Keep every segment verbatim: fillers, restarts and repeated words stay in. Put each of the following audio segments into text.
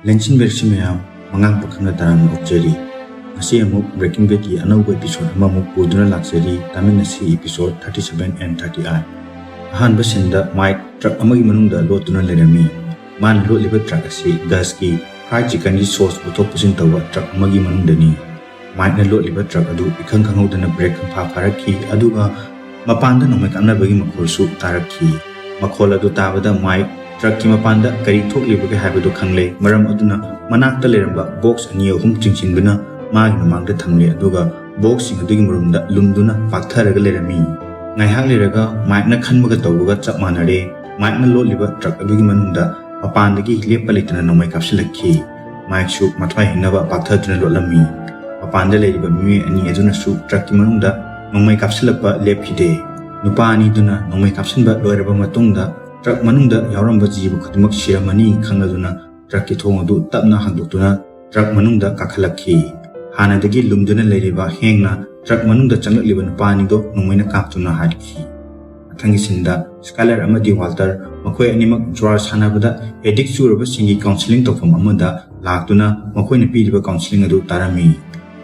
ꯂꯦꯡꯁꯤꯟꯕꯤꯔꯁꯤ ꯃꯌꯥꯝ, ꯃꯉꯥꯡ ꯄꯥꯈꯪꯅ ꯇꯔꯥꯝꯅ ꯑꯣꯛꯆꯔꯤ꯫ ꯉꯁꯤ ꯑꯃꯨꯛ Breaking Badꯀꯤ ꯑꯅꯧꯕ episode ꯑꯃꯃꯨꯛ ꯄꯨꯗꯨꯅ ꯂꯥꯛꯆꯔꯤ꯫ ꯇꯥꯃꯤꯟꯅꯁꯤ episode thirty seven and thirty eight꯫ ꯑꯍꯥꯟꯕ sceneꯗ ꯃꯥꯏꯛ ꯇ꯭ꯔꯛ ꯑꯃꯒꯤ ꯃꯅꯨꯡꯗ ꯂꯣꯠꯇꯨꯅ ꯂꯩꯔꯝꯃꯤ꯫ ꯃꯥꯅ ꯂꯣꯠꯂꯤꯕ ꯇ꯭ꯔꯛ ꯑꯁꯤ ꯒꯁꯀꯤ fried chickenꯒꯤ sauce ꯄꯨꯊꯣꯛ ꯄꯨꯁꯤꯟ ꯇꯧꯕ ꯇ꯭ꯔꯛ ꯑꯃꯒꯤ ꯃꯅꯨꯡꯗꯅꯤ꯫ ꯃꯥꯏꯛꯅ ꯂꯣꯠꯂꯤꯕ ꯇ꯭ꯔꯛ ꯑꯗꯨ ꯏꯈꯪ ꯈꯪꯍꯧꯗꯅ brake ꯈꯪꯐꯥ ꯐꯥꯔꯛꯈꯤ, ꯑꯗꯨꯒ ꯃꯄꯥꯟꯗ ꯅꯣꯡꯃꯩ ꯀꯥꯞꯅꯕꯒꯤ ꯃꯈꯣꯜꯁꯨ ꯇꯥꯔꯛꯈꯤ꯫ ꯃꯈꯣꯜ ꯑꯗꯨ ꯇꯥꯕꯗ ꯃꯥꯏꯛ ꯇ꯭ꯔꯛꯀꯤ ꯃꯄꯥꯟꯗ ꯀꯔꯤ ꯊꯣꯛꯂꯤꯕꯒꯦ ꯍꯥꯏꯕꯗꯨ ꯈꯪꯂꯦ, ꯃꯔꯝ ꯑꯗꯨꯅ ꯃꯅꯥꯛꯇ ꯂꯩꯔꯝꯕ box ꯑꯅꯤ ꯑꯍꯨꯝ ꯆꯤꯡꯁꯤꯟꯗꯨꯅ ꯃꯥꯒꯤ ꯃꯃꯥꯡꯗ ꯊꯝꯂꯦ, ꯑꯗꯨꯒ boxꯁꯤꯡ ꯑꯗꯨꯒꯤ ꯃꯔꯨꯝꯗ ꯂꯨꯝꯗꯨꯅ ꯄꯥꯛꯊꯔꯒ ꯂꯩꯔꯝꯃꯤ꯫ ꯉꯥꯏꯍꯥꯛ ꯂꯩꯔꯒ ꯃꯥꯏꯛꯅ ꯈꯟꯕꯒ ꯇꯧꯕꯒ ꯆꯞ ꯃꯥꯟꯅꯔꯦ꯫ ꯃꯥꯏꯛꯅ ꯂꯣꯠꯂꯤꯕ ꯇ꯭ꯔꯛ ꯑꯗꯨꯒꯤ ꯃꯅꯨꯡꯗ ꯃꯄꯥꯟꯗꯒꯤ ꯂꯦꯞꯄ ꯂꯩꯇꯅ ꯅꯣꯡꯃꯩ ꯀꯥꯞꯁꯤꯜꯂꯛꯈꯤ꯫ ꯃꯥꯏꯛꯁꯨ ꯃꯊ꯭ꯋꯥꯏ ꯍꯤꯡꯅꯕ ꯄꯥꯛꯊꯗꯨꯅ ꯂꯣꯠꯂꯝꯃꯤ꯫ ꯃꯄꯥꯟꯗ ꯂꯩꯔꯤꯕ ꯃꯤꯑꯣꯏ ꯑꯅꯤ ꯑꯗꯨꯅꯁꯨ ꯇ꯭ꯔꯛꯀꯤ ꯃꯅꯨꯡꯗ ꯅꯣꯡꯃꯩ ꯀꯥꯞꯁꯤꯜꯂꯛꯄ ꯂꯦꯞꯈꯤꯗꯦ꯫ ꯅꯨꯄꯥ ꯑꯅꯤꯗꯨꯅ ꯅꯣꯡꯃꯩ ꯀꯥꯞꯁꯤꯟꯕ ꯂꯣꯏꯔꯕ ꯃꯇꯨꯡꯗ ꯇ꯭ꯔꯛ ꯃꯅꯨꯡꯗ ꯌꯥꯎꯔꯝꯕ ꯖꯤꯕ ꯈꯨꯗꯤꯡꯃꯛ ꯁꯤꯔꯝꯃꯅꯤ ꯈꯪꯂꯗꯨꯅ ꯇ꯭ꯔꯛꯀꯤ ꯊꯣꯡ ꯑꯗꯨ ꯇꯞꯅ ꯍꯥꯡꯗꯣꯛꯇꯨꯅ ꯇ꯭ꯔꯛ ꯃꯅꯨꯡꯗ ꯀꯥꯈꯠꯂꯛꯈꯤ꯫ ꯍꯥꯟꯅꯗꯒꯤ ꯂꯨꯝꯗꯨꯅ ꯂꯩꯔꯤꯕ ꯍꯦꯡꯅ ꯇ꯭ꯔꯛ ꯃꯅꯨꯡꯗ ꯆꯪꯂꯛꯂꯤꯕ ꯅꯨꯄꯥ ꯑꯅꯤꯗꯨ ꯅꯣꯡꯃꯩꯅ ꯀꯥꯞꯇꯨꯅ ꯍꯥꯠꯈꯤ꯫ ꯃꯊꯪꯒꯤ sceneꯗ ꯁ꯭ꯀꯥꯏꯂꯔ ꯑꯃꯗꯤ ꯋꯥꯜꯇꯔ, ꯃꯈꯣꯏ ꯑꯅꯤꯃꯛ ꯖ꯭ꯋꯥꯔ ꯁꯥꯟꯅꯕꯗ addict ꯆꯨꯔꯕꯁꯤꯡꯒꯤ counselling ꯇꯧꯐꯝ ꯑꯃꯗ ꯂꯥꯛꯇꯨꯅ ꯃꯈꯣꯏꯅ ꯄꯤꯔꯤꯕ counselling ꯑꯗꯨ ꯇꯥꯔꯝꯃꯤ꯫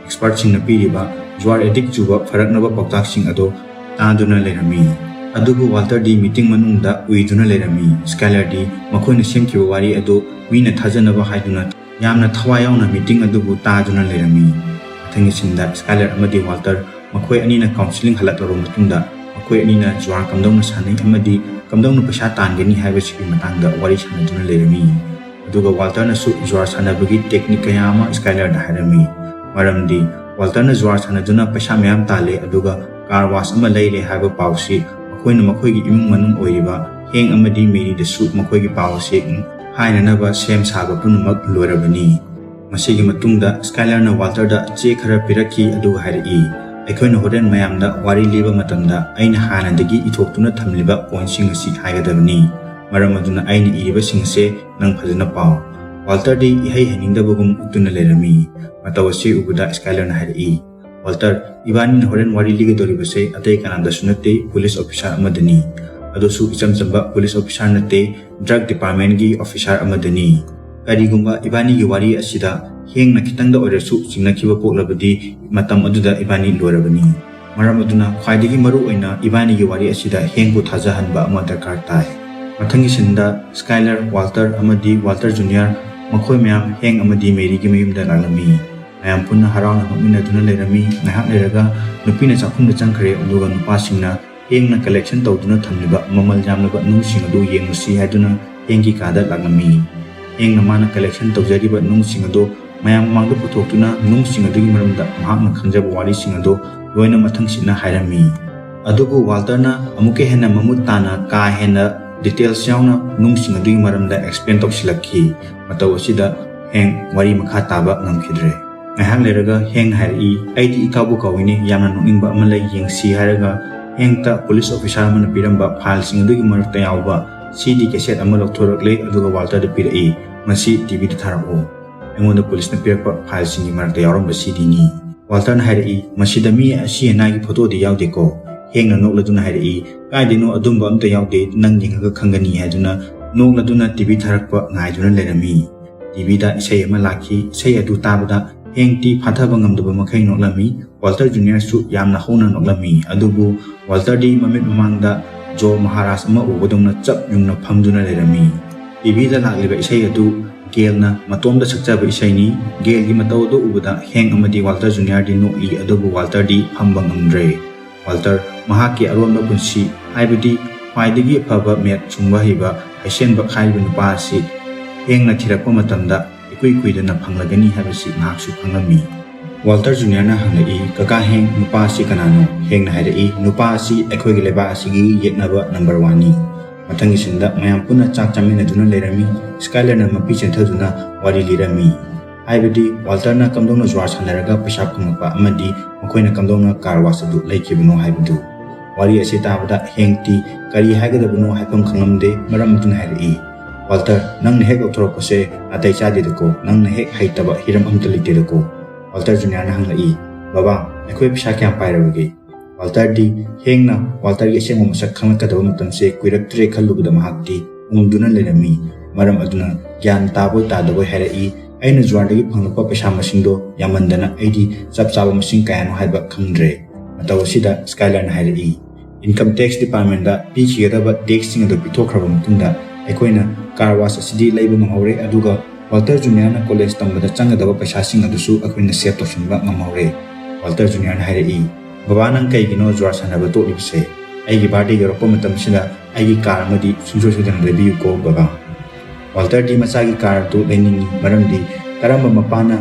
Expertꯁꯤꯡꯅ ꯄꯤꯔꯤꯕ ꯖ꯭ꯋꯥꯔ addict ꯆꯨꯕ ꯐꯔꯛꯅꯕ ꯄꯥꯎꯇꯥꯛꯁꯤꯡ ꯑꯗꯨ ꯇꯥꯗꯨꯅ ꯂꯩꯔꯝꯃꯤ꯫ ꯑꯗꯨꯕꯨ ꯋꯥꯜꯇꯔꯗꯤ meeting ꯃꯅꯨꯡꯗ ꯎꯏꯗꯨꯅ ꯂꯩꯔꯝꯃꯤ꯫ ꯁ꯭ꯀꯥꯏꯂꯔꯗꯤ ꯃꯈꯣꯏꯅ ꯁꯦꯝꯈꯤꯕ ꯋꯥꯔꯤ ꯑꯗꯨ ꯃꯤꯅ ꯊꯥꯖꯅꯕ ꯍꯥꯏꯗꯨꯅ ꯌꯥꯝꯅ ꯊꯋꯥꯏ ꯌꯥꯎꯅ meeting ꯑꯗꯨꯕꯨ ꯇꯥꯗꯨꯅ ꯂꯩꯔꯝꯃꯤ꯫ ꯃꯊꯪꯒꯤ sceneꯗ ꯁ꯭ꯀꯥꯏꯂꯔ ꯑꯃꯗꯤ ꯋꯥꯜꯇꯔ ꯃꯈꯣꯏ ꯑꯅꯤꯅ counselling ꯍꯜꯂꯛꯂꯕ ꯃꯇꯨꯡꯗ ꯃꯈꯣꯏ ꯑꯅꯤꯅ ꯖ꯭ꯋꯥꯔ ꯀꯝꯗꯧꯅ ꯁꯥꯟꯅꯩ ꯑꯃꯗꯤ ꯀꯝꯗꯧꯅ ꯄꯩꯁꯥ ꯇꯥꯟꯒꯅꯤ ꯍꯥꯏꯕꯁꯤꯒꯤ ꯃꯇꯥꯡꯗ ꯋꯥꯔꯤ ꯁꯥꯟꯅꯗꯨꯅ ꯂꯩꯔꯝꯃꯤ꯫ ꯑꯗꯨꯒ ꯋꯥꯜꯇꯔꯅꯁꯨ ꯖ꯭ꯋꯥꯔ ꯁꯥꯟꯅꯕꯒꯤ technique ꯀꯌꯥ ꯑꯃ ꯁ꯭ꯀꯥꯏꯂꯔꯗ ꯍꯥꯏꯔꯝꯃꯤ꯫ ꯃꯔꯝꯗꯤ ꯋꯥꯜꯇꯔꯅ ꯖ꯭ꯋꯥꯔ ꯁꯥꯟꯅꯗꯨꯅ ꯄꯩꯁꯥ ꯃꯌꯥꯝ ꯇꯥꯜꯂꯦ, ꯑꯗꯨꯒ car wash ꯑꯃ ꯂꯩꯔꯦ ꯍꯥꯏꯕ ꯄꯥꯎꯁꯤ ꯃꯈꯣꯏꯅ ꯃꯈꯣꯏꯒꯤ ꯏꯃꯨꯡ ꯃꯅꯨꯡ ꯑꯣꯏꯔꯤꯕ ꯍꯦꯡ ꯑꯃꯗꯤ ꯃꯦꯔꯤꯗꯁꯨ ꯃꯈꯣꯏꯒꯤ ꯄꯥꯎ ꯑꯁꯤ ꯍꯥꯏꯅꯅꯕ ꯁꯦꯝ ꯁꯥꯕ ꯄꯨꯝꯅꯃꯛ ꯂꯣꯏꯔꯕꯅꯤ꯫ ꯃꯁꯤꯒꯤ ꯃꯇꯨꯡꯗ ꯁ꯭ꯀꯥꯏꯂꯔꯅ ꯋꯥꯜꯇꯔꯗ ꯆꯦ ꯈꯔ ꯄꯤꯔꯛꯈꯤ, ꯑꯗꯨꯒ ꯍꯥꯏꯔꯛꯏ, "ꯑꯩꯈꯣꯏꯅ ꯍꯣꯔꯦꯟ ꯃꯌꯥꯝꯗ ꯋꯥꯔꯤ ꯂꯤꯕ ꯃꯇꯝꯗ ꯑꯩꯅ ꯍꯥꯟꯅꯗꯒꯤ ꯏꯊꯣꯛꯇꯨꯅ ꯊꯝꯂꯤꯕ pointꯁꯤꯡ ꯑꯁꯤ ꯍꯥꯏꯒꯗꯕꯅꯤ꯫ ꯃꯔꯝ ꯑꯗꯨꯅ ꯑꯩꯅ ꯏꯔꯤꯕꯁꯤꯡ ꯑꯁꯦ ꯅꯪ ꯐꯖꯅ ꯄꯥꯎ꯫" ꯋꯥꯜꯇꯔꯗꯤ ꯏꯍꯩ ꯍꯩꯅꯤꯡꯗꯕꯒꯨꯝ ꯎꯠꯇꯨꯅ ꯂꯩꯔꯝꯃꯤ꯫ ꯃꯇꯧ ꯑꯁꯤ ꯎꯕꯗ ꯁ꯭ꯀꯥꯏꯂꯔꯅ ꯍꯥꯏꯔꯛꯏ, "ꯋꯥꯜꯇꯔ, ꯏꯕꯥꯅꯤꯅ ꯍꯣꯔꯦꯟ ꯋꯥꯔꯤ ꯂꯤꯒꯗꯧꯔꯤꯕꯁꯦ ꯑꯇꯩ ꯀꯅꯥꯗꯁꯨ ꯅꯠꯇꯦ, police officer ꯑꯃꯗꯅꯤ꯫ ꯑꯗꯨꯁꯨ ꯏꯆꯝ ꯆꯝꯕ police officer ꯅꯠꯇꯦ, drug departmentꯀꯤ officer ꯑꯃꯗꯅꯤ꯫" "ꯀꯔꯤꯒꯨꯝꯕ ꯏꯕꯥꯅꯤꯒꯤ ꯋꯥꯔꯤ ꯑꯁꯤꯗ ꯍꯦꯡꯅ ꯈꯤꯇꯪꯗ ꯑꯣꯏꯔꯁꯨ ꯆꯤꯡꯅꯈꯤꯕ ꯄꯣꯛꯂꯕꯗꯤ, ꯃꯇꯝ ꯑꯗꯨꯗ ꯏꯕꯥꯅꯤ ꯂꯣꯏꯔꯕꯅꯤ꯫ ꯃꯔꯝ ꯑꯗꯨꯅ ꯈ꯭ꯋꯥꯏꯗꯒꯤ ꯃꯔꯨ ꯑꯣꯏꯅ ꯏꯕꯥꯅꯤꯒꯤ ꯋꯥꯔꯤ ꯑꯁꯤꯗ ꯍꯦꯡꯕꯨ ꯊꯥꯖꯍꯟꯕ ꯑꯃ ꯗꯔꯀꯥꯔ ꯇꯥꯏ"꯫ ꯃꯊꯪꯒꯤ ꯁꯤꯟꯗ ꯁ꯭ꯀꯥꯏꯂꯔ, ꯋꯥꯜꯇꯔ ꯑꯃꯗꯤ ꯋꯥꯜꯇꯔ ꯖꯨꯅꯤꯌꯔ, ꯃꯈꯣꯏ ꯃꯌꯥꯝ ꯍꯦꯡ ꯑꯃꯗꯤ ꯃꯦꯔꯤꯒꯤ ꯃꯌꯨꯝꯗ ꯂꯥꯛꯂꯝꯃꯤ꯫ ꯃꯌꯥꯝ ꯄꯨꯟꯅ ꯍꯔꯥꯎꯅ ꯅꯣꯛꯃꯤꯟꯅꯗꯨꯅ ꯂꯩꯔꯝꯃꯤ꯫ ꯉꯥꯏꯍꯥꯛ ꯂꯩꯔꯒ ꯅꯨꯄꯤꯅ ꯆꯥꯛꯈꯨꯝꯗ ꯆꯪꯈ꯭ꯔꯦ, ꯑꯗꯨꯒ ꯅꯨꯄꯥꯁꯤꯡꯅ ꯍꯦꯡꯅ ꯀꯂꯦꯛꯁꯟ ꯇꯧꯗꯨꯅ ꯊꯝꯂꯤꯕ ꯃꯃꯜ ꯌꯥꯝꯂꯕ ꯅꯨꯡꯁꯤꯡ ꯑꯗꯨ ꯌꯦꯡꯂꯨꯁꯤ ꯍꯥꯏꯗꯨꯅ ꯍꯦꯡꯒꯤ ꯀꯥꯗ ꯂꯥꯛꯂꯝꯃꯤ꯫ ꯍꯦꯡꯅ ꯃꯥꯅ ꯀꯂꯦꯛꯁꯟ ꯇꯧꯖꯔꯤꯕ ꯅꯨꯡꯁꯤꯡ ꯑꯗꯨ ꯃꯌꯥꯝ ꯃꯃꯥꯡꯗ ꯄꯨꯊꯣꯛꯇꯨꯅ ꯅꯨꯡꯁꯤꯡ ꯑꯗꯨꯒꯤ ꯃꯔꯝꯗ ꯃꯍꯥꯛꯅ ꯈꯪꯖꯕ ꯋꯥꯔꯤꯁꯤꯡ ꯑꯗꯨ ꯂꯣꯏꯅ ꯃꯊꯪꯁꯤꯠꯅ ꯍꯥꯏꯔꯝꯃꯤ꯫ ꯑꯗꯨꯕꯨ ꯋꯥꯜꯇꯔꯅ ꯑꯃꯨꯛꯀ ꯍꯦꯟꯅ ꯃꯃꯨꯠ ꯇꯥꯅ, ꯀꯥ ꯍꯦꯟꯅ ꯗꯤꯇꯦꯜꯁ ꯌꯥꯎꯅ ꯅꯨꯡꯁꯤꯡ ꯑꯗꯨꯒꯤ ꯃꯔꯝꯗ ꯑꯦꯛꯁꯄ꯭ꯂꯦꯟ ꯇꯧꯁꯤꯜꯂꯛꯈꯤ꯫ ꯃꯇꯧ ꯑꯁꯤꯗ ꯍꯦꯡ ꯋꯥꯔꯤ ꯃꯈꯥ ꯇꯥꯕ ꯉꯝꯈꯤꯗ꯭ꯔꯦ꯫ ꯉꯥꯏꯍꯥꯛ ꯂꯩꯔꯒ ꯍꯦꯡ ꯍꯥꯏꯔꯛꯏ, "ꯑꯩꯗꯤ ꯏꯀꯥꯎꯕꯨ ꯀꯥꯎꯏꯅꯦ, ꯌꯥꯝꯅ ꯅꯣꯛꯅꯤꯡꯕ ꯑꯃ ꯂꯩ, ꯌꯦꯡꯁꯤ" ꯍꯥꯏꯔꯒ ꯍꯦꯡꯇ ꯄꯨꯂꯤꯁ ꯑꯣꯐꯤꯁꯔ ꯑꯃꯅ ꯄꯤꯔꯝꯕ ꯐꯥꯏꯜꯁꯤꯡ ꯑꯗꯨꯒꯤ ꯃꯔꯛꯇ ꯌꯥꯎꯕ ꯁꯤꯗꯤ ꯀꯦꯁꯦꯠ ꯑꯃ ꯂꯧꯊꯣꯔꯛꯂꯦ, ꯑꯗꯨꯒ ꯋꯥꯜꯇꯔꯗ ꯄꯤꯔꯛꯏ꯫ "ꯃꯁꯤ ꯇꯤꯚꯤꯗ ꯊꯥꯔꯛꯑꯣ"꯫ ꯑꯩꯉꯣꯟꯗ ꯄꯨꯂꯤꯁꯅ ꯄꯤꯔꯛꯄ ꯐꯥꯏꯜꯁꯤꯡꯒꯤ ꯃꯔꯛꯇ ꯌꯥꯎꯔꯝꯕ ꯁꯤꯗꯤꯅꯤ꯫ ꯋꯥꯜꯇꯔꯅ ꯍꯥꯏꯔꯛꯏ, "ꯃꯁꯤꯗ ꯃꯤ ꯑꯁꯤ ꯑꯅꯥꯒꯤ ꯐꯣꯇꯣꯗꯤ ꯌꯥꯎꯗꯦꯀꯣ?" ꯍꯦꯡꯅ ꯅꯣꯛꯂꯗꯨꯅ ꯍꯥꯏꯔꯛꯏ, "ꯀꯥꯏꯗꯩꯅꯣ, ꯑꯗꯨꯝꯕ ꯑꯝꯇ ꯌꯥꯎꯗꯦ, ꯅꯪ ꯌꯦꯡꯉꯒ ꯈꯪꯒꯅꯤ" ꯍꯥꯏꯗꯨꯅ ꯅꯣꯛꯂꯗꯨꯅ ꯇꯤꯚꯤ ꯊꯥꯔꯛꯄ ꯉꯥꯏꯗꯨꯅ ꯂꯩꯔꯝꯃꯤ꯫ ꯇꯤꯚꯤꯗ ꯏꯁꯩ ꯑꯃ ꯂꯥꯛꯈꯤ꯫ ꯏꯁꯩ ꯑꯗꯨ ꯇꯥꯕꯗ ꯍꯦꯡꯇꯤ ꯐꯥꯊꯕ ꯉꯝꯗꯕ ꯃꯈꯩ ꯅꯣꯛꯂꯝꯃꯤ꯫ ꯋꯥꯜꯇꯔ ꯖꯨꯅꯤꯌꯔꯁꯨ ꯌꯥꯝꯅ ꯍꯧꯅ ꯅꯣꯛꯂꯝꯃꯤ꯫ ꯑꯗꯨꯕꯨ ꯋꯥꯜꯇꯔꯗꯤ ꯃꯃꯤꯠ ꯃꯃꯥꯡꯗ ꯖꯣ ꯃꯍꯥꯔꯥꯖ ꯑꯃ ꯎꯕꯗꯧꯅ ꯆꯞ ꯌꯨꯡꯅ ꯐꯝꯗꯨꯅ ꯂꯩꯔꯝꯃꯤ꯫ ꯇꯤꯚꯤꯗ ꯂꯥꯛꯂꯤꯕ ꯏꯁꯩ ꯑꯗꯨ ꯒꯦꯜꯅ ꯃꯇꯣꯝꯇ ꯁꯛꯆꯕ ꯏꯁꯩꯅꯤ꯫ ꯒꯦꯜꯒꯤ ꯃꯇꯧ ꯑꯗꯨ ꯎꯕꯗ ꯍꯦꯡ ꯑꯃꯗꯤ ꯋꯥꯜꯇꯔ ꯖꯨꯅꯤꯌꯔꯗꯤ ꯅꯣꯛꯏ, ꯑꯗꯨꯕꯨ ꯋꯥꯜꯇꯔꯗꯤ ꯐꯝꯕ ꯉꯝꯗ꯭ꯔꯦ꯫ ꯋꯥꯜꯇꯔ ꯃꯍꯥꯛꯀꯤ ꯑꯔꯣꯟꯕ ꯄꯨꯟꯁꯤ, ꯍꯥꯏꯕꯗꯤ ꯈ꯭ꯋꯥꯏꯗꯒꯤ ꯑꯐꯕ ꯃꯦꯠ ꯁꯨꯡꯕ ꯍꯩꯕ ꯍꯩꯁꯦꯟꯕꯛ ꯍꯥꯏꯔꯤꯕ ꯅꯨꯄꯥ ꯑꯁꯤ ꯍꯦꯡꯅ ꯊꯤꯔꯛꯄ ꯃꯇꯝꯗ ꯏꯀꯨꯏ ꯀꯨꯏꯗꯅ ꯐꯪꯂꯒꯅꯤ ꯍꯥꯏꯕꯁꯤ ꯃꯍꯥꯛꯁꯨ ꯈꯪꯂꯝꯃꯤ꯫ ꯋꯥꯜꯇꯔ ꯖꯨꯅꯤꯌꯔꯅ ꯍꯪꯂꯛꯏ, "ꯀꯀꯥ ꯍꯦꯡ, ꯅꯨꯄꯥ ꯑꯁꯤ ꯀꯅꯥꯅꯣ?" ꯍꯦꯡꯅ ꯍꯥꯏꯔꯛꯏ, "ꯅꯨꯄꯥ ꯑꯁꯤ ꯑꯩꯈꯣꯏꯒꯤ ꯂꯩꯕꯥꯛ ꯑꯁꯤꯒꯤ ꯌꯦꯛꯅꯕ ꯅꯝꯕꯔ ꯋꯥꯟꯅꯤ"꯫ ꯃꯊꯪꯒꯤ ꯁꯤꯟꯗ ꯃꯌꯥꯝ ꯄꯨꯟꯅ ꯆꯥꯛ ꯆꯥꯃꯤꯟꯅꯗꯨꯅ ꯂꯩꯔꯝꯃꯤ꯫ ꯁ꯭ꯀꯥꯏꯂꯔꯅ ꯃꯄꯤ ꯆꯦꯟꯊꯗꯨꯅ ꯋꯥꯔꯤ ꯂꯤꯔꯝꯃꯤ, ꯍꯥꯏꯕꯗꯤ ꯋꯥꯜꯇꯔꯅ ꯀꯝꯗꯧꯅ ꯖꯨꯋꯥꯔ ꯁꯥꯟꯅꯔꯒ ꯄꯩꯁꯥ ꯐꯪꯂꯛꯄ ꯑꯃꯗꯤ ꯃꯈꯣꯏꯅ ꯀꯝꯗꯧꯅ ꯀꯥꯔ ꯋꯥꯁ ꯑꯗꯨ ꯂꯩꯈꯤꯕꯅꯣ ꯍꯥꯏꯕꯗꯨ꯫ ꯋꯥꯔꯤ ꯑꯁꯤ ꯇꯥꯕꯗ ꯍꯦꯡꯇꯤ ꯀꯔꯤ ꯍꯥꯏꯒꯗꯕꯅꯣ ꯍꯥꯏꯐꯝ ꯈꯪꯂꯝꯗꯦ꯫ ꯃꯔꯝ ꯑꯗꯨꯅ ꯍꯥꯏꯔꯛꯏ, "ꯋꯥꯜꯇꯔ, ꯅꯪꯅ ꯍꯦꯛ ꯂꯧꯊꯣꯔꯛꯄꯁꯦ ꯅꯥꯇꯩ ꯆꯥꯗꯦꯗꯀꯣ, ꯅꯪꯅ ꯍꯦꯛ ꯍꯩꯇꯕ ꯍꯤꯔꯝ ꯑꯝꯇ ꯂꯩꯇꯦꯗꯀꯣ"꯫ ꯋꯥꯜꯇꯔ ꯖꯨꯅꯤꯌꯔꯅ ꯍꯪꯂꯛꯏ, "ꯕꯕꯥ, ꯑꯩꯈꯣꯏ ꯄꯩꯁꯥ ꯀꯌꯥꯝ ꯄꯥꯏꯔꯕꯒꯦ?" ꯋꯥꯜꯇꯔꯗꯤ ꯍꯦꯡꯅ ꯋꯥꯜꯇꯔꯒꯤ ꯑꯁꯦꯡꯕ ꯃꯁꯛ ꯈꯪꯂꯛꯀꯗꯕ ꯃꯇꯝꯁꯦ ꯀꯨꯏꯔꯛꯇ꯭ꯔꯦ ꯈꯜꯂꯨꯕꯗ ꯃꯍꯥꯛꯇꯤ ꯎꯪꯗꯨꯅ ꯂꯩꯔꯝꯃꯤ꯫ ꯃꯔꯝ ꯑꯗꯨꯅ ꯒ꯭ꯌꯥꯟ ꯇꯥꯕꯣꯏ ꯇꯥꯗꯕꯣꯏ ꯍꯥꯏꯔꯛꯏ꯫ ꯑꯩꯅ ꯖꯨꯋꯥꯔꯗꯒꯤ ꯐꯪꯂꯛꯄ ꯄꯩꯁꯥ ꯃꯁꯤꯡꯗꯣ ꯌꯥꯝꯃꯟꯗꯅ ꯑꯩꯗꯤ ꯆꯞ ꯆꯥꯕ ꯃꯁꯤꯡ ꯀꯌꯥꯅꯣ ꯍꯥꯏꯕ ꯈꯪꯗ꯭ꯔꯦ꯫ ꯃꯇꯧ ꯑꯁꯤꯗ ꯁ꯭ꯀꯥꯏꯂꯔꯅ ꯍꯥꯏꯔꯛꯏ, "ꯏꯟꯀꯝ ꯇꯦꯛꯁ ꯗꯤꯄꯥꯔꯠꯃꯦꯟꯗ ꯄꯤꯈꯤꯒꯗꯕ ꯇꯦꯛꯁꯁꯤꯡ ꯑꯗꯨ ꯄꯤꯊꯣꯛꯈ꯭ꯔꯕ ꯃꯇꯨꯡꯗ ꯑꯩꯈꯣꯏꯅ ꯀꯥꯔ ꯋꯥꯁ ꯑꯁꯤꯗꯤ ꯂꯩꯕ ꯉꯝꯍꯧꯔꯦ, ꯑꯗꯨꯒ ꯋꯥꯜꯇꯔ ꯖꯨꯅꯤꯌꯔꯅ ꯀꯣꯂꯦꯖ ꯇꯝꯕꯗ ꯆꯪꯒꯗꯕ ꯄꯩꯁꯥꯁꯤꯡ ꯑꯗꯨꯁꯨ ꯑꯩꯈꯣꯏꯅ ꯁꯦꯚ ꯇꯧꯁꯤꯟꯕ ꯉꯝꯍꯧꯔꯦ꯫" ꯋꯥꯜꯇꯔ ꯖꯨꯅꯤꯌꯔꯅ ꯍꯥꯏꯔꯛꯏ, "ꯕꯕꯥ, ꯅꯪ ꯀꯩꯒꯤꯅꯣ ꯖꯨꯋꯥꯔ ꯁꯥꯟꯅꯕ ꯇꯣꯛꯂꯤꯕꯁꯦ? ꯑꯩꯒꯤ ꯕꯥꯔꯗꯦ ꯌꯧꯔꯛꯄ ꯃꯇꯝꯁꯤꯗ ꯑꯩꯒꯤ ꯀꯥꯔ ꯑꯃꯗꯤ ꯁꯨꯡꯁꯣꯏ ꯁꯣꯏꯗꯅ ꯂꯩꯕꯤꯌꯨꯀꯣ ꯕꯕꯥ꯫" ꯋꯥꯜꯇꯔꯗꯤ ꯃꯆꯥꯒꯤ ꯀꯥꯔ ꯑꯗꯨ ꯂꯩꯅꯤꯡꯏ, ꯃꯔꯝꯗꯤ ꯀꯔꯝꯕ ꯃꯄꯥꯅ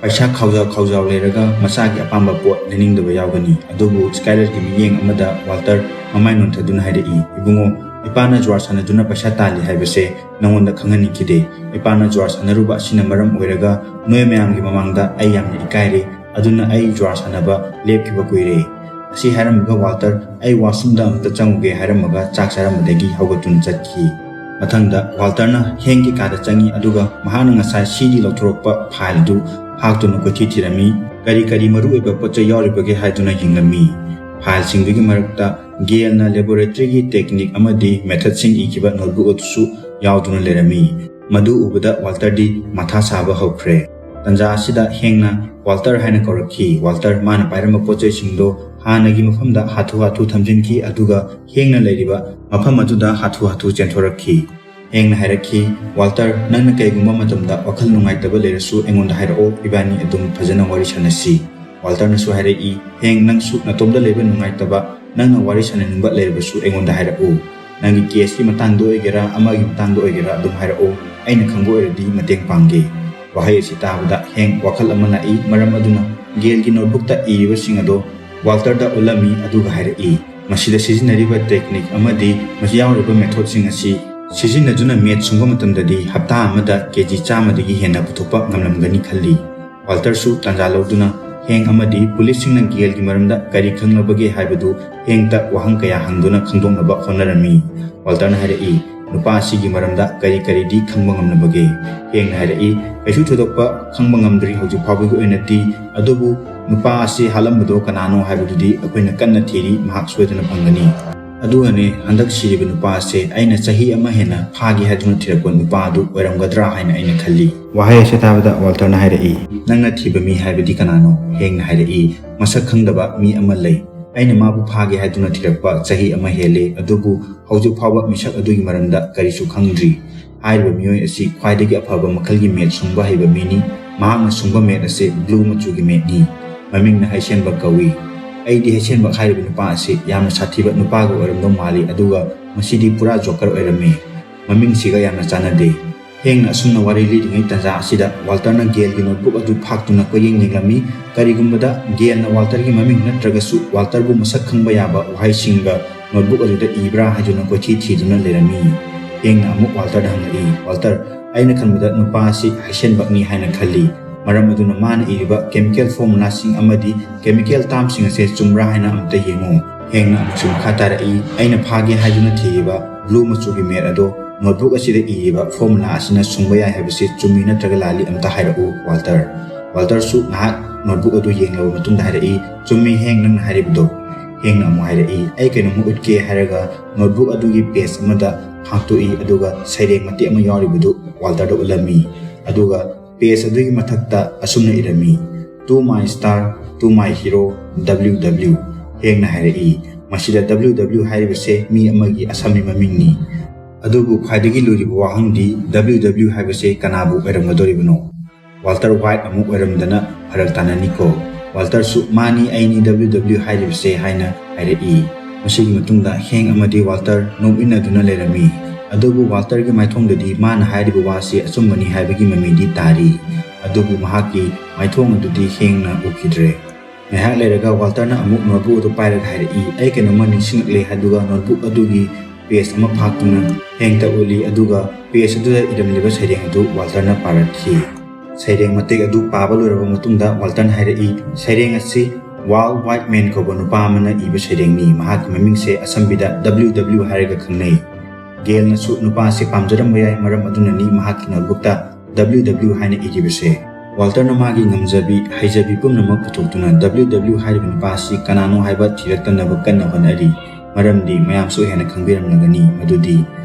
ꯄꯩꯁꯥ ꯈꯥꯎꯖꯥꯎ ꯈꯥꯎꯖꯥꯎ ꯂꯩꯔꯒ ꯃꯆꯥꯒꯤ ꯑꯄꯥꯝꯕ ꯄꯣꯠ ꯂꯩꯅꯤꯡꯗꯕ ꯌꯥꯎꯒꯅꯤ? ꯑꯗꯨꯕꯨ ꯁ꯭ꯀꯥꯏꯂꯔꯒꯤ ꯃꯤꯠꯌꯦꯡ ꯑꯃꯗ ꯋꯥꯜꯇꯔ ꯃꯃꯥꯏ ꯅꯣꯟꯊꯗꯨꯅ ꯍꯥꯏꯔꯛꯏ, "ꯏꯕꯨꯡꯉꯣ, ꯏꯄꯥꯅ ꯖꯨꯋꯥꯔ ꯁꯥꯟꯅꯗꯨꯅ ꯄꯩꯁꯥ ꯇꯥꯜꯂꯤ ꯍꯥꯏꯕꯁꯦ ꯅꯉꯣꯟꯗ ꯈꯪꯍꯟꯅꯤꯡꯈꯤꯗꯦ꯫ ꯏꯄꯥꯅ ꯖꯨꯋꯥꯔ ꯁꯥꯟꯅꯔꯨꯕ ꯑꯁꯤꯅ ꯃꯔꯝ ꯑꯣꯏꯔꯒ ꯅꯣꯏ ꯃꯌꯥꯝꯒꯤ ꯃꯃꯥꯡꯗ ꯑꯩ ꯌꯥꯝꯅ ꯏꯀꯥꯏꯔꯦ꯫ ꯑꯗꯨꯅ ꯑꯩ ꯖꯨꯋꯥꯔ ꯁꯥꯟꯅꯕ ꯂꯦꯞꯈꯤꯕ ꯀꯨꯏꯔꯦ꯫" ꯑꯁꯤ ꯍꯥꯏꯔꯝꯃꯒ ꯋꯥꯜꯇꯔ, "ꯑꯩ ꯋꯥꯁꯔꯨꯝꯗ ꯑꯃꯨꯛꯇ ꯆꯪꯉꯨꯒꯦ" ꯍꯥꯏꯔꯝꯃꯒ ꯆꯥꯛ ꯆꯥꯔꯝꯕꯗꯒꯤ ꯍꯧꯒꯠꯇꯨꯅ ꯆꯠꯈꯤ꯫ ꯃꯊꯪꯗ ꯋꯥꯜꯇꯔꯅ ꯍꯦꯡꯒꯤ ꯀꯥꯗ ꯆꯪꯉꯤ, ꯑꯗꯨꯒ ꯃꯍꯥꯛꯅ ꯉꯁꯥꯏ ꯁꯤꯗꯤ ꯂꯧꯊꯣꯔꯛꯄ ꯐꯥꯏꯜ ꯑꯗꯨ ꯐꯥꯛꯇꯨꯅ ꯀꯣꯏꯊꯤ ꯊꯤꯔꯝꯃꯤ꯫ ꯀꯔꯤ ꯀꯔꯤ ꯃꯔꯨꯑꯣꯏꯕ ꯄꯣꯠ ꯆꯩ ꯌꯥꯎꯔꯤꯕꯒꯦ ꯍꯥꯏꯗꯨꯅ ꯌꯦꯡꯂꯝꯃꯤ꯫ ꯐꯥꯏꯜꯁꯤꯡꯗꯨꯒꯤ ꯃꯔꯛꯇ ꯒꯦꯜꯅ ꯂꯦꯕꯣꯔꯦꯇꯔꯤꯒꯤ ꯇꯦꯛꯅꯤꯛ ꯑꯃꯗꯤ ꯃꯦꯊꯠꯁꯤꯡ ꯏꯈꯤꯕ ꯅꯣꯠꯕꯨꯛ ꯑꯗꯨꯁꯨ ꯌꯥꯎꯗꯨꯅ ꯂꯩꯔꯝꯃꯤ꯫ ꯃꯗꯨ ꯎꯕꯗ ꯋꯥꯜꯇꯔꯗꯤ ꯃꯊꯥ ꯁꯥꯕ ꯍꯧꯈ꯭ꯔꯦ꯫ ꯇꯟꯖꯥ ꯑꯁꯤꯗ ꯍꯦꯡꯅ "ꯋꯥꯜꯇꯔ" ꯍꯥꯏꯅ ꯀꯧꯔꯛꯈꯤ꯫ ꯋꯥꯜꯇꯔ ꯃꯥꯅ ꯄꯥꯏꯔꯝꯕ ꯄꯣꯠ ꯆꯩꯁꯤꯡꯗꯣ ꯍꯥꯟꯅꯒꯤ ꯃꯐꯝꯗ ꯍꯥꯊꯨ ꯍꯥꯊꯨ ꯊꯝꯖꯤꯟꯈꯤ, ꯑꯗꯨꯒ ꯍꯦꯡꯅ ꯂꯩꯔꯤꯕ ꯃꯐꯝ ꯑꯗꯨꯗ ꯍꯥꯊꯨ ꯍꯥꯊꯨ ꯆꯦꯟꯊꯣꯔꯛꯈꯤ꯫ ꯍꯦꯡꯅ ꯍꯥꯏꯔꯛꯈꯤ, "ꯋꯥꯜꯇꯔ, ꯅꯪꯅ ꯀꯩꯒꯨꯝꯕ ꯃꯇꯝꯗ ꯋꯥꯈꯜ ꯅꯨꯡꯉꯥꯏꯇꯕ ꯂꯩꯔꯁꯨ ꯑꯩꯉꯣꯟꯗ ꯍꯥꯏꯔꯛꯑꯣ, ꯏꯕꯥꯅꯤ ꯑꯗꯨꯝ ꯐꯖꯅ ꯋꯥꯔꯤ ꯁꯥꯟꯅꯁꯤ꯫" ꯋꯥꯜꯇꯔꯅꯁꯨ ꯍꯥꯏꯔꯛꯏ, "ꯍꯦꯡ, ꯅꯪꯁꯨ ꯅꯇꯣꯝꯗ ꯂꯩꯕ ꯅꯨꯡꯉꯥꯏꯇꯕ, ꯅꯪꯅ ꯋꯥꯔꯤ ꯁꯥꯟꯅꯅꯤꯡꯕ ꯂꯩꯔꯕꯁꯨ ꯑꯩꯉꯣꯟꯗ ꯍꯥꯏꯔꯛꯎ꯫ ꯅꯪꯒꯤ ꯀꯦꯁꯀꯤ ꯃꯇꯥꯡꯗ ꯑꯣꯏꯒꯦꯔꯥ, ꯑꯃꯒꯤ ꯃꯇꯥꯡꯗ ꯑꯣꯏꯒꯦꯔꯥ ꯑꯗꯨꯝ ꯍꯥꯏꯔꯛꯎ, ꯑꯩꯅ ꯈꯪꯕ ꯑꯣꯏꯔꯗꯤ ꯃꯇꯦꯡ ꯄꯥꯡꯒꯦ꯫" ꯋꯥꯍꯩ ꯑꯁꯤ ꯇꯥꯕꯗ ꯍꯦꯡ ꯋꯥꯈꯜ ꯑꯃ ꯂꯥꯛꯏ꯫ ꯃꯔꯝ ꯑꯗꯨꯅ ꯒꯦꯜꯒꯤ ꯅꯣꯠꯕꯨꯛꯇ ꯏꯔꯤꯕꯁꯤꯡ ꯑꯗꯣ ꯋꯥꯜꯇꯔꯗ ꯎꯠꯂꯝꯃꯤ, ꯑꯗꯨꯒ ꯍꯥꯏꯔꯛꯏ, "ꯃꯁꯤꯗ ꯁꯤꯖꯤꯟꯅꯔꯤꯕ ꯇꯦꯛꯅꯤꯛ ꯑꯃꯗꯤ ꯃꯁꯤ ꯌꯥꯎꯔꯤꯕ ꯃꯦꯊꯣꯠꯁꯤꯡ ꯑꯁꯤ ꯁꯤꯖꯤꯟꯅꯗꯨꯅ ꯃꯦꯠ ꯁꯨꯡꯕ ꯃꯇꯝꯗꯗꯤ ꯍꯞꯇꯥ ꯑꯃꯗ ꯀꯦꯖꯤ ꯆꯥꯝꯃꯗꯒꯤ ꯍꯦꯟꯅ ꯄꯨꯊꯣꯛꯄ ꯉꯝꯂꯝꯒꯅꯤ ꯈꯜꯂꯤ꯫" ꯋꯥꯜꯇꯔꯁꯨ ꯇꯥꯟꯖꯥ ꯂꯧꯗꯨꯅ ꯍꯦꯡ ꯑꯃꯗꯤ ꯄꯨꯂꯤꯁꯁꯤꯡꯅ ꯒꯦꯜꯒꯤ ꯃꯔꯝꯗ ꯀꯔꯤ ꯈꯪꯂꯕꯒꯦ ꯍꯥꯏꯕꯗꯨ ꯍꯦꯡꯇ ꯋꯥꯍꯪ ꯀꯌꯥ ꯍꯪꯗꯨꯅ ꯈꯪꯗꯣꯛꯅꯕ ꯍꯣꯠꯅꯔꯝꯃꯤ꯫ ꯋꯥꯜꯇꯔꯅ ꯍꯥꯏꯔꯛꯏ, "ꯅꯨꯄꯥ ꯑꯁꯤꯒꯤ ꯃꯔꯝꯗ ꯀꯔꯤ ꯀꯔꯤꯗꯤ ꯈꯪꯕ ꯉꯝꯂꯕꯒꯦ?" ꯍꯦꯡꯅ ꯍꯥꯏꯔꯛꯏ, "ꯀꯩꯁꯨ ꯊꯣꯏꯗꯣꯛꯄ ꯈꯪꯕ ꯉꯝꯗ꯭ꯔꯤ ꯍꯧꯖꯤꯛ ꯐꯥꯎꯕꯒꯤ ꯑꯣꯏꯅꯗꯤ, ꯑꯗꯨꯕꯨ ꯅꯨꯄꯥ ꯑꯁꯤ ꯍꯥꯠꯂꯝꯕꯗꯣ ꯀꯅꯥꯅꯣ ꯍꯥꯏꯕꯗꯨꯗꯤ ꯑꯩꯈꯣꯏꯅ ꯀꯟꯅ ꯊꯤꯔꯤ, ꯃꯍꯥꯛ ꯁꯣꯏꯗꯅ ꯐꯪꯒꯅꯤ꯫" ꯑꯗꯨꯒꯅꯦ, ꯍꯟꯗꯛ ꯁꯤꯔꯤꯕ ꯅꯨꯄꯥ ꯑꯁꯦ ꯑꯩꯅ ꯆꯍꯤ ꯑꯃ ꯍꯦꯟꯅ ꯐꯥꯒꯦ ꯍꯥꯏꯗꯨꯅ ꯊꯤꯔꯛꯄ ꯅꯨꯄꯥ ꯑꯗꯨ ꯑꯣꯏꯔꯝꯒꯗ꯭ꯔꯥ ꯍꯥꯏꯅ ꯑꯩꯅ ꯈꯜꯂꯤ꯫ ꯋꯥꯍꯩ ꯑꯁꯤ ꯇꯥꯕꯗ ꯋꯥꯜꯇꯔꯅ ꯍꯥꯏꯔꯛꯏ, "ꯅꯪꯅ ꯊꯤꯕ ꯃꯤ ꯍꯥꯏꯕꯗꯤ ꯀꯅꯥꯅꯣ?" ꯍꯦꯡꯅ ꯍꯥꯏꯔꯛꯏ, "ꯃꯁꯛ ꯈꯪꯗꯕ ꯃꯤ ꯑꯃ ꯂꯩ꯫ ꯑꯩꯅ ꯃꯥꯕꯨ ꯐꯥꯒꯦ ꯍꯥꯏꯗꯨꯅ ꯊꯤꯔꯛꯄ ꯆꯍꯤ ꯑꯃ ꯍꯦꯜꯂꯦ, ꯑꯗꯨꯕꯨ ꯍꯧꯖꯤꯛ ꯐꯥꯎꯕ ꯃꯤꯁꯛ ꯑꯗꯨꯒꯤ ꯃꯔꯝꯗ ꯀꯔꯤꯁꯨ ꯈꯪꯗ꯭ꯔꯤ꯫ ꯍꯥꯏꯔꯤꯕ ꯃꯤꯑꯣꯏ ꯑꯁꯤ ꯈ꯭ꯋꯥꯏꯗꯒꯤ ꯑꯐꯕ ꯃꯈꯜꯒꯤ ꯃꯦꯠ ꯁꯨꯡꯕ ꯍꯩꯕ ꯃꯤꯅꯤ꯫ ꯃꯍꯥꯛꯅ ꯁꯨꯡꯕ ꯃꯦꯠ ꯑꯁꯤ ꯕ꯭ꯂꯨ ꯃꯆꯨꯒꯤ ꯃꯦꯠꯅꯤ꯫ ꯃꯃꯤꯡꯅ ꯍꯩꯁꯦꯟꯕ ꯀꯧꯏ꯫ ꯑꯩꯗꯤ ꯍꯩꯁꯦꯟꯕ ꯍꯥꯏꯔꯤꯕ ꯅꯨꯄꯥ ꯑꯁꯤ ꯌꯥꯝꯅ ꯁꯥꯊꯤꯕ ꯅꯨꯄꯥꯒ ꯑꯣꯏꯔꯝꯗꯧ ꯃꯥꯜꯂꯤ, ꯑꯗꯨꯒ ꯃꯁꯤꯗꯤ ꯄꯨꯔꯥ ꯖꯣꯀꯔ ꯑꯣꯏꯔꯝꯃꯤ꯫ ꯃꯃꯤꯡꯁꯤꯒ ꯌꯥꯝꯅ ꯆꯥꯟꯅꯗꯦ꯫" ꯍꯦꯡꯅ ꯑꯁꯨꯝꯅ ꯋꯥꯔꯤ ꯂꯤꯔꯤꯉꯩ ꯇꯥꯟꯖꯥ ꯑꯁꯤꯗ ꯋꯥꯜꯇꯔꯅ ꯒꯦꯜꯒꯤ ꯅꯣꯠꯕꯨꯛ ꯑꯗꯨ ꯐꯥꯛꯇꯨꯅ ꯀꯣꯏꯌꯦꯡ ꯌꯦꯡꯂꯝꯃꯤ꯫ ꯀꯔꯤꯒꯨꯝꯕꯗ ꯒꯦꯜꯅ ꯋꯥꯜꯇꯔꯒꯤ ꯃꯃꯤꯡ ꯅꯠꯇ꯭ꯔꯒꯁꯨ ꯋꯥꯜꯇꯔꯕꯨ ꯃꯁꯛ ꯈꯪꯕ ꯌꯥꯕ ꯋꯥꯍꯩꯁꯤꯡꯒ ꯅꯣꯠꯕꯨꯛ ꯑꯗꯨꯗ ꯏꯕ꯭ꯔꯥ ꯍꯥꯏꯗꯨꯅ ꯀꯣꯏꯊꯤ ꯊꯤꯗꯨꯅ ꯂꯩꯔꯝꯃꯤ꯫ ꯍꯦꯡꯅ ꯑꯃꯨꯛ ꯋꯥꯜꯇꯔꯗ ꯍꯪꯂꯛꯏ, "ꯋꯥꯜꯇꯔ, ꯑꯩꯅ ꯈꯟꯕꯗ ꯅꯨꯄꯥ ꯑꯁꯤ ꯍꯩꯁꯦꯟꯕꯛꯅꯤ ꯍꯥꯏꯅ ꯈꯜꯂꯤ꯫ ꯃꯔꯝ ꯑꯗꯨꯅ ꯃꯥꯅ ꯏꯔꯤꯕ ꯀꯦꯃꯤꯀꯦꯜ ꯐꯣꯔꯃꯨꯂꯥꯁꯤꯡ ꯑꯃꯗꯤ ꯀꯦꯃꯤꯀꯦꯜ ꯇꯥꯝꯁꯤꯡ ꯑꯁꯦ ꯆꯨꯝꯕ꯭ꯔꯥ ꯍꯥꯏꯅ ꯑꯃꯨꯛꯇ ꯌꯦꯡꯉꯨ꯫" ꯍꯦꯡꯅ ꯑꯃꯨꯛꯁꯨ ꯃꯈꯥ ꯇꯥꯔꯛꯏ, "ꯑꯩꯅ ꯐꯥꯒꯦ ꯍꯥꯏꯗꯨꯅ ꯊꯤꯔꯤꯕ ꯕ꯭ꯂꯨ ꯃꯆꯨꯒꯤ ꯃꯦꯠ ꯑꯗꯣ ꯅꯣꯠꯕꯨꯛ ꯑꯁꯤꯗ ꯏꯔꯤꯕ ꯐꯣꯔꯃꯨꯂꯥ ꯑꯁꯤꯅ ꯁꯨꯡꯕ ꯌꯥꯏ ꯍꯥꯏꯕꯁꯤ ꯆꯨꯝꯃꯤ ꯅꯠꯇ꯭ꯔꯒ ꯂꯥꯜꯂꯤ ꯑꯝꯇ ꯍꯥꯏꯔꯛꯎ, ꯋꯥꯜꯇꯔ꯫" ꯋꯥꯜꯇꯔꯁꯨ ꯉꯥꯏꯍꯥꯛ ꯅꯣꯠꯕꯨꯛ ꯑꯗꯨ ꯌꯦꯡꯂꯕ ꯃꯇꯨꯡꯗ ꯍꯥꯏꯔꯛꯏ, "ꯆꯨꯝꯃꯤ ꯍꯦꯡ, ꯅꯪꯅ ꯍꯥꯏꯔꯤꯕꯗꯣ꯫" ꯍꯦꯡꯅ ꯑꯃꯨꯛ ꯍꯥꯏꯔꯛꯏ, "ꯑꯩ ꯀꯩꯅꯣꯝꯃ ꯎꯠꯀꯦ" ꯍꯥꯏꯔꯒ ꯅꯣꯠꯕꯨꯛ ꯑꯗꯨꯒꯤ ꯄꯦꯖ ꯑꯃꯗ ꯍꯥꯡꯇꯣꯛꯏ, ꯑꯗꯨꯒ ꯁꯩꯔꯦꯡ ꯃꯇꯦꯛ ꯑꯃ ꯌꯥꯎꯔꯤꯕꯗꯨ ꯋꯥꯜꯇꯔꯗ ꯎꯠꯂꯝꯃꯤ꯫ ꯑꯗꯨꯒ ꯄꯦꯖ ꯑꯗꯨꯒꯤ ꯃꯊꯛꯇ ꯑꯁꯨꯝꯅ ꯏꯔꯝꯃꯤ, "To my star, to my hero, W W" ꯍꯦꯡꯅ ꯍꯥꯏꯔꯛꯏ꯫ ꯃꯁꯤꯗ W W ꯍꯥꯏꯔꯤꯕꯁꯦ ꯃꯤ ꯑꯃꯒꯤ ꯑꯁꯝꯕꯤ ꯃꯃꯤꯡꯅꯤ꯫ ꯑꯗꯨꯕꯨ ꯈ꯭ꯋꯥꯏꯗꯒꯤ ꯂꯨꯔꯤꯕ ꯋꯥꯍꯪꯗꯤ, W W ꯍꯥꯏꯕꯁꯦ ꯀꯅꯥꯕꯨ ꯑꯣꯏꯔꯝꯒꯗꯧꯔꯤꯕꯅꯣ? ꯋꯥꯜꯇꯔ ꯋꯥꯏꯠ ꯑꯃꯨꯛ ꯑꯣꯏꯔꯝꯗꯅ ꯐꯔꯛ ꯇꯥꯅꯅꯤꯀꯣ꯫ ꯋꯥꯜꯇꯔꯁꯨ, "ꯃꯥꯅꯤ, ꯑꯩꯅꯤ W W ꯍꯥꯏꯔꯤꯕꯁꯦ" ꯍꯥꯏꯅ ꯍꯥꯏꯔꯛꯏ꯫ ꯃꯁꯤꯒꯤ ꯃꯇꯨꯡꯗ ꯍꯦꯡ ꯑꯃꯗꯤ ꯋꯥꯜꯇꯔ ꯅꯣꯛꯃꯤꯟꯅꯗꯨꯅ ꯂꯩꯔꯝꯃꯤ꯫ ꯑꯗꯨꯕꯨ ꯋꯥꯜꯇꯔꯒꯤ ꯃꯥꯏꯊꯣꯡꯗꯗꯤ ꯃꯥꯅ ꯍꯥꯏꯔꯤꯕ ꯋꯥꯁꯤ ꯑꯆꯨꯝꯕꯅꯤ ꯍꯥꯏꯕꯒꯤ ꯃꯃꯤꯗꯤ ꯇꯥꯔꯤ꯫ ꯑꯗꯨꯕꯨ ꯃꯍꯥꯛꯀꯤ ꯃꯥꯏꯊꯣꯡ ꯑꯗꯨꯗꯤ ꯍꯦꯡꯅ ꯎꯈꯤꯗ꯭ꯔꯦ꯫ ꯉꯥꯏꯍꯥꯛ ꯂꯩꯔꯒ ꯋꯥꯜꯇꯔꯅ ꯑꯃꯨꯛ ꯅꯣꯠꯕꯨꯛ ꯑꯗꯨ ꯄꯥꯏꯔꯒ ꯍꯥꯏꯔꯛꯏ, "ꯑꯩ ꯀꯩꯅꯣꯝꯃ ꯅꯤꯡꯁꯤꯡꯂꯛꯂꯦ" ꯍꯥꯏꯗꯨꯒ ꯅꯣꯠꯕꯨꯛ ꯑꯗꯨꯒꯤ ꯄꯦꯖ ꯑꯃ ꯐꯥꯛꯇꯨꯅ ꯍꯦꯡꯇ ꯎꯠꯂꯤ, ꯑꯗꯨꯒ ꯄꯦꯖ ꯑꯗꯨꯗ ꯏꯔꯝꯂꯤꯕ ꯁꯩꯔꯦꯡ ꯑꯗꯨ ꯋꯥꯜꯇꯔꯅ ꯄꯥꯔꯛꯈꯤ꯫ ꯁꯩꯔꯦꯡ ꯃꯇꯦꯛ ꯑꯗꯨ ꯄꯥꯕ ꯂꯣꯏꯔꯕ ꯃꯇꯨꯡꯗ ꯋꯥꯜꯇꯔꯅ ꯍꯥꯏꯔꯛꯏ, "ꯁꯩꯔꯦꯡ ꯑꯁꯤ ꯋꯥꯜ ꯋꯥꯏꯠꯃꯦꯟ ꯀꯧꯕ ꯅꯨꯄꯥ ꯑꯃꯅ ꯏꯕ ꯁꯩꯔꯦꯡꯅꯤ꯫ ꯃꯍꯥꯛꯀꯤ ꯃꯃꯤꯡꯁꯦ ꯑꯁꯝꯕꯤꯗ W W ꯍꯥꯏꯔꯒ ꯈꯪꯅꯩ꯫ ꯒꯦꯜꯅꯁꯨ ꯅꯨꯄꯥ ꯑꯁꯤ ꯄꯥꯝꯖꯔꯝꯕ ꯌꯥꯏ, ꯃꯔꯝ ꯑꯗꯨꯅꯅꯤ ꯃꯍꯥꯛꯀꯤ ꯅꯣꯠꯕꯨꯛꯇ W W ꯍꯥꯏꯅ ꯏꯔꯤꯕꯁꯦ꯫" ꯋꯥꯜꯇꯔꯅ ꯃꯥꯒꯤ ꯉꯝꯖꯕꯤ, ꯍꯩꯖꯕꯤ ꯄꯨꯝꯅꯃꯛ ꯄꯨꯊꯣꯛꯇꯨꯅ W W ꯍꯥꯏꯔꯤꯕ ꯅꯨꯄꯥ ꯑꯁꯤ ꯀꯅꯥꯅꯣ ꯍꯥꯏꯕ ꯊꯤꯔꯛꯇꯅꯕ ꯀꯟꯅ ꯍꯣꯠꯅꯔꯤ꯫ ꯃꯔꯝꯗꯤ ꯃꯌꯥꯝꯁꯨ ꯍꯦꯟꯅ ꯈꯪꯕꯤꯔꯝꯂꯒꯅꯤ ꯃꯗꯨꯗꯤ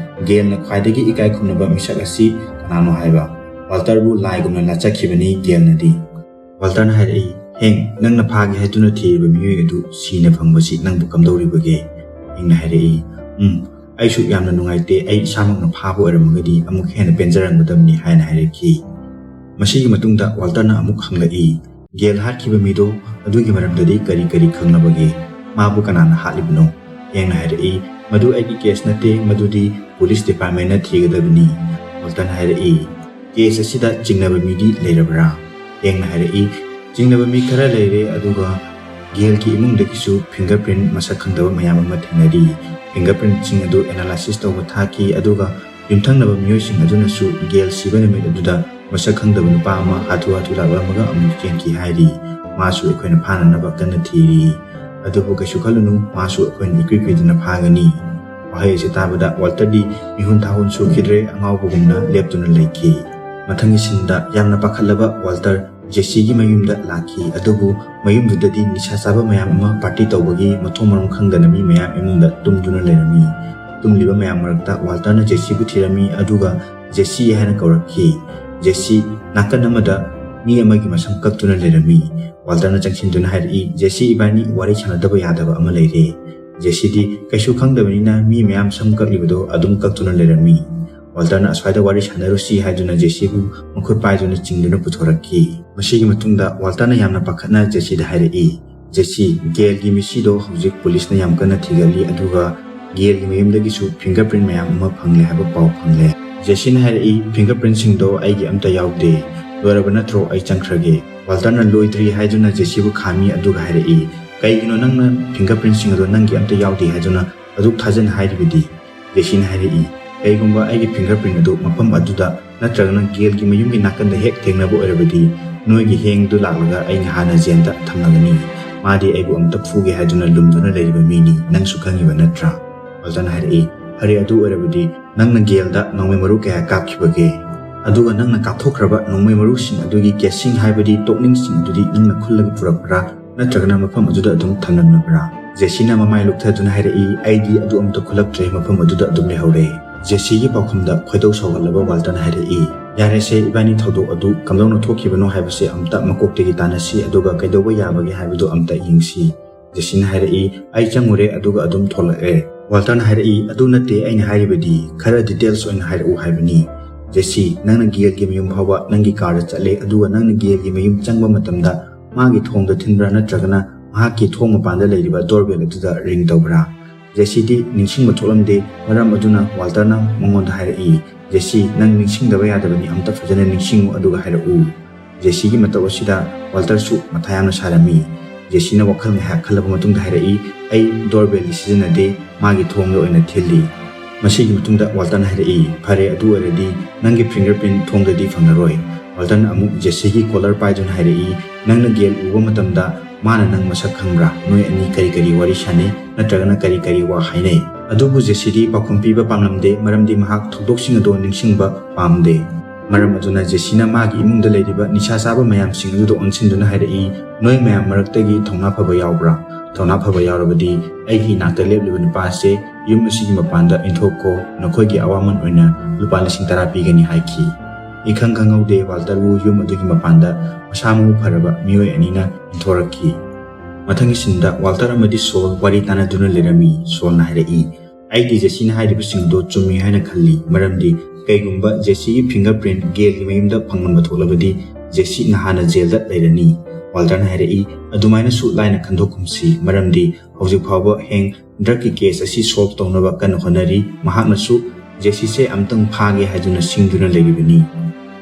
ꯒꯦꯜꯅ ꯈ꯭ꯋꯥꯏꯗꯒꯤ ꯏꯀꯥꯏ ꯈꯨꯝꯅꯕ ꯃꯤꯁꯛ ꯑꯁꯤ ꯀꯅꯥꯅꯣ ꯍꯥꯏꯕ꯫ ꯋꯥꯜꯇꯔꯕꯨ ꯂꯥꯏꯒꯨꯝꯅ ꯂꯥꯠꯆꯈꯤꯕꯅꯤ ꯒꯦꯜꯅꯗꯤ꯫ ꯋꯥꯜꯇꯔꯅ ꯍꯥꯏꯔꯛꯏ, "ꯍꯦꯡ, ꯅꯪꯅ ꯐꯥꯒꯦ ꯍꯥꯏꯗꯨꯅ ꯊꯤꯔꯤꯕ ꯃꯤꯑꯣꯏ ꯑꯗꯨ ꯁꯤꯅ ꯐꯪꯕꯁꯤ ꯅꯪꯕꯨ ꯀꯝꯗꯧꯔꯤꯕꯒꯦ?" ꯍꯦꯡꯅ ꯍꯥꯏꯔꯛꯏ, "ꯎꯝ, ꯑꯩꯁꯨ ꯌꯥꯝꯅ ꯅꯨꯡꯉꯥꯏꯇꯦ꯫ ꯑꯩ ꯏꯁꯥꯃꯛꯅ ꯐꯥꯕ ꯑꯣꯏꯔꯝꯃꯒꯗꯤ ꯑꯃꯨꯛ ꯍꯦꯟꯅ ꯄꯦꯟꯖꯔꯝꯒꯗꯕꯅꯤ" ꯍꯥꯏꯅ ꯍꯥꯏꯔꯛꯈꯤ꯫ ꯃꯁꯤꯒꯤ ꯃꯇꯨꯡꯗ ꯋꯥꯜꯇꯔꯅ ꯑꯃꯨꯛ ꯍꯪꯂꯛꯏ, "ꯒꯦꯜ ꯍꯥꯠꯈꯤꯕ ꯃꯤꯗꯣ ꯑꯗꯨꯒꯤ ꯃꯔꯝꯗꯗꯤ ꯀꯔꯤ ꯀꯔꯤ ꯈꯪꯂꯕꯒꯦ? ꯃꯥꯕꯨ ꯀꯅꯥꯅ ꯍꯥꯠꯂꯤꯕꯅꯣ?" ꯍꯦꯡꯅ ꯍꯥꯏꯔꯛꯏ, "ꯃꯗꯨ ꯑꯩꯒꯤ ꯀꯦꯁ ꯅꯠꯇꯦ, ꯃꯗꯨꯗꯤ ꯄꯨꯂꯤꯁ ꯗꯤꯄꯥꯔꯠꯃꯦꯟꯅ ꯊꯤꯒꯗꯕꯅꯤ꯫" ꯋꯥꯜꯇꯔꯅ ꯍꯥꯏꯔꯛꯏ, "ꯀꯦꯁ ꯑꯁꯤꯗ ꯆꯤꯡꯅꯕ ꯃꯤꯗꯤ ꯂꯩꯔꯕ꯭ꯔꯥ?" ꯍꯦꯡꯅ ꯍꯥꯏꯔꯛꯏ, "ꯆꯤꯡꯅꯕ ꯃꯤ ꯈꯔ ꯂꯩꯔꯦ, ꯑꯗꯨꯒ ꯒꯦꯜꯒꯤ ꯏꯃꯨꯡꯗꯒꯤꯁꯨ ꯐꯤꯡꯒꯔ ꯄ꯭ꯔꯤꯟ ꯃꯁꯛ ꯈꯪꯗꯕ ꯃꯌꯥꯝ ꯑꯃ ꯊꯦꯡꯅꯔꯤ꯫ ꯐꯤꯡꯒꯔ ꯄ꯭ꯔꯤꯟꯁꯤꯡ ꯑꯗꯨ ꯑꯦꯅꯥꯂꯥꯏꯁꯤꯁ ꯇꯧꯕ ꯊꯥꯈꯤ, ꯑꯗꯨꯒ ꯌꯨꯝꯊꯪꯅꯕ ꯃꯤꯑꯣꯏꯁꯤꯡ ꯑꯗꯨꯅꯁꯨ ꯒꯦꯜ ꯁꯤꯕ ꯅꯨꯃꯤꯠ ꯑꯗꯨꯗ ꯃꯁꯛ ꯈꯪꯗꯕ ꯅꯨꯄꯥ ꯑꯃ ꯍꯥꯊꯨ ꯍꯥꯊꯨ ꯂꯥꯛꯂꯝꯃꯒ ꯑꯃꯨꯛ ꯆꯦꯟꯈꯤ ꯍꯥꯏꯔꯤ꯫ ꯃꯥꯁꯨ ꯑꯩꯈꯣꯏꯅ ꯐꯥꯅꯅꯕ ꯀꯟꯅ ꯊꯤꯔꯤ꯫ ꯑꯗꯨꯕꯨ ꯀꯩꯁꯨ ꯈꯜꯂꯨꯅꯨ, ꯃꯥꯁꯨ ꯑꯩꯈꯣꯏꯅ ꯏꯀꯨꯏ ꯀꯨꯏꯗꯅ ꯐꯥꯒꯅꯤ꯫" ꯋꯥꯍꯩ ꯑꯁꯤ ꯇꯥꯕꯗ ꯋꯥꯜꯇꯔꯗꯤ ꯃꯤꯍꯨꯟ ꯊꯥꯍꯨꯟ ꯁꯨꯈꯤꯗ꯭ꯔꯦ, ꯑꯉꯥꯎꯕꯒꯨꯝꯅ ꯂꯦꯞꯇꯨꯅ ꯂꯩꯈꯤ꯫ ꯃꯊꯪꯒꯤ ꯁꯤꯟꯗ ꯌꯥꯝꯅ ꯄꯥꯈꯠꯂꯕ ꯋꯥꯜꯇꯔ ꯖꯦꯁꯤꯒꯤ ꯃꯌꯨꯝꯗ ꯂꯥꯛꯈꯤ꯫ ꯑꯗꯨꯕꯨ ꯃꯌꯨꯝꯗꯨꯗꯗꯤ ꯅꯤꯁꯥ ꯆꯥꯕ ꯃꯌꯥꯝ ꯑꯃ ꯄꯥꯔꯇꯤ ꯇꯧꯕꯒꯤ ꯃꯊꯣꯡ ꯃꯔꯝ ꯈꯪꯗꯅ ꯃꯤ ꯃꯌꯥꯝ ꯏꯃꯨꯡꯗ ꯇꯨꯝꯗꯨꯅ ꯂꯩꯔꯝꯃꯤ꯫ ꯇꯨꯝꯂꯤꯕ ꯃꯌꯥꯝ ꯃꯔꯛꯇ ꯋꯥꯜꯇꯔꯅ ꯖꯦꯁꯤꯕꯨ ꯊꯤꯔꯝꯃꯤ, ꯑꯗꯨꯒ "ꯖꯦꯁꯤ" ꯍꯥꯏꯅ ꯀꯧꯔꯛꯈꯤ꯫ ꯖꯦꯁꯤ ꯅꯥꯀꯟ ꯑꯃꯗ ꯃꯤ ꯑꯃꯒꯤ ꯃꯁꯝ ꯀꯛꯇꯨꯅ ꯂꯩꯔꯝꯃꯤ꯫ ꯋꯥꯜꯇꯔꯅ ꯆꯪꯁꯤꯟꯗꯨꯅ ꯍꯥꯏꯔꯛꯏ, "ꯖꯦꯁꯤ, ꯏꯕꯥꯅꯤ ꯋꯥꯔꯤ ꯁꯥꯟꯅꯗꯕ ꯌꯥꯗꯕ ꯑꯃ ꯂꯩꯔꯦ꯫" ꯖꯦꯁꯤꯗꯤ ꯀꯩꯁꯨ ꯈꯪꯗꯕꯅꯤꯅ ꯃꯤ ꯃꯌꯥꯝ ꯁꯝ ꯀꯛꯂꯤꯕꯗꯣ ꯑꯗꯨꯝ ꯀꯛꯇꯨꯅ ꯂꯩꯔꯝꯃꯤ꯫ ꯋꯥꯜꯇꯔꯅ ꯑꯁ꯭ꯋꯥꯏꯗ ꯋꯥꯔꯤ ꯁꯥꯟꯅꯔꯨꯁꯤ ꯍꯥꯏꯗꯨꯅ ꯖꯦꯁꯤꯕꯨ ꯃꯈꯨꯠ ꯄꯥꯏꯗꯨꯅ ꯆꯤꯡꯗꯨꯅ ꯄꯨꯊꯣꯔꯛꯈꯤ꯫ ꯃꯁꯤꯒꯤ ꯃꯇꯨꯡꯗ ꯋꯥꯜꯇꯔꯅ ꯌꯥꯝꯅ ꯄꯥꯈꯠꯅ ꯖꯦꯁꯤꯗ ꯍꯥꯏꯔꯛꯏ, "ꯖꯦꯁꯤ, ꯒꯦꯜꯒꯤ ꯃꯤꯁꯤꯗꯣ ꯍꯧꯖꯤꯛ ꯄꯨꯂꯤꯁꯅ ꯌꯥꯝ ꯀꯟꯅ ꯊꯤꯒꯠꯂꯤ, ꯑꯗꯨꯒ ꯒꯦꯜꯒꯤ ꯃꯌꯨꯝꯗꯒꯤꯁꯨ ꯐꯤꯡꯒꯔ ꯄ꯭ꯔꯤꯟ ꯃꯌꯥꯝ ꯑꯃ ꯐꯪꯂꯦ ꯍꯥꯏꯕ ꯄꯥꯎ ꯐꯪꯂꯦ꯫" ꯖꯦꯁꯤꯅ ꯍꯥꯏꯔꯛꯏ, "ꯐꯤꯡꯒꯔ ꯄ꯭ꯔꯤꯟꯁꯤꯡꯗꯣ ꯑꯩꯒꯤ ꯑꯝꯇ ꯌꯥꯎꯗꯦ꯫ ꯂꯣꯏꯔꯕ ꯅꯠꯇ꯭ꯔꯣ? ꯑꯩ ꯆꯪꯈ꯭ꯔꯒꯦ꯫" ꯋꯥꯜꯇꯔꯅ ꯂꯣꯏꯗ꯭ꯔꯤ ꯍꯥꯏꯗꯨꯅ ꯖꯦꯁꯤꯕꯨ ꯈꯥꯝꯃꯤ, ꯑꯗꯨꯒ ꯍꯥꯏꯔꯛꯏ, "ꯀꯩꯒꯤꯅꯣ ꯅꯪꯅ ꯐꯤꯡꯒꯔ ꯄ꯭ꯔꯤꯟꯁꯤꯡ ꯑꯗꯣ ꯅꯪꯒꯤ ꯑꯝꯇ ꯌꯥꯎꯗꯦ ꯍꯥꯏꯗꯨꯅ ꯑꯗꯨꯛ ꯊꯥꯖꯅ ꯍꯥꯏꯔꯤꯕꯗꯤ?" ꯖꯦꯁꯤꯅ ꯍꯥꯏꯔꯛꯏ, "ꯀꯩꯒꯨꯝꯕ ꯑꯩꯒꯤ ꯐꯤꯡꯒꯔ ꯄ꯭ꯔꯤꯟ ꯑꯗꯨ ꯃꯐꯝ ꯑꯗꯨꯗ ꯅꯠꯇ꯭ꯔꯒꯅ ꯒꯦꯜꯒꯤ ꯃꯌꯨꯝꯒꯤ ꯅꯥꯀꯟꯗ ꯍꯦꯛ ꯊꯦꯡꯅꯕ ꯑꯣꯏꯔꯕꯗꯤ, ꯅꯣꯏꯒꯤ ꯍꯦꯡꯗꯨ ꯂꯥꯛꯂꯒ ꯑꯩꯅ ꯍꯥꯟꯅ ꯖꯦꯟꯗ ꯊꯝꯂꯒꯅꯤ꯫ ꯃꯥꯗꯤ ꯑꯩꯕꯨ ꯑꯝꯇ ꯐꯨꯒꯦ ꯍꯥꯏꯗꯨꯅ ꯂꯨꯝꯗꯨꯅ ꯂꯩꯔꯤꯕ ꯃꯤꯅꯤ, ꯅꯪꯁꯨ ꯈꯪꯉꯤꯕ ꯅꯠꯇ꯭ꯔꯥ?" ꯋꯥꯜꯇꯔꯅ ꯍꯥꯏꯔꯛꯏ, "ꯐꯔꯦ, ꯑꯗꯨ ꯑꯣꯏꯔꯕꯗꯤ ꯅꯪꯅ ꯒꯦꯜꯗ ꯅꯣꯡꯃꯩ ꯃꯔꯨ ꯀꯌꯥ ꯀꯥꯞꯈꯤꯕꯒꯦ? ꯑꯗꯨꯒ ꯅꯪꯅ ꯀꯥꯞꯊꯣꯛꯈ꯭ꯔꯕ ꯅꯣꯡꯃꯩ ꯃꯔꯨꯁꯤꯡ ꯑꯗꯨꯒꯤ ꯀꯦꯁꯤꯡ, ꯍꯥꯏꯕꯗꯤ ꯇꯣꯛꯅꯤꯡꯁꯤꯡ ꯑꯗꯨꯗꯤ ꯅꯪꯅ ꯈꯨꯜꯂꯒ ꯄꯨꯔꯛꯄ꯭ꯔꯥ, ꯅꯠꯇ꯭ꯔꯒꯅ ꯃꯐꯝ ꯑꯗꯨꯗ ꯑꯗꯨꯝ ꯊꯝꯂꯝꯂꯕ꯭ꯔꯥ?" ꯖꯦꯁꯤꯅ ꯃꯃꯥꯏ ꯂꯨꯞꯊꯗꯨꯅ ꯍꯥꯏꯔꯛꯏ, "ꯑꯩꯗꯤ ꯑꯗꯨ ꯑꯝꯇ ꯈꯨꯜꯂꯛꯇ꯭ꯔꯦ, ꯃꯐꯝ ꯑꯗꯨꯗ ꯑꯗꯨꯝ ꯂꯩꯍꯧꯔꯦ"꯫ ꯖꯦꯁꯤꯒꯤ ꯄꯥꯎꯈꯨꯝꯗ ꯈꯣꯏꯗꯧ ꯁꯥꯎꯒꯠꯂꯕ ꯋꯥꯜꯇꯔꯅ ꯍꯥꯏꯔꯛꯏ, "ꯌꯥꯔꯦꯁꯦ, ꯏꯕꯥꯅꯤ ꯊꯧꯗꯣꯛ ꯑꯗꯨ ꯀꯝꯗꯧꯅ ꯊꯣꯛꯈꯤꯕꯅꯣ ꯍꯥꯏꯕꯁꯦ ꯑꯝꯇ ꯃꯀꯣꯛꯇꯒꯤ ꯇꯥꯟꯅꯁꯤ, ꯑꯗꯨꯒ ꯀꯩꯗꯧꯕ ꯌꯥꯕꯒꯦ ꯍꯥꯏꯕꯗꯨ ꯑꯝꯇ ꯌꯦꯡꯁꯤ"꯫ ꯖꯦꯁꯤꯅ ꯍꯥꯏꯔꯛꯏ, "ꯑꯩ ꯆꯪꯉꯨꯔꯦ, ꯑꯗꯨꯒ ꯑꯗꯨꯝ ꯊꯣꯛꯂꯛꯑꯦ"꯫ ꯋꯥꯜꯇꯔꯅ ꯍꯥꯏꯔꯛꯏ, "ꯑꯗꯨ ꯅꯠꯇꯦ ꯑꯩꯅ ꯍꯥꯏꯔꯤꯕꯗꯤ, ꯈꯔ details ꯑꯣꯏꯅ ꯍꯥꯏꯔꯛꯎ ꯍꯥꯏꯕꯅꯤ"꯫ "ꯖꯦꯁꯤ, ꯅꯪꯅ ꯒꯦꯜꯒꯤ ꯃꯌꯨꯝ ꯐꯥꯎꯕ ꯅꯪꯒꯤ ꯀꯥꯔꯗ ꯆꯠꯂꯦ, ꯑꯗꯨꯒ ꯅꯪꯅ ꯒꯦꯜꯒꯤ ꯃꯌꯨꯝ ꯆꯪꯕ ꯃꯇꯝꯗ ꯃꯥꯒꯤ ꯊꯣꯡꯗ ꯊꯤꯟꯕ꯭ꯔꯥ, ꯅꯠꯇ꯭ꯔꯒꯅ ꯃꯍꯥꯛꯀꯤ ꯊꯣꯡ ꯃꯄꯥꯟꯗ ꯂꯩꯔꯤꯕ doorbell ꯑꯗꯨꯗ ring ꯇꯧꯕ꯭ꯔꯥ?" ꯖꯦꯁꯤꯗꯤ ꯅꯤꯡꯁꯤꯡꯕ ꯊꯣꯛꯂꯝꯗꯦ, ꯃꯔꯝ ꯑꯗꯨꯅ ꯋꯥꯜꯇꯔꯅ ꯃꯉꯣꯟꯗ ꯍꯥꯏꯔꯛꯏ, "ꯖꯦꯁꯤ, ꯅꯪ ꯅꯤꯡꯁꯤꯡꯗꯕ ꯌꯥꯗꯕꯅꯤ, ꯑꯝꯇ ꯐꯖꯅ ꯅꯤꯡꯁꯤꯡꯉꯨ ꯑꯗꯨꯒ ꯍꯥꯏꯔꯛꯎ"꯫ ꯖꯦꯁꯤꯒꯤ ꯃꯇꯧ ꯑꯁꯤꯗ ꯋꯥꯜꯇꯔꯁꯨ ꯃꯊꯥ ꯌꯥꯝꯅ ꯁꯥꯔꯝꯃꯤ꯫ ꯖꯦꯁꯤꯅ ꯋꯥꯈꯜ ꯉꯥꯏꯍꯥꯛ ꯈꯜꯂꯕ ꯃꯇꯨꯡꯗ ꯍꯥꯏꯔꯛꯏ, "ꯑꯩ doorbellꯗꯤ ꯁꯤꯖꯤꯟꯅꯗꯦ, ꯃꯥꯒꯤ ꯊꯣꯡꯗ ꯑꯣꯏꯅ ꯊꯤꯜꯂꯤ"꯫ ꯃꯁꯤꯒꯤ ꯃꯇꯨꯡꯗ ꯋꯥꯜꯇꯔꯅ ꯍꯥꯏꯔꯛꯏ, "ꯐꯔꯦ, ꯑꯗꯨ ꯑꯣꯏꯔꯗꯤ ꯅꯪꯒꯤ fingerprint ꯊꯣꯡꯗꯗꯤ ꯐꯪꯂꯔꯣꯏ"꯫ ꯋꯥꯜꯇꯔꯅ ꯑꯃꯨꯛ ꯖꯦꯁꯤꯒꯤ collar ꯄꯥꯏꯗꯨꯅ ꯍꯥꯏꯔꯛꯏ, "ꯅꯪꯅ ꯒꯦꯜ ꯎꯕ ꯃꯇꯝꯗ ꯃꯥꯅ ꯅꯪ ꯃꯁꯛ ꯈꯪꯕ꯭ꯔꯥ? ꯅꯣꯏ ꯑꯅꯤ ꯀꯔꯤ ꯀꯔꯤ ꯋꯥꯔꯤ ꯁꯥꯟꯅꯩ, ꯅꯠꯇ꯭ꯔꯒꯅ ꯀꯔꯤ ꯀꯔꯤ ꯋꯥ ꯍꯥꯏꯅꯩ?" ꯑꯗꯨꯕꯨ ꯖꯦꯁꯤꯗꯤ ꯄꯥꯎꯈꯨꯝ ꯄꯤꯕ ꯄꯥꯝꯂꯝꯗꯦ, ꯃꯔꯝꯗꯤ ꯃꯍꯥꯛ ꯊꯧꯗꯣꯛꯁꯤꯡ ꯑꯗꯨ ꯅꯤꯡꯁꯤꯡꯕ ꯄꯥꯝꯗꯦ꯫ ꯃꯔꯝ ꯑꯗꯨꯅ ꯖꯦꯁꯤꯅ ꯃꯥꯒꯤ ꯏꯃꯨꯡꯗ ꯂꯩꯔꯤꯕ ꯅꯤꯁꯥ ꯆꯥꯕ ꯃꯌꯥꯝꯁꯤꯡ ꯑꯗꯨꯗ ꯑꯣꯟꯁꯤꯟꯗꯨꯅ ꯍꯥꯏꯔꯛꯏ, "ꯅꯣꯏ ꯃꯌꯥꯝ ꯃꯔꯛꯇꯒꯤ ꯊꯧꯅꯥ ꯐꯕ ꯌꯥꯎꯕ꯭ꯔꯥ? ꯊꯧꯅꯥ ꯐꯕ ꯌꯥꯎꯔꯕꯗꯤ ꯑꯩꯒꯤ ꯏꯅꯥꯛꯇ ꯂꯦꯞꯂꯤꯕ ꯅꯨꯄꯥ ꯑꯁꯦ ꯌꯨꯝ ꯑꯁꯤꯒꯤ ꯃꯄꯥꯟꯗ ꯏꯟꯊꯣꯛꯈꯣ, ꯅꯈꯣꯏꯒꯤ ꯑꯋꯥꯃꯟ ꯑꯣꯏꯅ ꯂꯨꯄꯥ ꯂꯤꯁꯤꯡ ꯇꯔꯥ ꯄꯤꯒꯅꯤ" ꯍꯥꯏꯈꯤ꯫ ꯏꯈꯪ ꯈꯪꯍꯧꯗꯦ, ꯋꯥꯜꯇꯔꯕꯨ ꯌꯨꯝ ꯑꯗꯨꯒꯤ ꯃꯄꯥꯟꯗ ꯃꯁꯥ ꯃꯎ ꯐꯔꯕ ꯃꯤꯑꯣꯏ ꯑꯅꯤꯅ ꯏꯟꯊꯣꯔꯛꯈꯤ꯫ ꯃꯊꯪꯒꯤ ꯁꯤꯟꯗ ꯋꯥꯜꯇꯔ ꯑꯃꯗꯤ ꯁꯣꯜ ꯋꯥꯔꯤ ꯇꯥꯟꯅꯗꯨꯅ ꯂꯩꯔꯝꯃꯤ꯫ ꯁꯣꯜꯅ ꯍꯥꯏꯔꯛꯏ, "ꯑꯩꯗꯤ ꯖꯦꯁꯤꯅ ꯍꯥꯏꯔꯤꯕꯁꯤꯡꯗꯨ ꯆꯨꯝꯃꯤ ꯍꯥꯏꯅ ꯈꯜꯂꯤ, ꯃꯔꯝꯗꯤ ꯀꯩꯒꯨꯝꯕ ꯖꯦꯁꯤꯒꯤ fingerprint ꯒꯦꯜꯒꯤ ꯃꯌꯨꯝꯗ ꯐꯪꯂꯝꯕ ꯊꯣꯛꯂꯕꯗꯤ ꯖꯦꯁꯤ ꯅꯍꯥꯟꯅ ꯖꯦꯜꯗ ꯂꯩꯔꯅꯤ"꯫ ꯋꯥꯜꯇꯔꯅ ꯍꯥꯏꯔꯛꯏ, "ꯑꯗꯨꯃꯥꯏꯅꯁꯨ ꯂꯥꯏꯅ ꯈꯟꯗꯣꯛꯀꯨꯝꯁꯤ, ꯃꯔꯝꯗꯤ ꯍꯧꯖꯤꯛ ꯐꯥꯎꯕ ꯍꯦꯡ drugꯀꯤ case ꯑꯁꯤ solve ꯇꯧꯅꯕ ꯀꯟꯅ ꯍꯣꯠꯅꯔꯤ꯫ ꯃꯍꯥꯛꯅꯁꯨ ꯖꯦꯁꯤꯁꯦ ꯑꯝꯇꯪ ꯐꯥꯒꯦ ꯍꯥꯏꯗꯨꯅ ꯁꯤꯡꯗꯨꯅ ꯂꯩꯔꯤꯕꯅꯤ꯫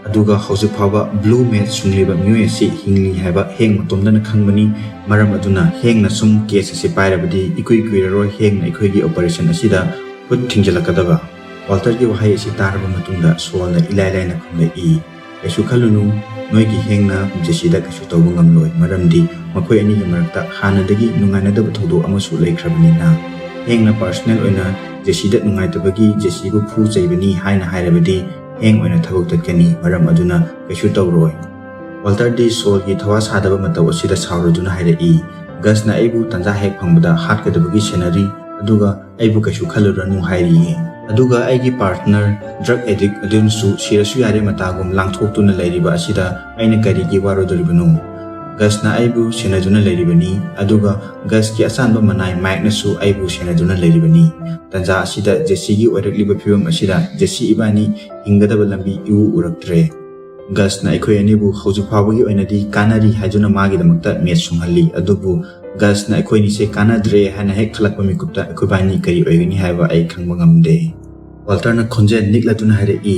ꯑꯗꯨꯒ ꯍꯧꯖꯤꯛ ꯐꯥꯎꯕ blue meth ꯁꯨꯡꯂꯤꯕ ꯃꯤꯑꯣꯏ ꯑꯁꯤ ꯍꯤꯡꯂꯤ ꯍꯥꯏꯕ ꯍꯦꯡ ꯃꯇꯣꯝꯗꯅ ꯈꯪꯕꯅꯤ꯫ ꯃꯔꯝ ꯑꯗꯨꯅ ꯍꯦꯡꯅ ꯁꯨꯝ case ꯑꯁꯤ ꯄꯥꯏꯔꯕꯗꯤ ꯏꯀꯨꯏ ꯀꯨꯏꯔꯔꯣꯏ ꯍꯦꯡꯅ ꯑꯩꯈꯣꯏꯒꯤ operation ꯑꯁꯤꯗ ꯈꯨꯠ ꯊꯤꯡꯖꯤꯜꯂꯛꯀꯗꯕ"꯫ ꯋꯥꯜꯇꯔꯒꯤ ꯋꯥꯍꯩ ꯑꯁꯤ ꯇꯥꯔꯕ ꯃꯇꯨꯡꯗ ꯁꯣꯜꯅ ꯏꯂꯥꯏ ꯂꯥꯏꯅ ꯈꯨꯝꯂꯛꯏ, "ꯀꯩꯁꯨ ꯈꯜꯂꯨꯅꯨ, ꯅꯣꯏꯒꯤ ꯍꯦꯡꯅ ꯖꯦꯁꯤꯗ ꯀꯩꯁꯨ ꯇꯧꯕ ꯉꯝꯂꯣꯏ, ꯃꯔꯝꯗꯤ ꯃꯈꯣꯏ ꯑꯅꯤꯒꯤ ꯃꯔꯛꯇ ꯍꯥꯟꯅꯗꯒꯤ ꯅꯨꯡꯉꯥꯏꯅꯗꯕ ꯊꯧꯗꯣꯛ ꯑꯃꯁꯨ ꯂꯩꯈ꯭ꯔꯕꯅꯤꯅ꯫ ꯍꯦꯡꯅ personal ꯑꯣꯏꯅ ꯖꯦꯁꯤꯗ ꯅꯨꯡꯉꯥꯏꯇꯕꯒꯤ ꯖꯦꯁꯤꯕꯨ ꯐꯨ ꯆꯩꯕꯅꯤ ꯍꯥꯏꯅ ꯍꯥꯏꯔꯕꯗꯤ ꯍꯦꯡ ꯑꯣꯏꯅ ꯊꯕꯛ ꯇꯠꯀꯅꯤ, ꯃꯔꯝ ꯑꯗꯨꯅ ꯀꯩꯁꯨ ꯇꯧꯔꯣꯏ"꯫ ꯋꯥꯜꯇꯔꯗꯤ ꯁꯣꯜꯒꯤ ꯊꯋꯥ ꯁꯥꯗꯕ ꯃꯇꯧ ꯑꯁꯤꯗ ꯁꯥꯎꯔꯗꯨꯅ ꯍꯥꯏꯔꯛꯏ, ꯒꯁꯅ ꯑꯩꯕꯨ ꯇꯟꯖꯥ ꯍꯦꯛ ꯐꯪꯕꯗ ꯍꯥꯠꯀꯗꯕꯒꯤ ꯁꯦꯟꯅꯔꯤ, ꯑꯗꯨꯒ ꯑꯩꯕꯨ ꯀꯩꯁꯨ ꯈꯜꯂꯨꯔꯅꯨ ꯍꯥꯏꯔꯤꯌꯦ꯫ ꯑꯗꯨꯒ ꯑꯩꯒꯤ ꯄꯥꯔꯠꯅꯔ ꯗ꯭ꯔꯒ ꯑꯦꯗꯤꯛ ꯑꯗꯨꯅꯁꯨ ꯁꯤꯔꯁꯨ ꯌꯥꯔꯦ ꯃꯇꯥꯒꯨꯝ ꯂꯥꯡꯊꯣꯛꯇꯨꯅ ꯂꯩꯔꯤꯕ ꯑꯁꯤꯗ ꯑꯩꯅ ꯀꯔꯤꯒꯤ ꯋꯥꯔꯨꯗꯣꯔꯤꯕꯅꯣ? ꯒꯁꯅ ꯑꯩꯕꯨ ꯁꯦꯟꯅꯗꯨꯅ ꯂꯩꯔꯤꯕꯅꯤ, ꯑꯗꯨꯒ ꯒꯁꯀꯤ ꯑꯆꯥꯟꯕ ꯃꯅꯥꯏ ꯃꯥꯏꯛꯅꯁꯨ ꯑꯩꯕꯨ ꯁꯦꯟꯅꯗꯨꯅ ꯂꯩꯔꯤꯕꯅꯤ꯫ ꯇꯟꯖꯥ ꯑꯁꯤꯗ ꯖꯦꯁꯤꯒꯤ ꯑꯣꯏꯔꯛꯂꯤꯕ ꯐꯤꯕꯝ ꯑꯁꯤꯗ ꯖꯦꯁꯤ ꯏꯕꯥꯅꯤ ꯍꯤꯡꯒꯗꯕ ꯂꯝꯕꯤ ꯏꯎ ꯎꯔꯛꯇ꯭ꯔꯦ꯫ ꯒꯁꯅ ꯑꯩꯈꯣꯏ ꯑꯅꯤꯕꯨ ꯍꯧꯖꯤꯛ ꯐꯥꯎꯕꯒꯤ ꯑꯣꯏꯅꯗꯤ ꯀꯥꯟꯅꯔꯤ ꯍꯥꯏꯗꯨꯅ ꯃꯥꯒꯤꯗꯃꯛꯇ ꯃꯦꯠ ꯁꯨꯡꯍꯜꯂꯤ, ꯑꯗꯨꯕꯨ ꯒꯁꯅ ꯑꯩꯈꯣꯏꯅꯤꯁꯦ ꯀꯥꯟꯅꯗ꯭ꯔꯦ ꯍꯥꯏꯅ ꯍꯦꯛ ꯈꯜꯂꯛꯄ ꯃꯤꯀꯨꯞꯇ ꯑꯩꯈꯣꯏꯕꯥꯅꯤ ꯀꯔꯤ ꯑꯣꯏꯒꯅꯤ ꯍꯥꯏꯕ ꯑꯩ ꯈꯪꯕ ꯉꯝꯗꯦ꯫ ꯋꯥꯜꯇꯔꯅ ꯈꯣꯟꯖꯦꯜ ꯅꯤꯛꯂꯗꯨꯅ ꯍꯥꯏꯔꯛꯏ,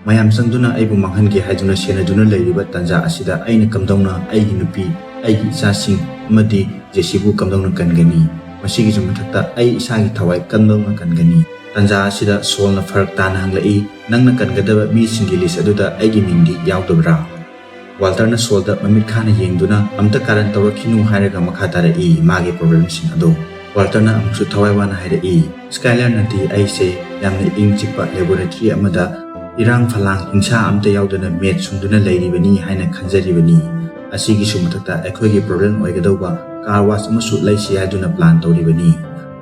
"ꯃꯌꯥꯝ ꯆꯪꯗꯨꯅ ꯑꯩꯕꯨ ꯃꯥꯡꯍꯟꯒꯦ ꯍꯥꯏꯗꯨꯅ ꯁꯦꯟꯅꯗꯨꯅ ꯂꯩꯔꯤꯕ ꯇꯥꯟꯖꯥ ꯑꯁꯤꯗ ꯑꯩꯅ ꯀꯝꯗꯧꯅ ꯑꯩꯒꯤ ꯅꯨꯄꯤ, ꯑꯩꯒꯤ ꯏꯆꯥꯁꯤꯡ ꯑꯃꯗꯤ ꯖꯦꯁꯤꯕꯨ ꯀꯝꯗꯧꯅ ꯀꯟꯒꯅꯤ? ꯃꯁꯤꯒꯤꯁꯨ ꯃꯊꯛꯇ ꯑꯩ ꯏꯁꯥꯒꯤ ꯊꯋꯥꯏ ꯀꯝꯗꯧꯅ ꯀꯟꯒꯅꯤ?" ꯇꯥꯟꯖꯥ ꯑꯁꯤꯗ ꯁꯣꯜꯅ ꯐꯔꯛ ꯇꯥꯅ ꯍꯪꯂꯛꯏ, "ꯅꯪꯅ ꯀꯟꯒꯗꯕ ꯃꯤꯁꯤꯡꯒꯤ ꯂꯤꯁ ꯑꯗꯨꯗ ꯑꯩꯒꯤ ꯃꯤꯡꯗꯤ ꯌꯥꯎꯗꯕ꯭ꯔꯥ?" ꯋꯥꯜꯇꯔꯅ ꯁꯣꯜꯗ ꯃꯃꯤꯠ ꯈꯥꯅ ꯌꯦꯡꯗꯨꯅ, "ꯑꯝꯇ ꯀꯥꯔꯟ ꯇꯧꯔꯛꯈꯤꯅꯨ" ꯍꯥꯏꯔꯒ ꯃꯈꯥ ꯇꯥꯔꯛꯏ ꯃꯥꯒꯤ ꯄ꯭ꯔꯣꯕ꯭ꯂꯦꯝꯁꯤꯡ ꯑꯗꯨ꯫ ꯋꯥꯜꯇꯔꯅ ꯑꯃꯨꯛꯁꯨ ꯊꯋꯥꯏ ꯋꯥꯅ ꯍꯥꯏꯔꯛꯏ, "ꯁ꯭ꯀꯥꯏꯂꯔꯅꯗꯤ ꯑꯩꯁꯦ ꯌꯥꯝꯅ ꯏꯪ ꯆꯤꯛꯄ ꯂꯦꯕꯣꯔꯦꯇꯔꯤ ꯑꯃꯗ ꯏꯔꯥꯡ ꯐꯂꯥꯡ ꯍꯤꯡꯁꯥ ꯑꯝꯇ ꯌꯥꯎꯗꯅ ꯃꯦꯠ ꯁꯨꯡꯗꯨꯅ ꯂꯩꯔꯤꯕꯅꯤ ꯍꯥꯏꯅ ꯈꯟꯖꯔꯤꯕꯅꯤ꯫ ꯑꯁꯤꯒꯤꯁꯨ ꯃꯊꯛꯇ ꯑꯩꯈꯣꯏꯒꯤ ꯄ꯭ꯔꯣꯕ꯭ꯂꯦꯝ ꯑꯣꯏꯒꯗꯧꯕ ꯀꯥꯔ ꯋꯥꯁ ꯑꯃꯁꯨ ꯂꯩꯁꯤ ꯍꯥꯏꯗꯨꯅ ꯄ꯭ꯂꯥꯟ ꯇꯧꯔꯤꯕꯅꯤ꯫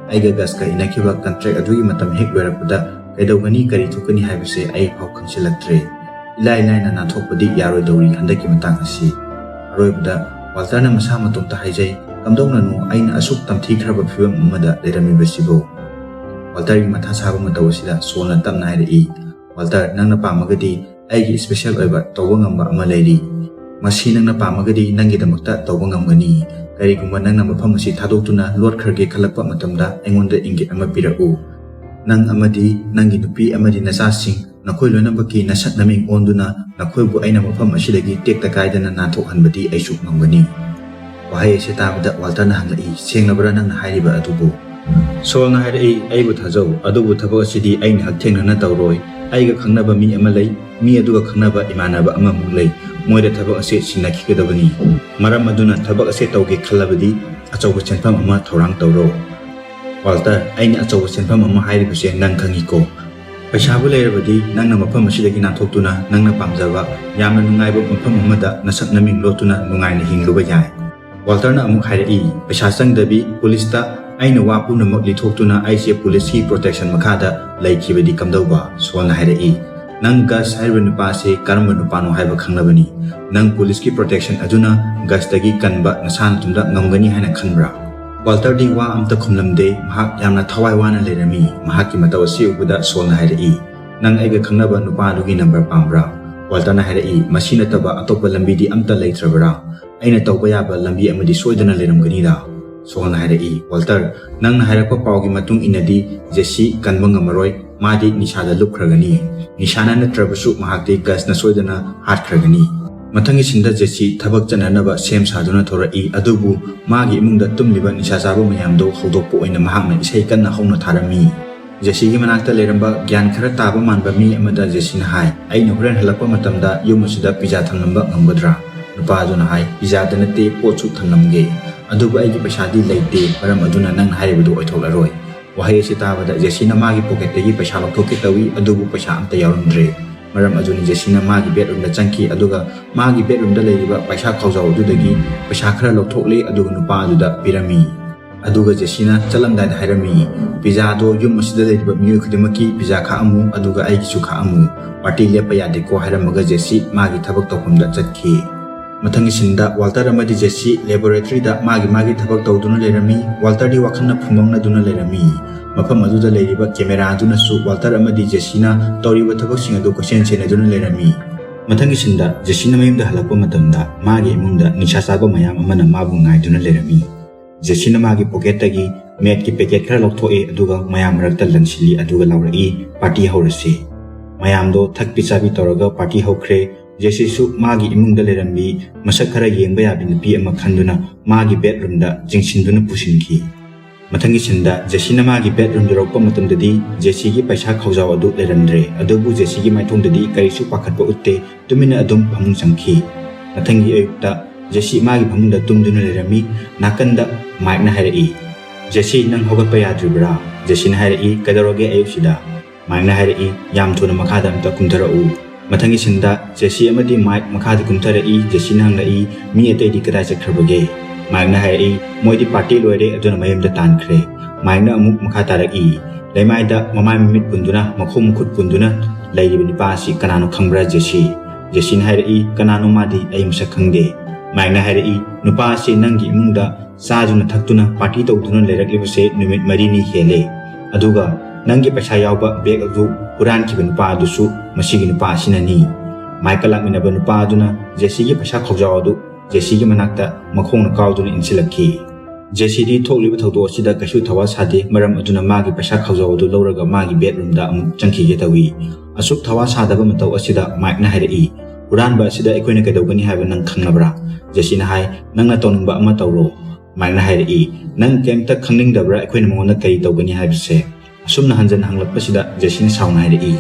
ꯑꯩꯒ ꯒꯁꯀ ꯏꯅꯈꯤꯕ ꯀꯟꯇ꯭ꯔꯦꯛ ꯑꯗꯨꯒꯤ ꯃꯇꯝ ꯍꯦꯛ ꯂꯣꯏꯔꯛꯄꯗ ꯀꯩꯗꯧꯒꯅꯤ, ꯀꯔꯤ ꯊꯣꯛꯀꯅꯤ ꯍꯥꯏꯕꯁꯦ ꯑꯩ ꯐꯥꯎ ꯈꯪꯁꯤꯜꯂꯛꯇ꯭ꯔꯦ꯫ ꯏꯂꯥꯏ ꯂꯥꯏꯅ ꯅꯥꯟꯊꯣꯛꯄꯗꯤ ꯌꯥꯔꯣꯏꯗꯧꯔꯤ ꯍꯟꯗꯛꯀꯤ ꯃꯇꯥꯡ ꯑꯁꯤ꯫" ꯑꯔꯣꯏꯕꯗ ꯋꯥꯜꯇꯔꯅ ꯃꯁꯥ ꯃꯇꯣꯝꯇ ꯍꯥꯏꯖꯩ, "ꯀꯝꯗꯧꯅꯅꯣ ꯑꯩꯅ ꯑꯁꯨꯛ ꯇꯝꯊꯤꯈ꯭ꯔꯕ ꯐꯤꯕꯝ ꯑꯃꯗ ꯂꯩꯔꯝꯃꯤꯕꯁꯤꯕꯨ?" ꯋꯥꯜꯇꯔꯒꯤ ꯃꯊꯥ ꯁꯥꯕ ꯃꯇꯧ ꯑꯁꯤꯗ ꯁꯣꯜꯅ ꯇꯞꯅ ꯍꯥꯏꯔꯛꯏ, "ꯋꯥꯜꯇꯔ, ꯅꯪꯅ ꯄꯥꯝꯃꯒꯗꯤ ꯑꯩꯒꯤ ꯏꯁꯄꯦꯁꯦꯜ ꯑꯣꯏꯕ ꯇꯧꯕ ꯉꯝꯕ ꯑꯃ ꯂꯩꯔꯤ꯫ ꯃꯁꯤ ꯅꯪꯅ ꯄꯥꯝꯃꯒꯗꯤ ꯅꯪꯒꯤꯗꯃꯛꯇ ꯇꯧꯕ ꯉꯝꯒꯅꯤ꯫ ꯀꯔꯤꯒꯨꯝꯕ ꯅꯪꯅ ꯃꯐꯝ ꯑꯁꯤ ꯊꯥꯗꯣꯛꯇꯨꯅ ꯂꯣꯠꯈ꯭ꯔꯒꯦ ꯈꯜꯂꯛꯄ ꯃꯇꯝꯗ ꯑꯩꯉꯣꯟꯗ ꯏꯪꯒꯤꯠ ꯑꯃ ꯄꯤꯔꯛꯎ꯫ ꯅꯪ ꯑꯃꯗꯤ ꯅꯪꯒꯤ ꯅꯨꯄꯤ ꯑꯃꯗꯤ ꯅꯆꯥꯁꯤꯡ, ꯅꯈꯣꯏ ꯂꯣꯏꯅꯃꯛꯀꯤ ꯅꯁꯛ ꯅꯃꯤꯡ ꯑꯣꯟꯗꯨꯅ ꯅꯈꯣꯏꯕꯨ ꯑꯩꯅ ꯃꯐꯝ ꯑꯁꯤꯗꯒꯤ ꯇꯦꯛꯇ ꯀꯥꯏꯗꯅ ꯅꯥꯟꯊꯣꯛꯍꯟꯕꯗꯤ ꯑꯩꯁꯨ ꯉꯝꯒꯅꯤ꯫" ꯋꯥꯍꯩ ꯑꯁꯤ ꯇꯥꯕꯗ ꯋꯥꯜꯇꯔꯅ ꯍꯪꯂꯛꯏ, "ꯁꯦꯡꯂꯕ꯭ꯔꯥ ꯅꯪꯅ ꯍꯥꯏꯔꯤꯕ ꯑꯗꯨꯕꯨ?" ꯁꯣꯜꯅ ꯍꯥꯏꯔꯛꯏ, "ꯑꯩꯕꯨ ꯊꯥꯖꯧ, ꯑꯗꯨꯕꯨ ꯊꯕꯛ ꯑꯁꯤꯗꯤ ꯑꯩꯅ ꯍꯛꯊꯦꯡꯅꯅ ꯇꯧꯔꯣꯏ꯫ ꯑꯩꯒ ꯈꯪꯅꯕ ꯃꯤ ꯑꯃ ꯂꯩ, ꯃꯤ ꯑꯗꯨꯒ ꯈꯪꯅꯕ ꯏꯃꯥꯟꯅꯕ ꯑꯃꯃꯨꯛ ꯂꯩ꯫ ꯃꯣꯏꯗ ꯊꯕꯛ ꯑꯁꯤ ꯁꯤꯟꯅꯈꯤꯒꯗꯕꯅꯤ꯫ ꯃꯔꯝ ꯑꯗꯨꯅ ꯊꯕꯛ ꯑꯁꯤ ꯇꯧꯒꯦ ꯈꯜꯂꯕꯗꯤ ꯑꯆꯧꯕ ꯁꯦꯟꯐꯝ ꯑꯃ ꯊꯧꯔꯥꯡ ꯇꯧꯔꯣ꯫" "ꯋꯥꯜꯇꯔ, ꯑꯩꯅ ꯑꯆꯧꯕ ꯁꯦꯟꯐꯝ ꯑꯃ ꯍꯥꯏꯔꯤꯕꯁꯦ ꯅꯪ ꯈꯪꯉꯤꯀꯣ꯫ ꯄꯩꯁꯥꯕꯨ ꯂꯩꯔꯕꯗꯤ ꯅꯪꯅ ꯃꯐꯝ ꯑꯁꯤꯗꯒꯤ ꯅꯥꯟꯊꯣꯛꯇꯨꯅ ꯅꯪꯅ ꯄꯥꯝꯖꯕ ꯌꯥꯝꯅ ꯅꯨꯡꯉꯥꯏꯕ ꯃꯐꯝ ꯑꯃꯗ ꯅꯁꯛ ꯅꯃꯤꯡ ꯂꯣꯠꯇꯨꯅ ꯅꯨꯡꯉꯥꯏꯅ ꯍꯤꯡꯂꯨꯕ ꯌꯥꯏ꯫" ꯋꯥꯜꯇꯔꯅ ꯑꯃꯨꯛ ꯍꯥꯏꯔꯛꯏ, "ꯄꯩꯁꯥ ꯆꯪꯗꯕꯤ ꯄꯨꯂꯤꯁꯇ ꯑꯩꯅ ꯋꯥ ꯄꯨꯝꯅꯃꯛ ꯂꯤꯊꯣꯛꯇꯨꯅ ꯑꯩꯁꯦ ꯄꯨꯂꯤꯁꯀꯤ ꯄ꯭ꯔꯣꯇꯦꯛꯁꯟ ꯃꯈꯥꯗ ꯂꯩꯈꯤꯕꯗꯤ ꯀꯝꯗꯧꯕ?" ꯁꯣꯜꯅ ꯍꯥꯏꯔꯛꯏ, "ꯅꯪ ꯒꯁ ꯍꯥꯏꯔꯤꯕ ꯅꯨꯄꯥꯁꯦ ꯀꯔꯝꯕ ꯅꯨꯄꯥꯅꯣ ꯍꯥꯏꯕ ꯈꯪꯂꯕꯅꯤ꯫ ꯅꯪ ꯄꯨꯂꯤꯁꯀꯤ ꯄ꯭ꯔꯣꯇꯦꯛꯁꯟ ꯑꯗꯨꯅ ꯒꯁꯇꯒꯤ ꯀꯟꯕ ꯅꯁꯥ ꯅꯇꯣꯝꯇ ꯉꯝꯒꯅꯤ ꯍꯥꯏꯅ ꯈꯟꯕ꯭ꯔꯥ?" ꯋꯥꯜꯇꯔꯗꯤ ꯋꯥ ꯑꯝꯇ ꯈꯨꯝꯂꯝꯗꯦ꯫ ꯃꯍꯥꯛ ꯌꯥꯝꯅ ꯊꯋꯥꯏ ꯋꯥꯅ ꯂꯩꯔꯝꯃꯤ꯫ ꯃꯍꯥꯛꯀꯤ ꯃꯇꯧ ꯑꯁꯤ ꯎꯕꯗ ꯁꯣꯜꯅ ꯍꯥꯏꯔꯛꯏ, "ꯅꯪ ꯑꯩꯒ ꯈꯪꯅꯕ ꯅꯨꯄꯥ ꯑꯗꯨꯒꯤ ꯅꯝꯕꯔ ꯄꯥꯝꯕ꯭ꯔꯥ?" ꯋꯥꯜꯇꯔꯅ ꯍꯥꯏꯔꯛꯏ, "ꯃꯁꯤ ꯅꯠꯇꯕ ꯑꯇꯣꯞꯄ ꯂꯝꯕꯤꯗꯤ ꯑꯝꯇ ꯂꯩꯇ꯭ꯔꯕ꯭ꯔꯥ? ꯑꯩꯅ ꯇꯧꯕ ꯌꯥꯕ ꯂꯝꯕꯤ ꯑꯃꯗꯤ ꯁꯣꯏꯗꯅ ꯂꯩꯔꯝꯒꯅꯤꯗ?" ꯁꯣꯜꯅ ꯍꯥꯏꯔꯛꯏ, "ꯋꯥꯜꯇꯔ, ꯅꯪꯅ ꯍꯥꯏꯔꯛꯄ ꯄꯥꯎꯒꯤ ꯃꯇꯨꯡ ꯏꯟꯅꯗꯤ ꯖꯦꯁꯤ ꯀꯟꯕ ꯉꯝꯃꯔꯣꯏ꯫ ꯃꯥꯗꯤ ꯅꯤꯁꯥꯗ ꯂꯨꯞꯈ꯭ꯔꯒꯅꯤ꯫ ꯅꯤꯁꯥꯅ ꯅꯠꯇ꯭ꯔꯕꯁꯨ ꯃꯍꯥꯛꯇꯤ ꯒꯁꯅ ꯁꯣꯏꯗꯅ ꯍꯥꯠꯈ꯭ꯔꯒꯅꯤ꯫" ꯃꯊꯪꯒꯤ ꯁꯤꯟꯗ ꯖꯦꯁꯤ ꯊꯕꯛ ꯆꯠꯅꯅꯕ ꯁꯦꯝ ꯁꯥꯗꯨꯅ ꯊꯣꯔꯛꯏ, ꯑꯗꯨꯕꯨ ꯃꯥꯒꯤ ꯏꯃꯨꯡꯗ ꯇꯨꯝꯂꯤꯕ ꯅꯤꯁꯥ ꯆꯥꯕ ꯃꯌꯥꯝꯗꯨ ꯍꯧꯗꯣꯛꯄ ꯑꯣꯏꯅ ꯃꯍꯥꯛꯅ ꯏꯁꯩ ꯀꯟꯅ ꯍꯧꯅ ꯊꯥꯔꯝꯃꯤ꯫ ꯖꯦꯁꯤꯒꯤ ꯃꯅꯥꯛꯇ ꯂꯩꯔꯝꯕ ꯒ꯭ꯌꯥꯟ ꯈꯔ ꯇꯥꯕ ꯃꯥꯟꯕ ꯃꯤ ꯑꯃꯗ ꯖꯦꯁꯤꯅ ꯍꯥꯏ, "ꯑꯩꯅ ꯍꯣꯔꯦꯟ ꯍꯜꯂꯛꯄ ꯃꯇꯝꯗ ꯌꯨꯝ ꯑꯁꯤꯗ ꯄꯤꯖꯥ ꯊꯝꯂꯝꯕ ꯉꯝꯒꯗ꯭ꯔꯥ?" ꯅꯨꯄꯥ ꯑꯗꯨꯅ ꯍꯥꯏ, "ꯄꯤꯖꯥꯗ ꯅꯠꯇꯦ, ꯄꯣꯠꯁꯨ ꯊꯝꯂꯝꯒꯦ, ꯑꯗꯨꯕꯨ ꯑꯩꯒꯤ ꯄꯩꯁꯥꯗꯤ ꯂꯩꯇꯦ, ꯃꯔꯝ ꯑꯗꯨꯅ ꯅꯪꯅ ꯍꯥꯏꯔꯤꯕꯗꯨ ꯑꯣꯏꯊꯣꯛꯂꯔꯣꯏ꯫" ꯋꯥꯍꯩ ꯑꯁꯤ ꯇꯥꯕꯗ ꯖꯦꯁꯤꯅ ꯃꯥꯒꯤ ꯄꯣꯀꯦꯠꯇꯒꯤ ꯄꯩꯁꯥ ꯂꯧꯊꯣꯛꯀꯦ ꯇꯧꯏ, ꯑꯗꯨꯕꯨ ꯄꯩꯁꯥ ꯑꯝꯇ ꯌꯥꯎꯔꯝꯗ꯭ꯔꯦ꯫ ꯃꯔꯝ ꯑꯗꯨꯅ ꯖꯦꯁꯤꯅ ꯃꯥꯒꯤ ꯕꯦꯠꯔꯨꯝꯗ ꯆꯪꯈꯤ, ꯑꯗꯨꯒ ꯃꯥꯒꯤ ꯕꯦꯠꯔꯨꯝꯗ ꯂꯩꯔꯤꯕ ꯄꯩꯁꯥ ꯈꯥꯎꯖꯥꯎ ꯑꯗꯨꯗꯒꯤ ꯄꯩꯁꯥ ꯈꯔ ꯂꯧꯊꯣꯛꯂꯦ, ꯑꯗꯨꯒ ꯅꯨꯄꯥ ꯑꯗꯨꯗ ꯄꯤꯔꯝꯃꯤ꯫ ꯑꯗꯨꯒ ꯖꯦꯁꯤꯅ ꯆꯠꯂꯝꯗꯥꯏꯗ ꯍꯥꯏꯔꯝꯃꯤ, "ꯄꯤꯖꯥꯗꯣ ꯌꯨꯝ ꯑꯁꯤꯗ ꯂꯩꯔꯤꯕ ꯃꯤꯑꯣꯏ ꯈꯨꯗꯤꯡꯃꯛꯀꯤ ꯄꯤꯖꯥ ꯈꯥꯛꯑꯝꯃꯨ, ꯑꯗꯨꯒ ꯑꯩꯒꯤꯁꯨ ꯈꯥꯛꯑꯝꯃꯨ꯫ ꯄꯥꯔꯇꯤ ꯂꯦꯞꯄ ꯌꯥꯗꯦꯀꯣ," ꯍꯥꯏꯔꯝꯃꯒ ꯖꯦꯁꯤ ꯃꯥꯒꯤ ꯊꯕꯛ ꯇꯧꯐꯝꯗ ꯆꯠꯈꯤ꯫ ꯃꯊꯪꯒꯤ ꯁꯤꯟꯗ ꯋꯥꯜꯇꯔ ꯑꯃꯗꯤ ꯖꯦꯁꯤ ꯂꯦꯕꯣꯔꯦꯇꯔꯤꯗ ꯃꯥꯒꯤ ꯃꯥꯒꯤ ꯊꯕꯛ ꯇꯧꯗꯨꯅ ꯂꯩꯔꯝꯃꯤ꯫ ꯋꯥꯜꯇꯔꯗꯤ ꯋꯥꯈꯜꯅ ꯐꯨꯝꯕꯪꯅꯗꯨꯅ ꯂꯩꯔꯝꯃꯤ꯫ ꯃꯐꯝ ꯑꯗꯨꯗ ꯂꯩꯔꯤꯕ ꯀꯦꯃꯦꯔꯥ ꯑꯗꯨꯅꯁꯨ ꯋꯥꯜꯇꯔ ꯑꯃꯗꯤ ꯖꯦꯁꯤꯅ ꯇꯧꯔꯤꯕ ꯊꯕꯛꯁꯤꯡ ꯑꯗꯨ ꯀꯣꯏꯁꯦꯟ ꯁꯦꯟꯅꯗꯨꯅ ꯂꯩꯔꯝꯃꯤ꯫ ꯃꯊꯪꯒꯤ ꯁꯤꯟꯗ ꯖꯦꯁꯤꯅ ꯃꯌꯨꯝꯗ ꯍꯜꯂꯛꯄ ꯃꯇꯝꯗ ꯃꯥꯒꯤ ꯏꯃꯨꯡꯗ ꯅꯤꯁꯥ ꯆꯥꯕ ꯃꯌꯥꯝ ꯑꯃꯅ ꯃꯥꯕꯨ ꯉꯥꯏꯗꯨꯅ ꯂꯩꯔꯝꯃꯤ꯫ ꯖꯦꯁꯤꯅ ꯃꯥꯒꯤ ꯄꯣꯀꯦꯠꯇꯒꯤ ꯃꯦꯠꯀꯤ ꯄꯦꯀꯦꯠ ꯈꯔ ꯂꯧꯊꯣꯛꯑꯦ, ꯑꯗꯨꯒ ꯃꯌꯥꯝ ꯃꯔꯛꯇ ꯂꯪꯁꯤꯜꯂꯤ, ꯑꯗꯨꯒ ꯂꯥꯎꯔꯛꯏ, "ꯄꯥꯔꯇꯤ ꯍꯧꯔꯁꯤ!" ꯃꯌꯥꯝꯗꯣ ꯊꯛꯄꯤ ꯆꯥꯕꯤ ꯇꯧꯔꯒ ꯄꯥꯔꯇꯤ ꯍꯧꯈ꯭ꯔꯦ꯫ ꯖꯦꯁꯤꯁꯨ ꯃꯥꯒꯤ ꯏꯃꯨꯡꯗ ꯂꯩꯔꯝꯕꯤ ꯃꯁꯛ ꯈꯔ ꯌꯦꯡꯕ ꯌꯥꯕꯤ ꯅꯨꯄꯤ ꯑꯃ ꯈꯟꯗꯨꯅ ꯃꯥꯒꯤ ꯕꯦꯠꯔꯨꯝꯗ ꯆꯤꯡꯁꯤꯟꯗꯨꯅ ꯄꯨꯁꯤꯟꯈꯤ꯫ ꯃꯊꯪꯒꯤ ꯁꯤꯟꯗ ꯖꯦꯁꯤꯅ ꯃꯥꯒꯤ ꯕꯦꯠꯔꯨꯝ ꯌꯧꯔꯛꯄ ꯃꯇꯝꯗꯗꯤ ꯖꯦꯁꯤꯒꯤ ꯄꯩꯁꯥ ꯈꯥꯎꯖꯥꯎ ꯑꯗꯨ ꯂꯩꯔꯝꯗ꯭ꯔꯦ, ꯑꯗꯨꯕꯨ ꯖꯦꯁꯤꯒꯤ ꯃꯥꯏꯊꯣꯡꯗꯗꯤ ꯀꯔꯤꯁꯨ ꯄꯥꯈꯠꯄ ꯎꯠꯇꯦ꯫ ꯇꯨꯃꯤꯟꯅ ꯑꯗꯨꯝ ꯐꯃꯨꯡ ꯆꯪꯈꯤ꯫ ꯃꯊꯪꯒꯤ ꯑꯌꯨꯛꯇ ꯖꯦꯁꯤ ꯃꯥꯒꯤ ꯐꯃꯨꯡꯗ ꯇꯨꯝꯗꯨꯅ ꯂꯩꯔꯝꯃꯤ꯫ ꯅꯥꯀꯟꯗ ꯃꯥꯏꯛꯅ ꯍꯥꯏꯔꯛꯏ, "ꯖꯦꯁꯤ, ꯅꯪ ꯍꯧꯒꯠꯄ ꯌꯥꯗ꯭ꯔꯤꯕ꯭ꯔꯥ?" ꯖꯦꯁꯤꯅ ꯍꯥꯏꯔꯛꯏ, "ꯀꯩꯗꯧꯔꯒꯦ ꯑꯌꯨꯛꯁꯤꯗ?" ꯃꯥꯏꯛꯅ ꯍꯥꯏꯔꯛꯏ, "ꯌꯥꯝ ꯊꯨꯅ ꯃꯈꯥꯗ ꯑꯝꯇ ꯀꯨꯝꯊꯔꯛꯎ꯫" ꯃꯊꯪꯒꯤ ꯁꯤꯟꯗ ꯖꯦꯁꯤ ꯑꯃꯗꯤ ꯃꯥꯏꯛ ꯃꯈꯥꯗ ꯀꯨꯝꯊꯔꯛꯏ꯫ ꯖꯦꯁꯤꯅ ꯍꯪꯂꯛꯏ, "ꯃꯤ ꯑꯇꯩꯗꯤ ꯀꯗꯥꯏ ꯆꯠꯈ꯭ꯔꯕꯒꯦ?" ꯃꯥꯏꯛꯅ ꯍꯥꯏꯔꯛꯏ, "ꯃꯣꯏꯗꯤ ꯄꯥꯔꯇꯤ ꯂꯣꯏꯔꯦ, ꯑꯗꯨꯅ ꯃꯌꯨꯝꯗ ꯇꯥꯟꯈ꯭ꯔꯦ꯫" ꯃꯥꯏꯛꯅ ꯑꯃꯨꯛ ꯃꯈꯥ ꯇꯥꯔꯛꯏ, "ꯂꯩꯃꯥꯏꯗ ꯃꯃꯥꯏ ꯃꯃꯤꯠ ꯄꯨꯟꯗꯨꯅ, ꯃꯈꯣꯡ ꯃꯈꯨꯠ ꯄꯨꯟꯗꯨꯅ ꯂꯩꯔꯤꯕ ꯅꯨꯄꯥ ꯑꯁꯤ ꯀꯅꯥꯅꯣ ꯈꯪꯕ꯭ꯔꯥ, ꯖꯦꯁꯤ?" ꯖꯦꯁꯤꯅ ꯍꯥꯏꯔꯛꯏ, "ꯀꯅꯥꯅꯣ ꯃꯥꯗꯤ? ꯑꯩ ꯃꯁꯛ ꯈꯪꯗꯦ꯫" ꯃꯥꯏꯛꯅ ꯍꯥꯏꯔꯛꯏ, "ꯅꯨꯄꯥ ꯑꯁꯤ ꯅꯪꯒꯤ ꯏꯃꯨꯡꯗ ꯆꯥꯗꯨꯅ ꯊꯛꯇꯨꯅ ꯄꯥꯔꯇꯤ ꯇꯧꯗꯨꯅ ꯂꯩꯔꯛꯂꯤꯕꯁꯦ ꯅꯨꯃꯤꯠ ꯃꯔꯤꯅꯤ ꯍꯦꯜꯂꯦ꯫ ꯑꯗꯨꯒ ꯅꯪꯒꯤ ꯄꯩꯁꯥ ꯌꯥꯎꯕ ꯕꯦꯒ ꯑꯗꯨ ꯍꯨꯔꯥꯟꯈꯤꯕ ꯅꯨꯄꯥ ꯑꯗꯨꯁꯨ ꯃꯁꯤꯒꯤ ꯅꯨꯄꯥ ꯑꯁꯤꯅꯅꯤ꯫" ꯃꯥꯏꯛꯀ ꯂꯥꯛꯃꯤꯟꯅꯕ ꯅꯨꯄꯥ ꯑꯗꯨꯅ ꯖꯦꯁꯤꯒꯤ ꯄꯩꯁꯥ ꯈꯥꯎꯖꯥꯎ ꯑꯗꯨ ꯖꯦꯁꯤꯒꯤ ꯃꯅꯥꯛꯇ ꯃꯈꯣꯡꯅ ꯀꯥꯎꯗꯨꯅ ꯏꯟꯁꯤꯜꯂꯛꯈꯤ꯫ ꯖꯦꯁꯤꯗꯤ ꯊꯣꯛꯂꯤꯕ ꯊꯧꯗꯣꯛ ꯑꯁꯤꯗ ꯀꯩꯁꯨ ꯊꯋꯥ ꯁꯥꯗꯦ, ꯃꯔꯝ ꯑꯗꯨꯅ ꯃꯥꯒꯤ ꯄꯩꯁꯥ ꯈꯥꯎꯖꯥꯎ ꯑꯗꯨ ꯂꯧꯔꯒ ꯃꯥꯒꯤ ꯕꯦꯗꯔꯨꯝꯗ ꯑꯃꯨꯛ ꯆꯪꯈꯤꯒꯦ ꯇꯧꯏ꯫ ꯑꯁꯨꯛ ꯊꯋꯥ ꯁꯥꯗꯕ ꯃꯇꯧ ꯑꯁꯤꯗ ꯃꯥꯏꯛꯅ ꯍꯥꯏꯔꯛꯏ, "ꯍꯨꯔꯥꯟꯕ ꯑꯁꯤꯗ ꯑꯩꯈꯣꯏꯅ ꯀꯩꯗꯧꯒꯅꯤ ꯍꯥꯏꯕ ꯅꯪ ꯈꯪꯂꯕ꯭ꯔꯥ?" ꯖꯦꯁꯤꯅ ꯍꯥꯏ, "ꯅꯪꯅ ꯇꯧꯅꯤꯡꯕ ꯑꯃ ꯇꯧꯔꯣ꯫" ꯃꯥꯏꯛꯅ ꯍꯥꯏꯔꯛꯏ, "ꯅꯪ ꯀꯩꯝꯇ ꯈꯪꯅꯤꯡꯗꯕ꯭ꯔꯥ ꯑꯩꯈꯣꯏꯅ ꯃꯉꯣꯟꯗ ꯀꯔꯤ ꯇꯧꯒꯅꯤ ꯍꯥꯏꯕꯁꯦ?" ꯑꯁꯨꯝꯅ ꯍꯟꯖꯟꯅ ꯍꯪꯂꯛꯄꯁꯤꯗ ꯖꯦꯁꯤꯅ ꯁꯥꯎꯅ ꯍꯥꯏꯔꯛꯏ,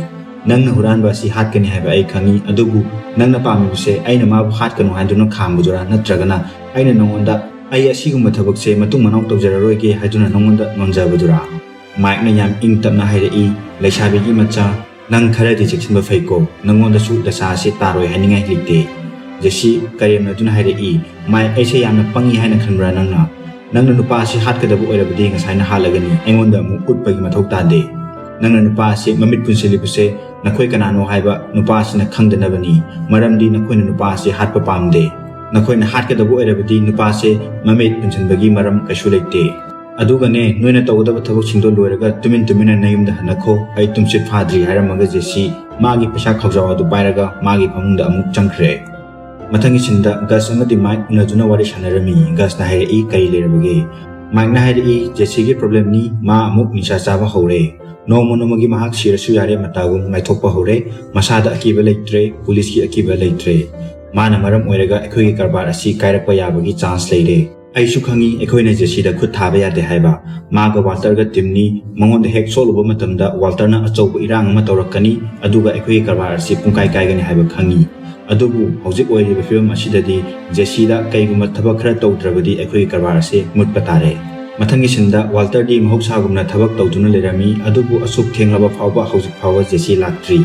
"ꯅꯪꯅ ꯍꯨꯔꯥꯟꯕ ꯑꯁꯤ ꯍꯥꯠꯀꯅꯤ ꯍꯥꯏꯕ ꯑꯩ ꯈꯪꯏ, ꯑꯗꯨꯕꯨ ꯅꯪꯅ ꯄꯥꯝꯃꯤꯕꯁꯦ ꯑꯩꯅ ꯃꯥꯕꯨ ꯍꯥꯠꯀꯅꯨ ꯍꯥꯏꯗꯨꯅ ꯈꯥꯝꯕꯗꯨꯔꯥ, ꯅꯠꯇ꯭ꯔꯒꯅ ꯑꯩꯅ ꯅꯉꯣꯟꯗ ꯑꯩ ꯑꯁꯤꯒꯨꯝꯕ ꯊꯕꯛꯁꯦ ꯃꯇꯨꯡ ꯃꯅꯥꯎ ꯇꯧꯖꯔꯔꯣꯏꯒꯦ ꯍꯥꯏꯗꯨꯅ ꯅꯉꯣꯟꯗ ꯅꯣꯟꯖꯕꯗꯨꯔꯥ?" ꯃꯥꯏꯛꯅ ꯌꯥꯝ ꯏꯪ ꯇꯞꯅ ꯍꯥꯏꯔꯛꯏ, "ꯂꯩꯁꯥꯕꯤꯒꯤ ꯃꯆꯥ, ꯅꯪ ꯈꯔꯗꯤ ꯆꯦꯛꯁꯤꯟꯕ ꯐꯩꯀꯣ, ꯅꯉꯣꯟꯗꯁꯨ ꯗꯁꯥ ꯑꯁꯤ ꯇꯥꯔꯣꯏ ꯍꯥꯏꯅꯤꯡꯉꯥꯏ ꯂꯩꯇꯦ꯫" ꯖꯦꯁꯤ ꯀꯔꯦꯝꯅꯗꯨꯅ ꯍꯥꯏꯔꯛꯏ, "ꯃꯥꯏꯛ, ꯑꯩꯁꯦ ꯌꯥꯝꯅ ꯄꯪꯉꯤ ꯍꯥꯏꯅ ꯈꯟꯕ꯭ꯔꯥ ꯅꯪꯅ? ꯅꯪꯅ ꯅꯨꯄꯥ ꯑꯁꯤ ꯍꯥꯠꯀꯗꯕ ꯑꯣꯏꯔꯕꯗꯤ ꯉꯁꯥꯏꯅ ꯍꯥꯠꯂꯒꯅꯤ, ꯑꯩꯉꯣꯟꯗ ꯑꯃꯨꯛ ꯎꯠꯄꯒꯤ ꯃꯊꯧ ꯇꯥꯗꯦ꯫ ꯅꯪꯅ ꯅꯨꯄꯥ ꯑꯁꯤ ꯃꯃꯤꯠ ꯄꯨꯟꯁꯤꯜꯂꯤꯕꯁꯦ ꯅꯈꯣꯏ ꯀꯅꯥꯅꯣ ꯍꯥꯏꯕ ꯅꯨꯄꯥ ꯑꯁꯤꯅ ꯈꯪꯗꯅꯕꯅꯤ, ꯃꯔꯝꯗꯤ ꯅꯈꯣꯏꯅ ꯅꯨꯄꯥ ꯑꯁꯤ ꯍꯥꯠꯄ ꯄꯥꯝꯗꯦ꯫ ꯅꯈꯣꯏꯅ ꯍꯥꯠꯀꯗꯕ ꯑꯣꯏꯔꯕꯗꯤ ꯅꯨꯄꯥꯁꯦ ꯃꯃꯤꯠ ꯄꯨꯟꯁꯤꯟꯕꯒꯤ ꯃꯔꯝ ꯀꯩꯁꯨ ꯂꯩꯇꯦ꯫ ꯑꯗꯨꯒꯅꯦ, ꯅꯣꯏꯅ ꯇꯧꯒꯗꯕ ꯊꯕꯛꯁꯤꯡꯗꯣ ꯂꯣꯏꯔꯒ ꯇꯨꯃꯤꯟ ꯇꯨꯃꯤꯟꯅ ꯅꯌꯨꯝꯗ ꯍꯟꯅꯈꯣ, ꯑꯩ ꯇꯨꯝꯁꯤꯠ ꯐꯥꯗ꯭ꯔꯤ" ꯍꯥꯏꯔꯝꯃꯒ ꯖꯦꯁꯤ ꯃꯥꯒꯤ ꯄꯩꯁꯥ ꯈꯥꯎꯖꯥꯎ ꯑꯗꯨ ꯄꯥꯏꯔꯒ ꯃꯥꯒꯤ ꯐꯃꯨꯡꯗ ꯑꯃꯨꯛ ꯆꯪꯈ꯭ꯔꯦ꯫ ꯃꯊꯪꯒꯤ ꯁꯤꯟꯗ ꯒꯁ ꯑꯃꯗꯤ ꯃꯥꯏꯛ ꯎꯅꯗꯨꯅ ꯋꯥꯔꯤ ꯁꯥꯟꯅꯔꯝꯃꯤ꯫ ꯒꯁꯅ ꯍꯥꯏꯔꯛꯏ, "ꯀꯔꯤ ꯂꯩꯔꯕꯒꯦ?" ꯃꯥꯏꯛꯅ ꯍꯥꯏꯔꯛꯏ, "ꯖꯦꯁꯤꯒꯤ ꯄ꯭ꯔꯣꯕ꯭ꯂꯦꯝꯅꯤ, ꯃꯥ ꯑꯃꯨꯛ ꯅꯤꯁꯥ ꯆꯥꯕ ꯍꯧꯔꯦ꯫ ꯅꯣꯡꯃ ꯅꯣꯡꯃꯒꯤ ꯃꯍꯥꯛ ꯁꯤꯔꯁꯨ ꯌꯥꯔꯦ ꯃꯇꯥꯒꯨꯝ ꯉꯥꯏꯊꯣꯛꯄ ꯍꯧꯔꯦ꯫ ꯃꯁꯥꯗ ꯑꯀꯤꯕ ꯂꯩꯇ꯭ꯔꯦ, ꯄꯨꯂꯤꯁꯀꯤ ꯑꯀꯤꯕ ꯂꯩꯇ꯭ꯔꯦ꯫ ꯃꯥꯅ ꯃꯔꯝ ꯑꯣꯏꯔꯒ ꯑꯩꯈꯣꯏꯒꯤ ꯀꯔꯕꯥꯔ ꯑꯁꯤ ꯀꯥꯏꯔꯛꯄ ꯌꯥꯕꯒꯤ ꯆꯥꯟꯁ ꯂꯩꯔꯦ꯫ ꯑꯩꯁꯨ ꯈꯪꯏ ꯑꯩꯈꯣꯏꯅ ꯖꯦꯁꯤꯗ ꯈꯨꯠ ꯊꯥꯕ ꯌꯥꯗꯦ ꯍꯥꯏꯕ꯫ ꯃꯥꯒ ꯋꯥꯜꯇꯔꯒ ꯇꯤꯝꯅꯤ꯫ ꯃꯉꯣꯟꯗ ꯍꯦꯛ ꯁꯣꯛꯂꯨꯕ ꯃꯇꯝꯗ ꯋꯥꯜꯇꯔꯅ ꯑꯆꯧꯕ ꯏꯔꯥꯡ ꯑꯃ ꯇꯧꯔꯛꯀꯅꯤ, ꯑꯗꯨꯒ ꯑꯩꯈꯣꯏꯒꯤ ꯀꯔꯕꯥꯔ ꯑꯁꯤ ꯄꯨꯡꯀꯥꯏ ꯀꯥꯏꯒꯅꯤ ꯍꯥꯏꯕ ꯈꯪꯏ꯫ ꯑꯗꯨꯕꯨ ꯍꯧꯖꯤꯛ ꯑꯣꯏꯔꯤꯕ ꯐꯤꯕꯝ ꯑꯁꯤꯗꯗꯤ ꯖꯦꯁꯤꯗ ꯀꯩꯒꯨꯝꯕ ꯊꯕꯛ ꯈꯔ ꯇꯧꯗ꯭ꯔꯕꯗꯤ ꯑꯩꯈꯣꯏꯒꯤ ꯀꯔꯕꯥꯔ ꯑꯁꯤ ꯃꯨꯠꯄ ꯇꯥꯔꯦ꯫" ꯃꯊꯪꯒꯤ ꯁꯤꯟꯗ ꯋꯥꯜꯇꯔꯗꯤ ꯃꯍꯧꯁꯥꯒꯨꯝꯅ ꯊꯕꯛ ꯇꯧꯗꯨꯅ ꯂꯩꯔꯝꯃꯤ, ꯑꯗꯨꯕꯨ ꯑꯁꯨꯛ ꯊꯦꯡꯂꯕ ꯐꯥꯎꯕ ꯍꯧꯖꯤꯛ ꯐꯥꯎꯕ ꯖꯦꯁꯤ ꯂꯥꯛꯇ꯭ꯔꯤ꯫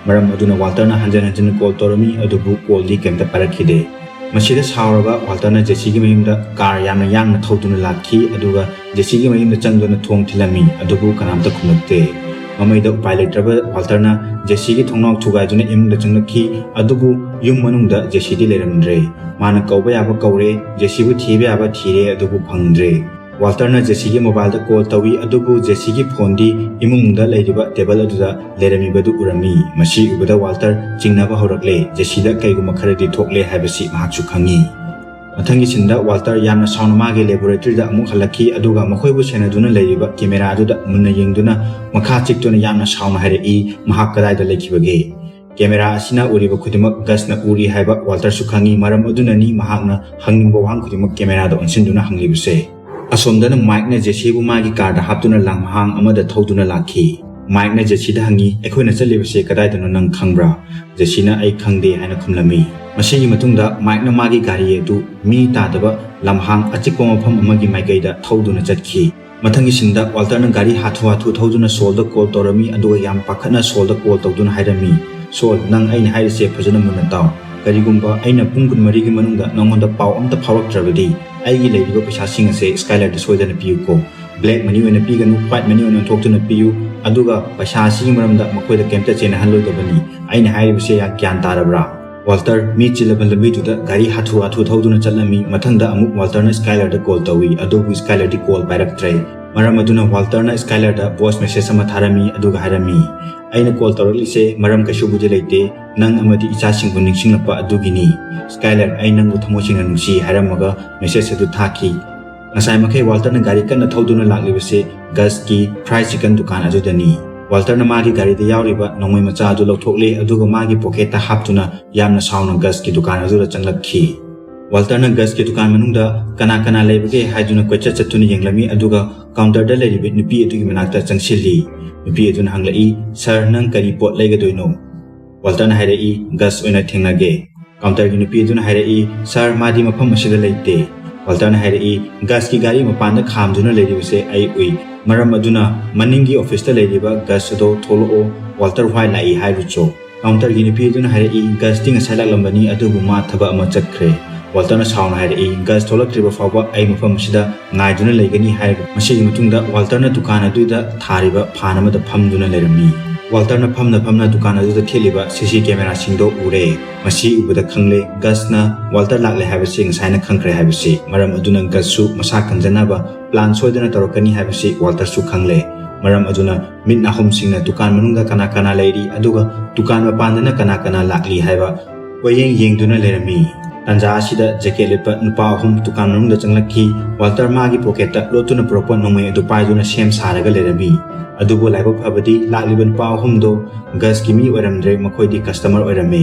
ꯃꯔꯝ ꯑꯗꯨꯅ ꯋꯥꯜꯇꯔꯅ ꯍꯟꯖꯤꯟ ꯍꯟꯖꯤꯟ ꯀꯣꯜ ꯇꯧꯔꯝꯃꯤ, ꯑꯗꯨꯕꯨ ꯀꯣꯜꯗꯤ ꯀꯩꯝꯇ ꯄꯥꯏꯔꯛꯈꯤꯗꯦ꯫ ꯃꯁꯤꯗ ꯁꯥꯎꯔꯕ ꯋꯥꯜꯇꯔꯅ ꯖꯦꯁꯤꯒꯤ ꯃꯌꯨꯝꯗ ꯀꯥꯔ ꯌꯥꯝꯅ ꯌꯥꯡꯅ ꯊꯧꯗꯨꯅ ꯂꯥꯛꯈꯤ, ꯑꯗꯨꯒ ꯖꯦꯁꯤꯒꯤ ꯃꯌꯨꯝꯗ ꯆꯪꯗꯨꯅ ꯊꯣꯡ ꯊꯤꯜꯂꯝꯃꯤ, ꯑꯗꯨꯕꯨ ꯀꯅꯥꯝꯇ ꯈꯨꯝꯂꯛꯇꯦ꯫ ꯃꯃꯩꯗ ꯎꯄꯥꯏ ꯂꯩꯇ꯭ꯔꯕ ꯋꯥꯜꯇꯔꯅ ꯖꯦꯁꯤꯒꯤ ꯊꯣꯡꯅꯥꯎ ꯊꯨꯒꯥꯏꯗꯨꯅ ꯏꯃꯨꯡꯗ ꯆꯪꯂꯛꯈꯤ, ꯑꯗꯨꯕꯨ ꯌꯨꯝ ꯃꯅꯨꯡꯗ ꯖꯦꯁꯤꯗꯤ ꯂꯩꯔꯝꯗ꯭ꯔꯦ꯫ ꯃꯥꯅ ꯀꯧꯕ ꯌꯥꯕ ꯀꯧꯔꯦ, ꯖꯦꯁꯤꯕꯨ ꯊꯤꯕ ꯌꯥꯕ ꯊꯤꯔꯦ, ꯑꯗꯨꯕꯨ ꯐꯪꯗ꯭ꯔꯦ꯫ ꯋꯥꯜꯇꯔꯅ ꯖꯦꯁꯤꯒꯤ ꯃꯣꯕꯥꯏꯜꯗ ꯀꯣꯜ ꯇꯧꯏ, ꯑꯗꯨꯕꯨ ꯖꯦꯁꯤꯒꯤ ꯐꯣꯟꯗꯤ ꯏꯃꯨꯡꯗ ꯂꯩꯔꯤꯕ ꯇꯦꯕꯜ ꯑꯗꯨꯗ ꯂꯩꯔꯝꯃꯤꯕꯗꯨ ꯎꯔꯝꯃꯤ꯫ ꯃꯁꯤ ꯎꯕꯗ ꯋꯥꯜꯇꯔ ꯆꯤꯡꯅꯕ ꯍꯧꯔꯛꯂꯦ꯫ ꯖꯦꯁꯤꯗ ꯀꯩꯒꯨꯝꯕ ꯈꯔꯗꯤ ꯊꯣꯛꯂꯦ ꯍꯥꯏꯕꯁꯤ ꯃꯍꯥꯛꯁꯨ ꯈꯪꯏ꯫ ꯃꯊꯪꯒꯤ ꯁꯤꯟꯗ ꯋꯥꯜꯇꯔ ꯌꯥꯝꯅ ꯁꯥꯎꯅ ꯃꯥꯒꯤ ꯂꯦꯕꯣꯔꯦꯇꯔꯤꯗ ꯑꯃꯨꯛ ꯍꯜꯂꯛꯈꯤ, ꯑꯗꯨꯒ ꯃꯈꯣꯏꯕꯨ ꯁꯦꯟꯅꯗꯨꯅ ꯂꯩꯔꯤꯕ ꯀꯦꯃꯦꯔꯥ ꯑꯗꯨꯗ ꯃꯨꯟꯅ ꯌꯦꯡꯗꯨꯅ ꯃꯈꯥ ꯆꯤꯛꯇꯨꯅ ꯌꯥꯝꯅ ꯁꯥꯎꯅ ꯍꯥꯏꯔꯛꯏ, ꯃꯍꯥꯛ ꯀꯗꯥꯏꯗ ꯂꯩꯈꯤꯕꯒꯦ? ꯀꯦꯃꯦꯔꯥ ꯑꯁꯤꯅ ꯎꯔꯤꯕ ꯈꯨꯗꯤꯡꯃꯛ ꯒꯁꯅ ꯎꯔꯤ ꯍꯥꯏꯕ ꯋꯥꯜꯇꯔꯁꯨ ꯈꯪꯏ꯫ ꯃꯔꯝ ꯑꯗꯨꯅꯅꯤ ꯃꯍꯥꯛꯅ ꯍꯪꯅꯤꯡꯕ ꯋꯥꯍꯪ ꯈꯨꯗꯤꯡꯃꯛ ꯀꯦꯃꯦꯔꯥꯗ ꯑꯣꯟꯁꯤꯟꯗꯨꯅ ꯍꯪꯂꯤꯕꯁꯦ꯫ ꯑꯁꯣꯝꯗꯅ ꯃꯥꯏꯛꯅ ꯖꯦꯁꯤꯕꯨ ꯃꯥꯒꯤ ꯀꯥꯔꯗ ꯍꯥꯞꯇꯨꯅ ꯂꯝꯍꯥꯡ ꯑꯃꯗ ꯊꯧꯗꯨꯅ ꯂꯥꯛꯈꯤ꯫ ꯃꯥꯏꯛꯅ ꯖꯦꯁꯤꯗ ꯍꯪꯉꯤ, "ꯑꯩꯈꯣꯏꯅ ꯆꯠꯂꯤꯕꯁꯦ ꯀꯗꯥꯏꯗꯅꯣ ꯅꯪ ꯈꯪꯕ꯭ꯔꯥ?" ꯖꯦꯁꯤꯅ "ꯑꯩ ꯈꯪꯗꯦ" ꯍꯥꯏꯅ ꯈꯨꯝꯂꯝꯃꯤ꯫ ꯃꯁꯤꯒꯤ ꯃꯇꯨꯡꯗ ꯃꯥꯏꯛꯅ ꯃꯥꯒꯤ ꯒꯥꯔꯤ ꯑꯗꯨ ꯃꯤ ꯇꯥꯗꯕ ꯂꯝꯍꯥꯡ ꯑꯆꯤꯛꯄ ꯃꯐꯝ ꯑꯃꯒꯤ ꯃꯥꯏꯀꯩꯗ ꯊꯧꯗꯨꯅ ꯆꯠꯈꯤ꯫ ꯃꯊꯪꯒꯤ ꯁꯤꯟꯗ ꯋꯥꯜꯇꯔꯅ ꯒꯥꯔꯤ ꯍꯥꯊꯨ ꯍꯥꯊꯨ ꯊꯧꯗꯨꯅ ꯁꯣꯜꯗ ꯀꯣꯜ ꯇꯧꯔꯝꯃꯤ, ꯑꯗꯨꯒ ꯌꯥꯝ ꯄꯥꯈꯠꯅ ꯁꯣꯜꯗ ꯀꯣꯜ ꯇꯧꯗꯨꯅ ꯍꯥꯏꯔꯝꯃꯤ, "ꯁꯣꯜ, ꯅꯪ ꯑꯩꯅ ꯍꯥꯏꯔꯤꯁꯦ ꯐꯖꯅ ꯃꯨꯟꯅ ꯇꯥꯎ꯫ ꯀꯔꯤꯒꯨꯝꯕ ꯑꯩꯅ ꯄꯨꯡ ꯀꯨꯟꯃꯔꯤꯒꯤ ꯃꯅꯨꯡꯗ ꯅꯉꯣꯟꯗ ꯄꯥꯎ ꯑꯝꯇ ꯐꯥꯎꯔꯛꯇ꯭ꯔꯕꯗꯤ, ꯑꯩꯒꯤ ꯂꯩꯔꯤꯕ ꯄꯩꯁꯥꯁꯤꯡ ꯑꯁꯦ ꯁ꯭ꯀꯥꯏꯂꯔꯗ ꯁꯣꯏꯗꯅ ꯄꯤꯌꯨꯀꯣ꯫ ꯕ꯭ꯂꯦꯛ ꯃꯅꯤ ꯑꯣꯏꯅ ꯄꯤꯒꯅꯨ, ꯋꯥꯏꯠ ꯃꯅꯤ ꯑꯣꯏꯅ ꯑꯣꯟꯊꯣꯛꯇꯨꯅ ꯄꯤꯌꯨ꯫ ꯑꯗꯨꯒ ꯄꯩꯁꯥ ꯑꯁꯤꯒꯤ ꯃꯔꯝꯗ ꯃꯈꯣꯏꯗ ꯀꯩꯝꯇ ꯆꯦꯟꯅꯍꯜꯂꯣꯏꯗꯕꯅꯤ꯫ ꯑꯩꯅ ꯍꯥꯏꯔꯤꯕꯁꯦ ꯌꯥꯝ ꯒ꯭ꯌꯥꯟ ꯇꯥꯔꯕ꯭ꯔꯥ?" ꯋꯥꯜꯇꯔ ꯃꯤ ꯆꯤꯜꯂꯕ ꯂꯝꯕꯤꯗꯨꯗ ꯒꯥꯔꯤ ꯍꯥꯊꯨ ꯍꯥꯊꯨ ꯊꯧꯗꯨꯅ ꯆꯠꯂꯝꯃꯤ꯫ ꯃꯊꯪꯗ ꯑꯃꯨꯛ ꯋꯥꯜꯇꯔꯅ ꯁ꯭ꯀꯥꯏꯂꯔꯗ ꯀꯣꯜ ꯇꯧꯏ, ꯑꯗꯨꯕꯨ ꯁ꯭ꯀꯥꯏꯂꯔꯗꯤ ꯀꯣꯜ ꯄꯥꯏꯔꯛꯇ꯭ꯔꯦ꯫ ꯃꯔꯝ ꯑꯗꯨꯅ ꯋꯥꯜꯇꯔꯅ ꯁ꯭ꯀꯥꯏꯂꯔꯗ ꯚꯣꯏꯁ ꯃꯦꯁꯦꯖ ꯑꯃ ꯊꯥꯔꯝꯃꯤ, ꯑꯗꯨꯒ ꯍꯥꯏꯔꯝꯃꯤ, "ꯑꯩꯅ ꯀꯣꯜ ꯇꯧꯔꯛꯂꯤꯁꯦ ꯃꯔꯝ ꯀꯩꯁꯨꯕꯨꯗꯤ ꯂꯩꯇꯦ, ꯅꯪ ꯑꯃꯗꯤ ꯏꯆꯥꯁꯤꯡꯕꯨ ꯅꯤꯡꯁꯤꯡꯂꯛꯄ ꯑꯗꯨꯒꯤꯅꯤ꯫ ꯁ꯭ꯀꯥꯏꯂꯔ, ꯑꯩ ꯅꯪꯕꯨ ꯊꯃꯣꯏ ꯁꯦꯡꯅ ꯅꯨꯡꯁꯤ" ꯍꯥꯏꯔꯝꯃꯒ ꯃꯦꯁꯦꯖ ꯑꯗꯨ ꯊꯥꯈꯤ꯫ ꯉꯁꯥꯏ ꯃꯈꯩ ꯋꯥꯜꯇꯔꯅ ꯒꯥꯔꯤ ꯀꯟꯅ ꯊꯧꯗꯨꯅ ꯂꯥꯛꯂꯤꯕꯁꯤ ꯒꯁꯀꯤ ꯐ꯭ꯔꯥꯏ ꯆꯤꯀꯟ ꯗꯨꯀꯥꯟ ꯑꯗꯨꯗꯅꯤ꯫ ꯋꯥꯜꯇꯔꯅ ꯃꯥꯒꯤ ꯒꯥꯔꯤꯗ ꯌꯥꯎꯔꯤꯕ ꯅꯣꯡꯃꯩ ꯃꯆꯥ ꯑꯗꯨ ꯂꯧꯊꯣꯛꯂꯦ, ꯑꯗꯨꯒ ꯃꯥꯒꯤ ꯄꯣꯀꯦꯠꯇ ꯍꯥꯞꯇꯨꯅ ꯌꯥꯝꯅ ꯁꯥꯎꯅ ꯒꯁꯀꯤ ꯗꯨꯀꯥꯟ ꯑꯗꯨꯗ ꯆꯪꯂꯛꯈꯤ꯫ ꯋꯥꯜꯇꯔꯅ ꯒꯁꯀꯤ ꯗꯨꯀꯥꯟ ꯃꯅꯨꯡꯗ ꯀꯅꯥ ꯀꯅꯥ ꯂꯩꯕꯒꯦ ꯍꯥꯏꯗꯨꯅ ꯀꯣꯏꯆꯠ ꯆꯠꯇꯨꯅ ꯌꯦꯡꯂꯝꯃꯤ, ꯑꯗꯨꯒ ꯀꯥꯎꯟꯇꯔꯗ ꯂꯩꯔꯤꯕ ꯅꯨꯄꯤ ꯑꯗꯨꯒꯤ ꯃꯅꯥꯛꯇ ꯆꯪꯁꯤꯜꯂꯤ꯫ ꯅꯨꯄꯤ ꯑꯗꯨꯅ ꯍꯪꯂꯛꯏ, "ꯁꯥꯔ, ꯅꯪ ꯀꯔꯤ ꯄꯣꯠ ꯂꯩꯒꯗꯣꯏꯅꯣ?" ꯋꯥꯜꯇꯔꯅ ꯍꯥꯏꯔꯛꯏ, "ꯒꯁ ꯑꯣꯏꯅ ꯊꯦꯡꯅꯒꯦ꯫" ꯀꯥꯎꯟꯇꯔꯒꯤ ꯅꯨꯄꯤ ꯑꯗꯨꯅ ꯍꯥꯏꯔꯛꯏ, "ꯁꯥꯔ, ꯃꯥꯗꯤ ꯃꯐꯝ ꯑꯁꯤꯗ ꯂꯩꯇꯦ꯫" ꯋꯥꯜꯇꯔꯅ ꯍꯥꯏꯔꯛꯏ, "ꯒꯁꯀꯤ ꯒꯥꯔꯤ ꯃꯄꯥꯟꯗ ꯈꯥꯝꯗꯨꯅ ꯂꯩꯔꯤꯕꯁꯦ ꯑꯩ ꯎꯏ꯫ ꯃꯔꯝ ꯑꯗꯨꯅ ꯃꯅꯤꯡꯒꯤ ꯑꯣꯐꯤꯁꯇ ꯂꯩꯔꯤꯕ ꯒꯁ ꯑꯗꯣ "ꯊꯣꯛꯂꯛꯑꯣ, ꯋꯥꯜꯇꯔ ꯋꯥꯏꯠ ꯂꯥꯛꯏ" ꯍꯥꯏꯔꯨꯆꯣ꯫ ꯀꯥꯎꯟꯇꯔꯒꯤ ꯅꯨꯄꯤ ꯑꯗꯨꯅ ꯍꯥꯏꯔꯛꯏ, "ꯒꯁꯇꯤ ꯉꯁꯥꯏ ꯂꯥꯛꯂꯝꯕꯅꯤ, ꯑꯗꯨꯕꯨ ꯃꯥ ꯊꯕꯛ ꯑꯃ ꯆꯠꯈ꯭ꯔꯦ"꯫ ꯋꯥꯜꯇꯔꯅ ꯁꯥꯎꯅ ꯍꯥꯏꯔꯛꯏ, "ꯒꯁ ꯊꯣꯛꯂꯛꯇ꯭ꯔꯤꯕ ꯐꯥꯎꯕ ꯑꯩ ꯃꯐꯝ ꯑꯁꯤꯗ ꯉꯥꯏꯗꯨꯅ ꯂꯩꯒꯅꯤ" ꯍꯥꯏꯔꯒ ꯃꯁꯤꯒꯤ ꯃꯇꯨꯡꯗ ꯋꯥꯜꯇꯔꯅ ꯗꯨꯀꯥꯟ ꯑꯗꯨꯗ ꯊꯥꯔꯤꯕ ꯐꯥꯟ ꯑꯃꯗ ꯐꯝꯗꯨꯅ ꯂꯩꯔꯝꯃꯤ꯫ ꯋꯥꯜꯇꯔꯅ ꯐꯝꯅ ꯐꯝꯅ ꯗꯨꯀꯥꯟ ꯑꯗꯨꯗ ꯊꯦꯠꯂꯤꯕ ꯁꯤ ꯁꯤ ꯀꯦꯃꯦꯔꯥꯁꯤꯡꯗꯣ ꯎꯔꯦ꯫ ꯃꯁꯤ ꯎꯕꯗ ꯈꯪꯂꯦ ꯒꯁꯅ ꯋꯥꯜꯇꯔ ꯂꯥꯛꯂꯦ ꯍꯥꯏꯕꯁꯤ ꯉꯁꯥꯏꯅ ꯈꯪꯈ꯭ꯔꯦ ꯍꯥꯏꯕꯁꯤ꯫ ꯃꯔꯝ ꯑꯗꯨꯅ ꯒꯁꯁꯨ ꯃꯁꯥ ꯀꯟꯖꯅꯕ ꯄ꯭ꯂꯥꯟ ꯁꯣꯏꯗꯅ ꯇꯧꯔꯛꯀꯅꯤ ꯍꯥꯏꯕꯁꯤ ꯋꯥꯜꯇꯔꯁꯨ ꯈꯪꯂꯦ꯫ ꯃꯔꯝ ꯑꯗꯨꯅ ꯃꯤꯠ ꯅꯥꯍꯨꯝꯁꯤꯡꯅ ꯗꯨꯀꯥꯟ ꯃꯅꯨꯡꯗ ꯀꯅꯥ ꯀꯅꯥ ꯂꯩꯔꯤ, ꯑꯗꯨꯒ ꯗꯨꯀꯥꯟ ꯃꯄꯥꯟꯗꯅ ꯀꯅꯥ ꯀꯅꯥ ꯂꯥꯛꯂꯤ ꯍꯥꯏꯕ ꯀꯣꯏꯌꯦꯡ ꯌꯦꯡꯗꯨꯅ ꯂꯩꯔꯝꯃꯤ꯫ ꯇꯥꯟꯖꯥ ꯑꯁꯤꯗ ꯖꯦꯀꯦꯠ ꯂꯤꯠꯄ ꯅꯨꯄꯥ ꯑꯍꯨꯝ ꯗꯨꯀꯥꯟ ꯃꯅꯨꯡꯗ ꯆꯪꯂꯛꯈꯤ꯫ ꯋꯥꯜꯇꯔ ꯃꯥꯒꯤ ꯄꯣꯀꯦꯠꯇ ꯂꯣꯠꯇꯨꯅ ꯄꯨꯔꯛꯄ ꯅꯣꯡꯃꯩ ꯑꯗꯨ ꯄꯥꯏꯗꯨꯅ ꯁꯦꯝ ꯁꯥꯔꯒ ꯂꯩꯔꯝꯃꯤ꯫ ꯑꯗꯨꯕꯨ ꯂꯥꯏꯕꯛ ꯐꯕꯗꯤ ꯂꯥꯛꯂꯤꯕ ꯅꯨꯄꯥ ꯑꯍꯨꯝꯗꯣ ꯒꯁꯀꯤ ꯃꯤ ꯑꯣꯏꯔꯝꯗ꯭ꯔꯦ, ꯃꯈꯣꯏꯗꯤ ꯀꯁꯇꯃꯔ ꯑꯣꯏꯔꯝꯃꯤ꯫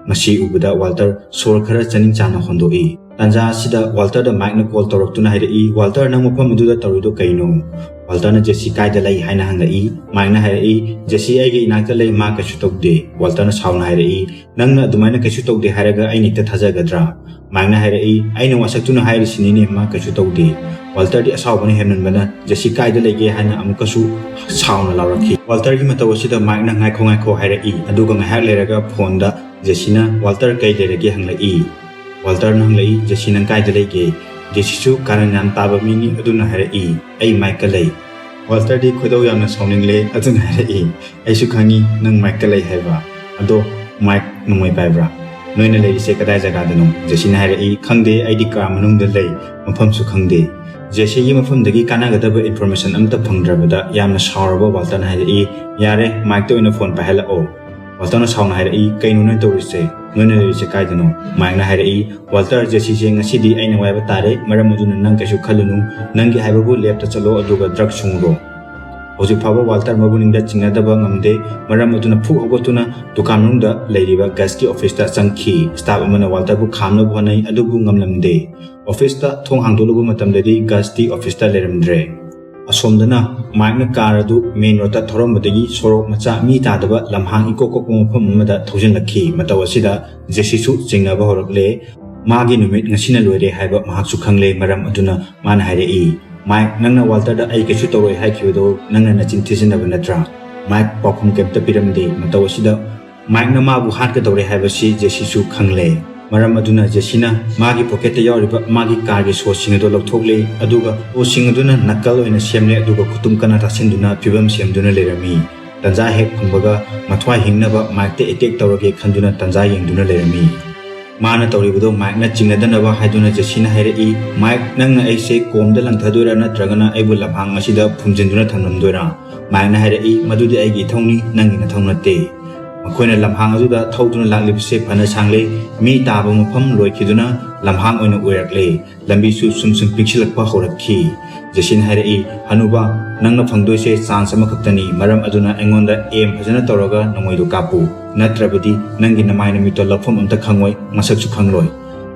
ꯃꯁꯤ ꯎꯕꯗ ꯋꯥꯜꯇꯔ ꯁꯣꯔ ꯈꯔ ꯆꯅꯤꯡ ꯆꯥꯅ ꯍꯣꯟꯗꯣꯛꯏ꯫ ꯇꯥꯟꯖꯥ ꯑꯁꯤꯗ ꯋꯥꯜꯇꯔꯗ ꯃꯥꯏꯛꯅ ꯀꯣꯜ ꯇꯧꯔꯛꯇꯨꯅ ꯍꯥꯏꯔꯛꯏ, "ꯋꯥꯜꯇꯔ, ꯅꯪ ꯃꯐꯝ ꯑꯗꯨꯗ ꯇꯧꯔꯤꯗꯣ ꯀꯩꯅꯣ?" ꯋꯥꯜꯇꯔꯅ, "ꯖꯦꯁꯤ ꯀꯥꯏꯗ ꯂꯩ?" ꯍꯥꯏꯅ ꯍꯪꯂꯛꯏ꯫ ꯃꯥꯏꯛꯅ ꯍꯥꯏꯔꯛꯏ, "ꯖꯦꯁꯤ ꯑꯩꯒꯤ ꯏꯅꯥꯛꯇ ꯂꯩ, ꯃꯥ ꯀꯩꯁꯨ ꯇꯧꯗꯦ"꯫ ꯋꯥꯜꯇꯔꯅ ꯁꯥꯎꯅ ꯍꯥꯏꯔꯛꯏ, "ꯅꯪꯅ ꯑꯗꯨꯃꯥꯏꯅ ꯀꯩꯁꯨ ꯇꯧꯗꯦ ꯍꯥꯏꯔꯒ ꯑꯩꯅ ꯍꯦꯛꯇ ꯊꯥꯖꯒꯗ꯭ꯔꯥ?" ꯃꯥꯏꯛꯅ ꯍꯥꯏꯔꯛꯏ, "ꯑꯩꯅ ꯋꯥꯁꯛꯇꯨꯅ ꯍꯥꯏꯔꯤꯁꯤꯅꯤꯅꯦ, ꯃꯥ ꯀꯩꯁꯨ ꯇꯧꯗꯦ"꯫ ꯋꯥꯜꯇꯔꯗꯤ ꯑꯁꯥꯎꯕꯅ ꯍꯦꯟꯃꯟꯕꯅ, "ꯖꯦꯁꯤ ꯀꯥꯏꯗ ꯂꯩꯒꯦ?" ꯍꯥꯏꯅ ꯑꯃꯨꯛꯀꯁꯨ ꯁꯥꯎꯅ ꯂꯥꯎꯔꯛꯈꯤ꯫ ꯋꯥꯜꯇꯔꯒꯤ ꯃꯇꯧ ꯑꯁꯤꯗ ꯃꯥꯏꯛꯅ, "ꯉꯥꯏꯈꯣ, ꯉꯥꯏꯈꯣ" ꯍꯥꯏꯔꯛꯏ, ꯑꯗꯨꯒ ꯉꯥꯏꯍꯥꯛ ꯂꯩꯔꯒ ꯐꯣꯟꯗ ꯖꯦꯁꯤꯅ, "ꯋꯥꯜꯇꯔ, ꯀꯩ ꯂꯩꯔꯒꯦ?" ꯍꯪꯂꯛꯏ꯫ ꯋꯥꯜꯇꯔꯅ ꯍꯪꯂꯛꯏ, "ꯖꯦꯁꯤ, ꯅꯪ ꯀꯥꯏꯗ ꯂꯩꯒꯦ?" ꯖꯦꯁꯤꯁꯨ ꯀꯥꯔꯟ ꯌꯥꯝ ꯇꯥꯕ ꯃꯤꯅꯤ, ꯑꯗꯨꯅ ꯍꯥꯏꯔꯛꯏ, "ꯑꯩ ꯃꯥꯏꯛꯀ ꯂꯩ"꯫ ꯋꯥꯜꯇꯔꯗꯤ ꯈꯣꯏꯗꯧ ꯌꯥꯝꯅ ꯁꯥꯎꯅꯤꯡꯂꯦ, ꯑꯗꯨꯅ ꯍꯥꯏꯔꯛꯏ, "ꯑꯩꯁꯨ ꯈꯪꯉꯤ ꯅꯪ ꯃꯥꯏꯛꯀ ꯂꯩ ꯍꯥꯏꯕ꯫ ꯑꯗꯣ ꯃꯥꯏꯛ ꯅꯣꯡꯃꯩ ꯄꯥꯏꯕ꯭ꯔꯥ? ꯅꯣꯏꯅ ꯂꯩꯔꯤꯁꯦ ꯀꯗꯥꯏ ꯖꯒꯥꯗꯅꯣ?" ꯖꯦꯁꯤꯅ ꯍꯥꯏꯔꯛꯏ, "ꯈꯪꯗꯦ, ꯑꯩꯗꯤ ꯀꯥ ꯃꯅꯨꯡꯗ ꯂꯩ, ꯃꯐꯝꯁꯨ ꯈꯪꯗꯦ"꯫ ꯖꯦꯁꯤꯒꯤ ꯃꯐꯝꯗꯒꯤ ꯀꯥꯟꯅꯒꯗꯕ ꯏꯟꯐꯣꯔꯃꯦꯁꯟ ꯑꯃꯠꯇ ꯐꯪꯗ꯭ꯔꯕꯗ ꯌꯥꯝꯅ ꯁꯥꯎꯔꯕ ꯋꯥꯜꯇꯔꯅ ꯍꯥꯏꯔꯛꯏ, "ꯌꯥꯔꯦ, ꯃꯥꯏꯛꯇ ꯑꯣꯏꯅ ꯐꯣꯟ ꯄꯥꯏꯍꯜꯂꯛꯑꯣ"꯫ ꯋꯥꯜꯇꯔꯅ ꯁꯥꯎꯅ ꯍꯥꯏꯔꯛꯏ, "ꯀꯩꯅꯣ ꯅꯣꯏ ꯇꯧꯔꯤꯁꯦ? ꯅꯣꯏꯅ ꯂꯩꯔꯤꯁꯦ ꯀꯥꯏꯗꯅꯣ?" ꯃꯥꯏꯛꯅ ꯍꯥꯏꯔꯛꯏ, "ꯋꯥꯜꯇꯔ, ꯖꯦꯁꯤꯁꯦ ꯉꯁꯤꯗꯤ ꯑꯩꯅ ꯋꯥꯏꯕ ꯇꯥꯔꯦ, ꯃꯔꯝ ꯑꯗꯨꯅ ꯅꯪ ꯀꯩꯁꯨ ꯈꯜꯂꯨꯅꯨ, ꯅꯪꯒꯤ ꯍꯥꯏꯕꯕꯨ ꯂꯦꯞꯇ ꯆꯠꯂꯣ ꯑꯗꯨꯒ ꯗ꯭ꯔꯒ ꯁꯨꯡꯉꯨꯔꯣ"꯫ ꯍꯧꯖꯤꯛ ꯐꯥꯎꯕ ꯋꯥꯜꯇꯔ ꯃꯕꯨꯛꯅꯤꯡꯗ ꯆꯤꯡꯅꯗꯕ ꯉꯝꯗꯦ, ꯃꯔꯝ ꯑꯗꯨꯅ ꯐꯨꯛ ꯍꯧꯒꯠꯇꯨꯅ ꯗꯨꯀꯥꯟ ꯃꯅꯨꯡꯗ ꯂꯩꯔꯤꯕ ꯒꯁꯀꯤ ꯑꯣꯐꯤꯁꯇ ꯆꯪꯈꯤ꯫ ꯁ꯭ꯇꯥꯐ ꯑꯃꯅ ꯋꯥꯜꯇꯔꯕꯨ ꯈꯥꯝꯅꯕ ꯍꯣꯠꯅꯩ, ꯑꯗꯨꯕꯨ ꯉꯝꯂꯝꯗꯦ꯫ ꯑꯣꯐꯤꯁꯇ ꯊꯣꯡ ꯍꯥꯡꯗꯣꯛꯂꯨꯕ ꯃꯇꯝꯗꯗꯤ ꯒꯁꯇꯤ ꯑꯣꯐꯤꯁꯇ ꯂꯩꯔꯝꯗ꯭ꯔꯦ꯫ ꯑꯁꯣꯝꯗꯅ ꯃꯥꯏꯛꯅ ꯀꯥꯔ ꯑꯗꯨ ꯃꯦꯟ ꯔꯣꯗꯇ ꯊꯧꯔꯝꯕꯗꯒꯤ ꯁꯣꯔꯣꯛ ꯃꯆꯥ ꯃꯤ ꯇꯥꯗꯕ ꯂꯝꯍꯥꯡ ꯏꯀꯣꯛ ꯀꯣꯛꯄ ꯃꯐꯝ ꯑꯃꯗ ꯊꯧꯖꯤꯜꯂꯛꯈꯤ꯫ ꯃꯇꯧ ꯑꯁꯤꯗ ꯖꯦꯁꯤꯁꯨ ꯆꯤꯡꯅꯕ ꯍꯧꯔꯛꯂꯦ꯫ ꯃꯥꯒꯤ ꯅꯨꯃꯤꯠ ꯉꯁꯤꯅ ꯂꯣꯏꯔꯦ ꯍꯥꯏꯕ ꯃꯍꯥꯛꯁꯨ ꯈꯪꯂꯦ, ꯃꯔꯝ ꯑꯗꯨꯅ ꯃꯥꯅ ꯍꯥꯏꯔꯛꯏ, "ꯃꯥꯏꯛ, ꯅꯪꯅ ꯋꯥꯜꯇꯔꯗ ꯑꯩ ꯀꯩꯁꯨ ꯇꯧꯔꯣꯏ ꯍꯥꯏꯈꯤꯕꯗꯣ ꯅꯪꯅ ꯅꯆꯤꯟ ꯊꯤꯖꯤꯟꯅꯕ ꯅꯠꯇ꯭ꯔꯥ?" ꯃꯥꯏꯛ ꯄꯥꯎꯈꯨꯝ ꯀꯩꯝꯇ ꯄꯤꯔꯝꯗꯦ꯫ ꯃꯇꯧ ꯑꯁꯤꯗ ꯃꯥꯏꯛꯅ ꯃꯥꯕꯨ ꯍꯥꯠꯀꯗꯧꯔꯦ ꯍꯥꯏꯕꯁꯤ ꯖꯦꯁꯤꯁꯨ ꯈꯪꯂꯦ꯫ ꯃꯔꯝ ꯑꯗꯨꯅ ꯖꯦꯁꯤꯅ ꯃꯥꯒꯤ ꯄꯣꯀꯦꯠꯇ ꯌꯥꯎꯔꯤꯕ ꯃꯥꯒꯤ ꯀꯥꯔꯒꯤ ꯁꯣꯁꯤꯡ ꯑꯗꯨ ꯂꯧꯊꯣꯛꯂꯦ, ꯑꯗꯨꯒ ꯁꯣꯁꯤꯡ ꯑꯗꯨꯅ ꯅꯀꯜ ꯑꯣꯏꯅ ꯁꯦꯝꯂꯦ, ꯑꯗꯨꯒ ꯈꯨꯇꯨꯝ ꯀꯟꯅ ꯇꯥꯁꯤꯟꯗꯨꯅ ꯐꯤꯕꯝ ꯁꯦꯝꯗꯨꯅ ꯂꯩꯔꯝꯃꯤ꯫ ꯇꯟꯖꯥ ꯍꯦꯛ ꯐꯪꯕꯒ ꯃꯊ꯭ꯋꯥꯏ ꯍꯤꯡꯅꯕ ꯃꯥꯏꯛꯇ ꯑꯦꯇꯦꯛ ꯇꯧꯔꯒꯦ ꯈꯟꯗꯨꯅ ꯇꯟꯖꯥ ꯌꯦꯡꯗꯨꯅ ꯂꯩꯔꯝꯃꯤ꯫ ꯃꯥꯅ ꯇꯧꯔꯤꯕꯗꯣ ꯃꯥꯏꯛꯅ ꯆꯤꯡꯅꯗꯅꯕ ꯍꯥꯏꯗꯨꯅ ꯖꯦꯁꯤꯅ ꯍꯥꯏꯔꯛꯏ, "ꯃꯥꯏꯛ, ꯅꯪꯅ ꯑꯩꯁꯦ ꯀꯣꯝꯗ ꯂꯪꯊꯗꯣꯏꯔꯥ ꯅꯠꯇ꯭ꯔꯒꯅ ꯑꯩꯕꯨ ꯂꯝꯍꯥꯡ ꯑꯁꯤꯗ ꯐꯨꯝꯖꯤꯟꯗꯨꯅ ꯊꯝꯂꯝꯗꯣꯏꯔꯥ?" ꯃꯥꯏꯛꯅ ꯍꯥꯏꯔꯛꯏ, "ꯃꯗꯨꯗꯤ ꯑꯩꯒꯤ ꯏꯊꯧꯅꯤ, ꯅꯪꯒꯤ ꯅꯊꯧ ꯅꯠꯇꯦ꯫" ꯃꯈꯣꯏꯅ ꯂꯝꯍꯥꯡ ꯑꯗꯨꯗ ꯊꯧꯗꯨꯅ ꯂꯥꯛꯂꯤꯕꯁꯦ ꯐꯅ ꯁꯥꯡꯂꯦ꯫ ꯃꯤ ꯇꯥꯕ ꯃꯐꯝ ꯂꯣꯏꯈꯤꯗꯨꯅ ꯂꯝꯍꯥꯡ ꯑꯣꯏꯅ ꯑꯣꯏꯔꯛꯂꯦ꯫ ꯂꯝꯕꯤꯁꯨ ꯁꯨꯝ ꯁꯨꯝ ꯄꯤꯛꯁꯤꯜꯂꯛꯄ ꯍꯧꯔꯛꯈꯤ꯫ ꯖꯦꯁꯤꯅ ꯍꯥꯏꯔꯛꯏ, "ꯍꯅꯨꯕ, ꯅꯪꯅ ꯐꯪꯗꯣꯏꯁꯦ ꯆꯥꯟꯁ ꯑꯃꯈꯛꯇꯅꯤ, ꯃꯔꯝ ꯑꯗꯨꯅ ꯑꯩꯉꯣꯟꯗ ꯑꯦꯝ ꯐꯖꯅ ꯇꯧꯔꯒ ꯅꯣꯡꯃꯩꯗꯣ ꯀꯥꯞꯄꯨ, ꯅꯠꯇ꯭ꯔꯕꯗꯤ ꯅꯪꯒꯤ ꯅꯃꯥꯏ ꯅꯃꯤꯠꯇꯣ ꯂꯧꯐꯝ ꯑꯝꯇ ꯈꯪꯉꯣꯏ, ꯃꯁꯛꯁꯨ ꯈꯪꯂꯣꯏ꯫"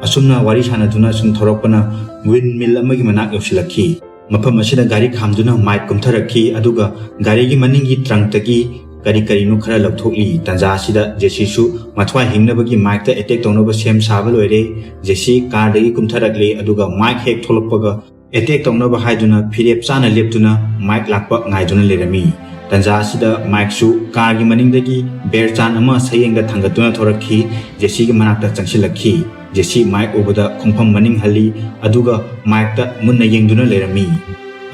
ꯑꯁꯨꯝꯅ ꯋꯥꯔꯤ ꯁꯥꯟꯅꯗꯨꯅ ꯁꯨꯝ ꯊꯧꯔꯛꯄꯅ ꯋꯤꯟ ꯃꯤꯜ ꯑꯃꯒꯤ ꯃꯅꯥꯛ ꯌꯧꯁꯤꯜꯂꯛꯈꯤ꯫ ꯃꯐꯝ ꯑꯁꯤꯗ ꯒꯥꯔꯤ ꯈꯥꯝꯗꯨꯅ ꯃꯥꯏꯛ ꯀꯨꯝꯊꯔꯛꯈꯤ, ꯑꯗꯨꯒ ꯒꯥꯔꯤꯒꯤ ꯃꯅꯤꯡꯒꯤ ꯇ꯭ꯔꯪꯛꯇꯒꯤ ꯀꯔꯤ ꯀꯔꯤꯅꯣ ꯈꯔ ꯂꯧꯊꯣꯛꯂꯤ꯫ ꯇꯟꯖꯥ ꯑꯁꯤꯗ ꯖꯦꯁꯤꯁꯨ ꯃꯊ꯭ꯋꯥꯏ ꯍꯤꯡꯅꯕꯒꯤ ꯃꯥꯏꯛꯇ ꯑꯦꯇꯦꯛ ꯇꯧꯅꯕ ꯁꯦꯝ ꯁꯥꯕ ꯂꯣꯏꯔꯦ꯫ ꯖꯦꯁꯤ ꯀꯥꯔꯗꯒꯤ ꯀꯨꯝꯊꯔꯛꯂꯦ, ꯑꯗꯨꯒ ꯃꯥꯏꯛ ꯍꯦꯛ ꯊꯣꯛꯂꯛꯄꯒ ꯑꯦꯇꯦꯛ ꯇꯧꯅꯕ ꯍꯥꯏꯗꯨꯅ ꯐꯤꯔꯦꯞ ꯆꯥꯅ ꯂꯦꯞꯇꯨꯅ ꯃꯥꯏꯛ ꯂꯥꯛꯄ ꯉꯥꯏꯗꯨꯅ ꯂꯩꯔꯝꯃꯤ꯫ ꯇꯟꯖꯥ ꯑꯁꯤꯗ ꯃꯥꯏꯛꯁꯨ ꯀꯥꯔꯒꯤ ꯃꯅꯤꯡꯗꯒꯤ ꯕꯦꯔ ꯆꯥꯟ ꯑꯃ ꯁꯌꯦꯡꯗ ꯊꯥꯡꯒꯠꯇꯨꯅ ꯊꯣꯔꯛꯈꯤ꯫ ꯖꯦꯁꯤꯒꯤ ꯃꯅꯥꯛꯇ ꯆꯪꯁꯤꯜꯂꯛꯈꯤ꯫ ꯖꯦꯁꯤ ꯃꯥꯏꯛ ꯎꯕꯗ ꯈꯣꯡꯐꯝ ꯃꯅꯤꯡ ꯍꯜꯂꯤ, ꯑꯗꯨꯒ ꯃꯥꯏꯛꯇ ꯃꯨꯟꯅ ꯌꯦꯡꯗꯨꯅ ꯂꯩꯔꯝꯃꯤ꯫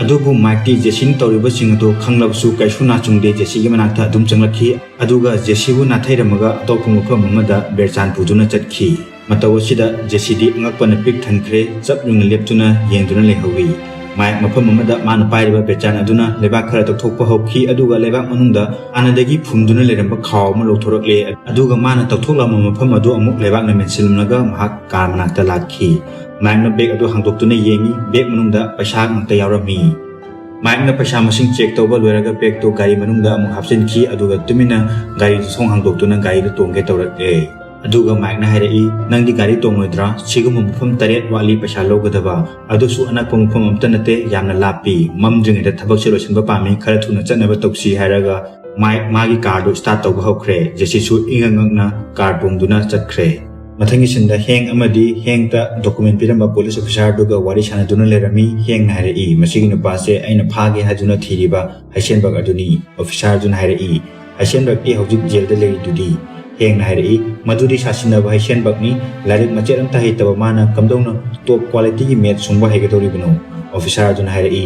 ꯑꯗꯨꯕꯨ ꯃꯥꯏꯛꯇꯤ ꯖꯦꯁꯤꯅ ꯇꯧꯔꯤꯕꯁꯤꯡ ꯑꯗꯨ ꯈꯪꯂꯕꯁꯨ ꯀꯩꯁꯨ ꯅꯥꯆꯨꯡꯗꯦ, ꯖꯦꯁꯤꯒꯤ ꯃꯅꯥꯛꯇ ꯑꯗꯨꯝ ꯆꯪꯂꯛꯈꯤ, ꯑꯗꯨꯒ ꯖꯦꯁꯤꯕꯨ ꯅꯥꯊꯩꯔꯝꯃꯒ ꯑꯇꯣꯞꯄ ꯃꯐꯝ ꯑꯃꯗ ꯕꯦꯔ ꯆꯥꯟ ꯄꯨꯗꯨꯅ ꯆꯠꯈꯤ꯫ ꯃꯇꯧ ꯑꯁꯤꯗ ꯖꯦꯁꯤꯗꯤ ꯑꯉꯛꯄꯅ ꯄꯤꯛ ꯊꯟꯈ꯭ꯔꯦ, ꯆꯞ ꯌꯨꯡꯅ ꯂꯦꯞꯇꯨꯅ ꯌꯦꯡꯗꯨꯅ ꯂꯩꯍꯧꯏ꯫ ꯃꯥꯏꯛ ꯃꯐꯝ ꯑꯃꯗ ꯃꯥꯅ ꯄꯥꯏꯔꯤꯕ ꯕꯦꯔ ꯆꯥꯟ ꯑꯗꯨꯅ ꯂꯩꯕꯥꯛ ꯈꯔ ꯇꯧꯊꯣꯛꯄ ꯍꯧꯈꯤ, ꯑꯗꯨꯒ ꯂꯩꯕꯥꯛ ꯃꯅꯨꯡꯗ ꯍꯥꯟꯅꯗꯒꯤ ꯐꯨꯝꯗꯨꯅ ꯂꯩꯔꯝꯕ ꯈꯥꯎ ꯑꯃ ꯂꯧꯊꯣꯔꯛꯂꯦ, ꯑꯗꯨꯒ ꯃꯥꯅ ꯇꯧꯊꯣꯛꯂꯝꯕ ꯃꯐꯝ ꯑꯗꯨ ꯑꯃꯨꯛ ꯂꯩꯕꯥꯛꯅ ꯃꯦꯟꯁꯤꯜꯂꯝꯂꯒ ꯃꯍꯥꯛ ꯀꯥꯔ ꯃꯅꯥꯛꯇ ꯂꯥꯛꯈꯤ꯫ ꯃꯥꯏꯛꯅ ꯕꯦꯒ ꯑꯗꯨ ꯍꯥꯡꯗꯣꯛꯇꯨꯅ ꯌꯦꯡꯏ, ꯕꯦꯒ ꯃꯅꯨꯡꯗ ꯄꯩꯁꯥ ꯉꯥꯛꯇ ꯌꯥꯎꯔꯝꯃꯤ꯫ ꯃꯥꯏꯛꯅ ꯄꯩꯁꯥ ꯃꯁꯤꯡ ꯆꯦꯛ ꯇꯧꯕ ꯂꯣꯏꯔꯒ ꯕꯦꯒꯇꯨ ꯒꯥꯔꯤ ꯃꯅꯨꯡꯗ ꯑꯃꯨꯛ ꯍꯥꯞꯆꯤꯟꯈꯤ, ꯑꯗꯨꯒ ꯇꯨꯃꯤꯟꯅ ꯒꯥꯔꯤꯗꯨ ꯊꯣꯡ ꯍꯥꯡꯗꯣꯛꯇꯨꯅ ꯒꯥꯔꯤꯗꯨ ꯇꯣꯡꯒꯦ ꯇꯧꯔꯛꯂꯦ꯫ ꯑꯗꯨꯒ ꯃꯥꯏꯛꯅ ꯍꯥꯏꯔꯛꯏ, "ꯅꯪꯗꯤ ꯒꯥꯔꯤ ꯇꯣꯡꯉꯣꯏꯗ꯭ꯔꯥ? ꯁꯤꯒꯨꯝꯕ ꯃꯐꯝ ꯇꯔꯦꯠ ꯋꯥꯠꯂꯤ ꯄꯩꯁꯥ ꯂꯧꯒꯗꯕ, ꯑꯗꯨꯁꯨ ꯑꯅꯛꯄ ꯃꯐꯝ ꯑꯝꯇ ꯅꯠꯇꯦ, ꯌꯥꯝꯅ ꯂꯥꯞꯄꯤ꯫ ꯃꯝꯗ꯭ꯔꯤꯉꯩꯗ ꯊꯕꯛꯁꯦ ꯂꯣꯏꯁꯤꯟꯕ ꯄꯥꯝꯃꯤ, ꯈꯔ ꯊꯨꯅ ꯆꯠꯅꯕ ꯇꯧꯁꯤ," ꯍꯥꯏꯔꯒ ꯃꯥꯏꯛ ꯃꯥꯒꯤ ꯀꯥꯔꯗꯨ ꯁ꯭ꯇꯥꯔꯠ ꯇꯧꯕ ꯍꯧꯈ꯭ꯔꯦ꯫ ꯖꯦꯁꯤꯁꯨ ꯏꯉꯛ ꯉꯛꯅ ꯀꯥꯔ ꯇꯣꯡꯗꯨꯅ ꯆꯠꯈ꯭ꯔꯦ꯫ ꯃꯊꯪꯒꯤ ꯁꯤꯟꯗ ꯍꯦꯡ ꯑꯃꯗꯤ ꯍꯦꯡꯇ ꯗꯣꯀꯨꯃꯦꯟ ꯄꯤꯔꯝꯕ ꯄꯨꯂꯤꯁ ꯑꯣꯐꯤꯁꯥꯔꯗꯨꯒ ꯋꯥꯔꯤ ꯁꯥꯟꯅꯗꯨꯅ ꯂꯩꯔꯝꯃꯤ꯫ ꯍꯦꯡꯅ ꯍꯥꯏꯔꯛꯏ, "ꯃꯁꯤꯒꯤ ꯅꯨꯄꯥꯁꯦ ꯑꯩꯅ ꯐꯥꯒꯦ ꯍꯥꯏꯗꯨꯅ ꯊꯤꯔꯤꯕ ꯍꯩꯁꯦꯟꯕꯛ ꯑꯗꯨꯅꯤ"꯫ ꯑꯣꯐꯤꯁꯥꯔꯗꯨꯅ ꯍꯥꯏꯔꯛꯏ, "ꯍꯩꯁꯦꯟꯕꯛꯇꯤ ꯍꯧꯖꯤꯛ ꯖꯦꯜꯗ ꯂꯩꯔꯤꯗꯨꯗꯤ"꯫ ꯍꯦꯡꯅ ꯍꯥꯏꯔꯛꯏ, "ꯃꯗꯨꯗꯤ ꯁꯥꯁꯤꯟꯅꯕ ꯍꯩꯁꯦꯟꯕꯛꯅꯤ꯫ ꯂꯥꯏꯔꯤꯛ ꯃꯆꯦꯠ ꯑꯝꯇ ꯍꯩꯇꯕ ꯃꯥꯅ ꯀꯝꯗꯧꯅ ꯇꯣꯞ ꯀ꯭ꯋꯥꯂꯤꯇꯤꯒꯤ ꯃꯦꯠ ꯁꯨꯡꯕ ꯍꯩꯒꯗꯧꯔꯤꯕꯅꯣ?" ꯑꯣꯐꯤꯁꯥꯔ ꯑꯗꯨꯅ ꯍꯥꯏꯔꯛꯏ,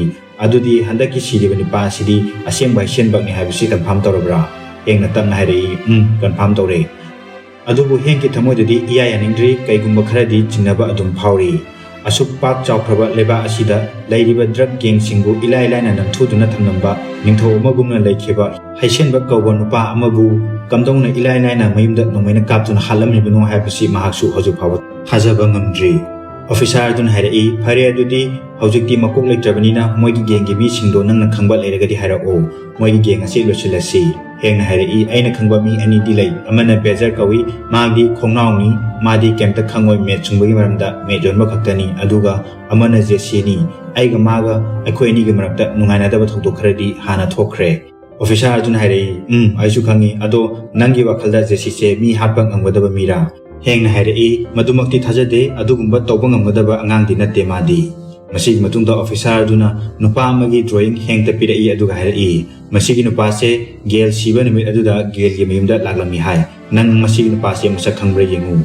"ꯑꯗꯨꯗꯤ ꯍꯟꯗꯛꯀꯤ ꯁꯤꯔꯤꯕ ꯅꯨꯄꯥ ꯑꯁꯤꯗꯤ ꯑꯁꯦꯡꯕ ꯍꯩꯁꯦꯟꯕꯛꯅꯤ ꯍꯥꯏꯕꯁꯤ ꯀꯟꯐꯥꯔꯝ ꯇꯧꯔꯕ꯭ꯔꯥ?" ꯍꯦꯡꯅ ꯇꯞꯅ ꯍꯥꯏꯔꯛꯏ, "ꯎꯝ, ꯀꯟꯐꯥꯔꯝ ꯇꯧꯔꯦ"꯫ ꯑꯗꯨꯕꯨ ꯍꯦꯡꯀꯤ ꯊꯃꯣꯏꯗꯗꯤ ꯏꯌꯥ ꯌꯥꯅꯤꯡꯗ꯭ꯔꯤ, ꯀꯩꯒꯨꯝꯕ ꯈꯔꯗꯤ ꯆꯤꯡꯅꯕ ꯑꯗꯨꯝ ꯐꯥꯎꯔꯤ꯫ ꯑꯁꯨꯛ ꯄꯥꯛ ꯆꯥꯎꯈ꯭ꯔꯕ ꯂꯩꯕꯥꯛ ꯑꯁꯤꯗ ꯂꯩꯔꯤꯕ ꯗ꯭ꯔꯒ ꯒꯦꯡꯁꯤꯡꯕꯨ ꯏꯂꯥꯏ ꯂꯥꯏꯅ ꯅꯝꯊꯨꯗꯨꯅ ꯊꯝꯂꯝꯕ ꯅꯤꯡꯊꯧ ꯑꯃꯒꯨꯝꯅ ꯂꯩꯈꯤꯕ ꯍꯩꯁꯦꯟꯕꯛ ꯀꯧꯕ ꯅꯨꯄꯥ ꯑꯃꯕꯨ ꯀꯝꯗꯧꯅ ꯏꯂꯥꯏ ꯂꯥꯏꯅ ꯃꯌꯨꯝꯗ ꯅꯣꯡꯃꯩꯅ ꯀꯥꯞꯇꯨꯅ ꯍꯥꯠꯂꯝꯂꯤꯕꯅꯣ ꯍꯥꯏꯕꯁꯤ ꯃꯍꯥꯛꯁꯨ ꯍꯧꯖꯤꯛ ꯐꯥꯎꯕ ꯊꯥꯖꯕ ꯉꯝꯗ꯭ꯔꯤ꯫ ꯑꯣꯐꯤꯁꯥꯔ ꯑꯗꯨꯅ ꯍꯥꯏꯔꯛꯏ, "ꯐꯔꯦ, ꯑꯗꯨꯗꯤ ꯍꯧꯖꯤꯛꯇꯤ ꯃꯀꯣꯛ ꯂꯩꯇ꯭ꯔꯕꯅꯤꯅ ꯃꯣꯏꯒꯤ ꯒꯦꯡꯒꯤ ꯃꯤꯁꯤꯡꯗꯣ ꯅꯪꯅ ꯈꯪꯕ ꯂꯩꯔꯒꯗꯤ ꯍꯥꯏꯔꯛꯑꯣ꯫ ꯃꯣꯏꯒꯤ ꯒꯦꯡ ꯑꯁꯤ ꯂꯣꯏꯁꯤꯜꯂꯁꯤ"꯫ ꯍꯦꯡꯅ ꯍꯥꯏꯔꯛꯏ, "ꯑꯩꯅ ꯈꯪꯕ ꯃꯤ ꯑꯅꯤꯗꯤ ꯂꯩ꯫ ꯑꯃꯅ ꯕꯦꯖꯔ ꯀꯧꯏ, ꯃꯥꯒꯤ ꯈꯣꯡꯅꯥꯎꯅꯤ, ꯃꯥꯗꯤ ꯀꯩꯝꯇ ꯈꯪꯉꯣꯏ, ꯃꯦꯠ ꯁꯨꯡꯕꯒꯤ ꯃꯔꯝꯗ, ꯃꯦꯠ ꯌꯣꯟꯕ ꯈꯛꯇꯅꯤ꯫ ꯑꯗꯨꯒ ꯑꯃꯅ ꯖꯦꯁꯤꯅꯤ꯫ ꯑꯩꯒ ꯃꯥꯒ ꯑꯩꯈꯣꯏ ꯑꯅꯤꯒꯤ ꯃꯔꯛꯇ ꯅꯨꯡꯉꯥꯏꯅꯗꯕ ꯊꯧꯗꯣꯛ ꯈꯔꯗꯤ ꯍꯥꯟꯅ ꯊꯣꯛꯈ꯭ꯔꯦ"꯫ ꯑꯣꯐꯤꯁꯥꯔ ꯑꯗꯨꯅ ꯍꯥꯏꯔꯛꯏ, "ꯎꯝ, ꯑꯩꯁꯨ ꯈꯪꯉꯤ꯫ ꯑꯗꯣ ꯅꯪꯒꯤ ꯋꯥꯈꯜꯗ ꯖꯦꯁꯤꯁꯦ ꯃꯤ ꯍꯥꯠꯄ ꯉꯝꯒꯗꯕ ꯃꯤꯔꯥ?" ꯍꯦꯡꯅ ꯍꯥꯏꯔꯛꯏ, "ꯃꯗꯨꯃꯛꯇꯤ ꯊꯥꯖꯗꯦ꯫ ꯑꯗꯨꯒꯨꯝꯕ ꯇꯧꯕ ꯉꯝꯒꯗꯕ ꯑꯉꯥꯡꯗꯤ ꯅꯠꯇꯦ ꯃꯥꯗꯤ"꯫ ꯃꯁꯤꯒꯤ ꯃꯇꯨꯡꯗ ꯑꯣꯐꯤꯁꯥꯔ ꯑꯗꯨꯅ ꯅꯨꯄꯥ ꯑꯃꯒꯤ ꯗ꯭ꯔꯣꯌꯤꯡ ꯍꯦꯡꯇ ꯄꯤꯔꯛꯏ, ꯑꯗꯨꯒ ꯍꯥꯏꯔꯛꯏ, "ꯃꯁꯤꯒꯤ ꯅꯨꯄꯥꯁꯦ ꯒꯦꯜ ꯁꯤꯕ ꯅꯨꯃꯤꯠ ꯑꯗꯨꯗ ꯒꯦꯜꯒꯤ ꯃꯌꯨꯝꯗ ꯂꯥꯛꯂꯝꯃꯤ ꯍꯥꯏ꯫ ꯅꯪ ꯃꯁꯤꯒꯤ ꯅꯨꯄꯥꯁꯦ ꯃꯁꯛ ꯈꯪꯕ꯭ꯔꯥ ꯌꯦꯡꯉꯨ"꯫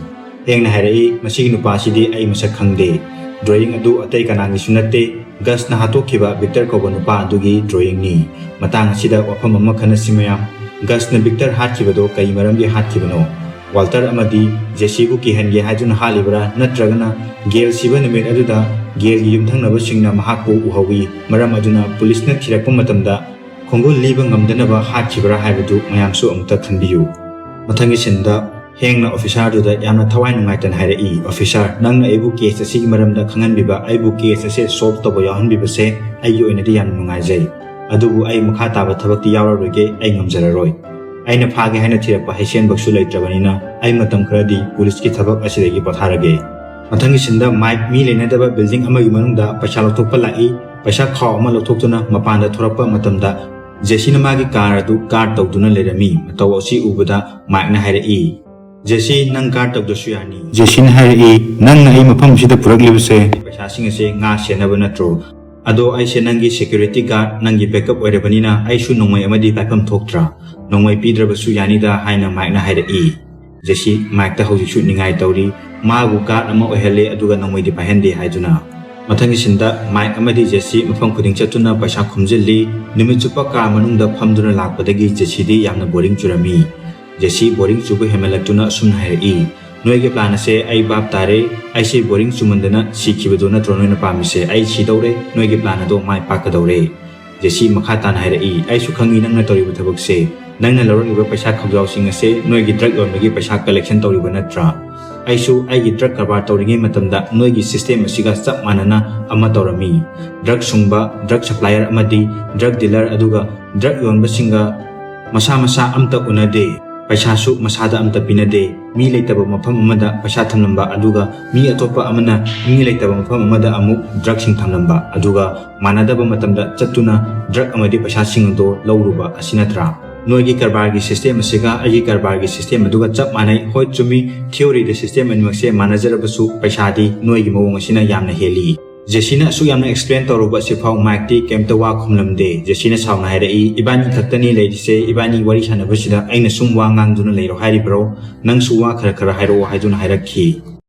ꯍꯦꯡꯅ ꯍꯥꯏꯔꯛꯏ, "ꯃꯁꯤꯒꯤ ꯅꯨꯄꯥꯁꯤꯗꯤ ꯑꯩ ꯃꯁꯛ ꯈꯪꯗꯦ꯫ ꯗ꯭ꯔꯣꯌꯤꯡ ꯑꯗꯨ ꯑꯇꯩ ꯀꯅꯥꯒꯤꯁꯨ ꯅꯠꯇꯦ, ꯒꯁꯅ ꯍꯥꯠꯇꯣꯛꯈꯤꯕ ꯚꯤꯛꯇꯔ ꯀꯧꯕ ꯅꯨꯄꯥ ꯑꯗꯨꯒꯤ ꯗ꯭ꯔꯣꯌꯤꯡꯅꯤ"꯫ ꯃꯇꯥꯡ ꯑꯁꯤꯗ ꯋꯥꯐꯝ ꯑꯃ ꯈꯟꯅꯁꯤ ꯃꯌꯥꯝ, ꯒꯁꯅ ꯚꯤꯛꯇꯔ ꯍꯥꯠꯈꯤꯕꯗꯣ ꯀꯔꯤ ꯃꯔꯝꯒꯤ ꯍꯥꯠꯈꯤꯕꯅꯣ? ꯋꯥꯜꯇꯔ ꯑꯃꯗꯤ ꯖꯦꯁꯤꯕꯨ ꯀꯤꯍꯟꯒꯦ ꯍꯥꯏꯗꯨꯅ ꯍꯥꯠꯂꯤꯕ꯭ꯔꯥ, ꯅꯠꯇ꯭ꯔꯒꯅ ꯒꯦꯜ ꯁꯤꯕ ꯅꯨꯃꯤꯠ ꯑꯗꯨꯗ ꯒꯦꯜꯒꯤ ꯌꯨꯝꯊꯪꯅꯕꯁꯤꯡꯅ ꯃꯍꯥꯛꯄꯨ ꯎꯍꯧꯏ, ꯃꯔꯝ ꯑꯗꯨꯅ ꯄꯨꯂꯤꯁꯅ ꯊꯤꯔꯛꯄ ꯃꯇꯝꯗ ꯈꯣꯡꯒꯨꯜ ꯂꯤꯕ ꯉꯝꯗꯅꯕ ꯍꯥꯠꯈꯤꯕ꯭ꯔꯥ ꯍꯥꯏꯕꯗꯨ ꯃꯌꯥꯝꯁꯨ ꯑꯃꯨꯛꯇ ꯈꯟꯕꯤꯌꯨ꯫ ꯃꯊꯪꯒꯤ ꯁꯤꯟꯗ ꯍꯦꯡꯅ ꯑꯣꯐꯤꯁꯥꯔꯗꯨꯗ ꯌꯥꯝꯅ ꯊꯋꯥꯏ ꯅꯨꯡꯉꯥꯏꯇꯅ ꯍꯥꯏꯔꯛꯏ, "ꯑꯣꯐꯤꯁꯥꯔ, ꯅꯪꯅ ꯑꯩꯕꯨ ꯀꯦꯁ ꯑꯁꯤꯒꯤ ꯃꯔꯝꯗ ꯈꯪꯍꯟꯕꯤꯕ, ꯑꯩꯕꯨ ꯀꯦꯁ ꯑꯁꯦ ꯁꯣꯜꯚ ꯇꯧꯕ ꯌꯥꯎꯍꯟꯕꯤꯕꯁꯦ ꯑꯩꯒꯤ ꯑꯣꯏꯅꯗꯤ ꯌꯥꯝꯅ ꯅꯨꯡꯉꯥꯏꯖꯩ꯫ ꯑꯗꯨꯕꯨ ꯑꯩ ꯃꯈꯥ ꯇꯥꯕ ꯊꯕꯛꯇꯤ ꯌꯥꯎꯔꯔꯣꯏꯒꯦ, ꯑꯩ ꯉꯝꯖꯔꯔꯣꯏ꯫ ꯑꯩꯅ ꯐꯥꯒꯦ ꯍꯥꯏꯅ ꯊꯤꯔꯛꯄ ꯍꯩꯁꯦꯟꯕꯛꯁꯨ ꯂꯩꯇ꯭ꯔꯕꯅꯤꯅ ꯑꯩ ꯃꯇꯝ ꯈꯔꯗꯤ ꯄꯨꯂꯤꯁꯀꯤ ꯊꯕꯛ ꯑꯁꯤꯗꯒꯤ ꯄꯣꯊꯥꯔꯒꯦ"꯫ ꯃꯊꯪꯒꯤ ꯁꯤꯟꯗ ꯃꯥꯏꯛ ꯃꯤ ꯂꯩꯅꯗꯕ ꯕꯤꯜꯗꯤꯡ ꯑꯃꯒꯤ ꯃꯅꯨꯡꯗ ꯄꯩꯁꯥ ꯂꯧꯊꯣꯛꯄ ꯂꯥꯛꯏ꯫ ꯄꯩꯁꯥ ꯈꯥꯎ ꯑꯃ ꯂꯧꯊꯣꯛꯇꯨꯅ ꯃꯄꯥꯟꯗ ꯊꯣꯔꯛꯄ ꯃꯇꯝꯗ ꯖꯦꯁꯤꯅ ꯃꯥꯒꯤ ꯀꯥꯔ ꯑꯗꯨ ꯒꯥꯔꯗ ꯇꯧꯗꯨꯅ ꯂꯩꯔꯝꯃꯤ꯫ ꯃꯇꯧ ꯑꯁꯤ ꯎꯕꯗ ꯃꯥꯏꯛꯅ ꯍꯥꯏꯔꯛꯏ, "ꯖꯦꯁꯤ, ꯅꯪ ꯒꯥꯔꯗ ꯇꯧꯗ꯭ꯔꯁꯨ ꯌꯥꯅꯤ꯫" ꯖꯦꯁꯤꯅ ꯍꯥꯏꯔꯛꯏ, "ꯅꯪꯅ ꯑꯩ ꯃꯐꯝꯁꯤꯗ ꯄꯨꯔꯛꯂꯤꯕꯁꯦ ꯄꯩꯁꯥꯁꯤꯡ ꯑꯁꯦ ꯉꯥ ꯁꯦꯟꯅꯕ ꯅꯠꯇ꯭ꯔꯣ? ꯑꯗꯣ ꯑꯩꯁꯦ ꯅꯪꯒꯤ ꯁꯦꯀ꯭ꯌꯨꯔꯤꯇꯤ ꯒꯥꯔꯗ, ꯅꯪꯒꯤ ꯕꯦꯛꯑꯞ ꯑꯣꯏꯔꯕꯅꯤꯅ ꯑꯩꯁꯨ ꯅꯣꯡꯃꯩ ꯑꯃꯗꯤ ꯄꯥꯏꯐꯝ ꯊꯣꯛꯇ꯭ꯔꯥ? ꯅꯣꯡꯃꯩ ꯄꯤꯗ꯭ꯔꯕꯁꯨ ꯌꯥꯅꯤꯗ," ꯍꯥꯏꯅ ꯃꯥꯏꯛꯅ ꯍꯥꯏꯔꯛꯏ꯫ ꯖꯦꯁꯤ ꯃꯥꯏꯛꯇ ꯍꯧꯖꯤꯛꯁꯨ ꯅꯤꯡꯉꯥꯏ ꯇꯧꯔꯤ, ꯃꯥꯕꯨ ꯒꯥꯔꯗ ꯑꯃ ꯑꯣꯏꯍꯜꯂꯦ ꯑꯗꯨꯒ ꯅꯣꯡꯃꯩꯗꯤ ꯄꯥꯏꯍꯟꯗꯦ ꯍꯥꯏꯗꯨꯅ꯫ ꯃꯊꯪꯒꯤ ꯁꯤꯟꯗ ꯃꯥꯏꯛ ꯑꯃꯗꯤ ꯖꯦꯁꯤ ꯃꯐꯝ ꯈꯨꯗꯤꯡ ꯆꯠꯇꯨꯅ ꯄꯩꯁꯥ ꯈꯣꯝꯖꯤꯜꯂꯤ꯫ ꯅꯨꯃꯤꯠ ꯆꯨꯞꯄ ꯀꯥ ꯃꯅꯨꯡꯗ ꯐꯝꯗꯨꯅ ꯂꯥꯛꯄꯗꯒꯤ ꯖꯦꯁꯤꯗꯤ ꯌꯥꯝꯅ ꯕꯣꯔꯤꯡ ꯆꯨꯔꯝꯃꯤ꯫ ꯖꯦꯁꯤ ꯕꯣꯔꯤꯡ ꯆꯨꯕ ꯍꯦꯟꯃꯜꯂꯛꯇꯨꯅ ꯑꯁꯨꯝꯅ ꯍꯥꯏꯔꯛꯏ, "ꯅꯣꯏꯒꯤ ꯄ꯭ꯂꯥꯟ ꯑꯁꯦ ꯑꯩ ꯚꯥꯞ ꯇꯥꯔꯦ꯫ ꯑꯩꯁꯦ ꯕꯣꯔꯤꯡ ꯆꯨꯃꯟꯗꯅ ꯁꯤꯈꯤꯕꯗꯣ ꯅꯠꯇ꯭ꯔꯣ ꯅꯣꯏꯅ ꯄꯥꯝꯃꯤꯁꯦ? ꯑꯩ ꯁꯤꯗꯧꯔꯦ, ꯅꯣꯏꯒꯤ ꯄ꯭ꯂꯥꯟ ꯑꯗꯣ ꯃꯥꯏ ꯄꯥꯛꯀꯗꯧꯔꯦ꯫" ꯖꯦꯁꯤ ꯃꯈꯥ ꯇꯥꯅ ꯍꯥꯏꯔꯛꯏ, "ꯑꯩꯁꯨ ꯈꯪꯉꯤ ꯅꯪꯅ ꯇꯧꯔꯤꯕ ꯊꯕꯛꯁꯦ꯫ ꯅꯪꯅ ꯂꯧꯔꯛꯂꯤꯕ ꯄꯩꯁꯥ ꯈꯥꯎꯖꯥꯎꯁꯤꯡ ꯑꯁꯦ ꯅꯣꯏꯒꯤ ꯗ꯭ꯔꯒ ꯌꯣꯟꯕꯒꯤ ꯄꯩꯁꯥ ꯀꯂꯦꯛꯁꯟ ꯇꯧꯔꯤꯕ ꯅꯠꯇ꯭ꯔꯥ? ꯑꯩꯁꯨ ꯑꯩꯒꯤ ꯗ꯭ꯔꯒ ꯀꯔꯕꯥꯔ ꯇꯧꯔꯤꯉꯩ ꯃꯇꯝꯗ ꯅꯣꯏꯒꯤ ꯁꯤꯁꯇꯦꯝ ꯑꯁꯤꯒ ꯆꯞ ꯃꯥꯟꯅꯅ ꯑꯃ ꯇꯧꯔꯝꯃꯤ꯫ ꯗ꯭ꯔꯒ ꯁꯨꯡꯕ, ꯗ꯭ꯔꯒ ꯁꯄ꯭ꯂꯥꯏꯌꯔ ꯑꯃꯗꯤ ꯗ꯭ꯔꯒ ꯗꯤꯂꯔ ꯑꯗꯨꯒ ꯗ꯭ꯔꯒ ꯌꯣꯟꯕꯁꯤꯡꯒ ꯃꯁꯥ ꯃꯁꯥ ꯑꯝꯇ ꯎꯅꯗꯦ꯫ ꯄꯩꯁꯥꯁꯨ ꯃꯁꯥꯗ ꯑꯝꯇ ꯄꯤꯅꯗꯦ꯫ ꯃꯤ ꯂꯩꯇꯕ ꯃꯐꯝ ꯑꯃꯗ ꯄꯩꯁꯥ ꯊꯝꯂꯝꯕ, ꯑꯗꯨꯒ ꯃꯤ ꯑꯇꯣꯞꯄ ꯑꯃꯅ ꯃꯤ ꯂꯩꯇꯕ ꯃꯐꯝ ꯑꯃꯗ ꯑꯃꯨꯛ ꯗ꯭ꯔꯒꯁꯤꯡ ꯊꯝꯂꯝꯕ, ꯑꯗꯨꯒ ꯃꯥꯟꯅꯗꯕ ꯃꯇꯝꯗ ꯆꯠꯇꯨꯅ ꯗ꯭ꯔꯒ ꯑꯃꯗꯤ ꯄꯩꯁꯥꯁꯤꯡ ꯑꯗꯨ ꯂꯧꯔꯨꯕ ꯑꯁꯤ ꯅꯠꯇ꯭ꯔꯥ? ꯅꯣꯏꯒꯤ ꯀꯔꯕꯥꯔꯒꯤ ꯁꯤꯁꯇꯦꯝ ꯑꯁꯤꯒ ꯑꯩꯒꯤ ꯀꯔꯕꯥꯔꯒꯤ ꯁꯤꯁꯇꯦꯝ ꯑꯗꯨꯒ ꯆꯞ ꯃꯥꯟꯅꯩ꯫ ꯍꯣꯏ, ꯆꯨꯝꯃꯤ, ꯊꯤꯑꯣꯔꯤꯗ ꯁꯤꯁꯇꯦꯝ ꯑꯅꯤꯃꯛꯁꯦ ꯃꯥꯟꯅꯖꯔꯕꯁꯨ ꯄꯩꯁꯥꯗꯤ ꯅꯣꯏꯒꯤ ꯃꯑꯣꯡ ꯑꯁꯤꯅ ꯌꯥꯝꯅ ꯍꯦꯜꯂꯤ꯫" ꯖꯦꯁꯤꯅ ꯑꯁꯨꯛ ꯌꯥꯝꯅ ꯑꯦꯛꯁꯄ꯭ꯂꯦꯟ ꯇꯧꯔꯨꯕ ꯑꯁꯤꯐꯥꯎ ꯃꯥꯏꯛꯇꯤ ꯀꯩꯝꯇ ꯋꯥ ꯈꯨꯝꯂꯝꯗꯦ꯫ ꯖꯦꯁꯤꯅ ꯁꯥꯎꯅ ꯍꯥꯏꯔꯛꯏ, "ꯏꯕꯥꯅꯤ ꯈꯛꯇꯅꯤ ꯂꯩꯔꯤꯁꯦ, ꯏꯕꯥꯅꯤ ꯋꯥꯔꯤ ꯁꯥꯟꯅꯕꯁꯤꯗ ꯑꯩꯅ ꯁꯨꯝ ꯋꯥ ꯉꯥꯡꯗꯨꯅ ꯂꯩꯔꯣ ꯍꯥꯏꯔꯤꯕ꯭ꯔꯣ? ꯅꯪꯁꯨ ꯋꯥ ꯈꯔ ꯈꯔ ꯍꯥꯏꯔꯛꯑꯣ," ꯍꯥꯏꯗꯨꯅ ꯍꯥꯏꯔꯛꯈꯤ꯫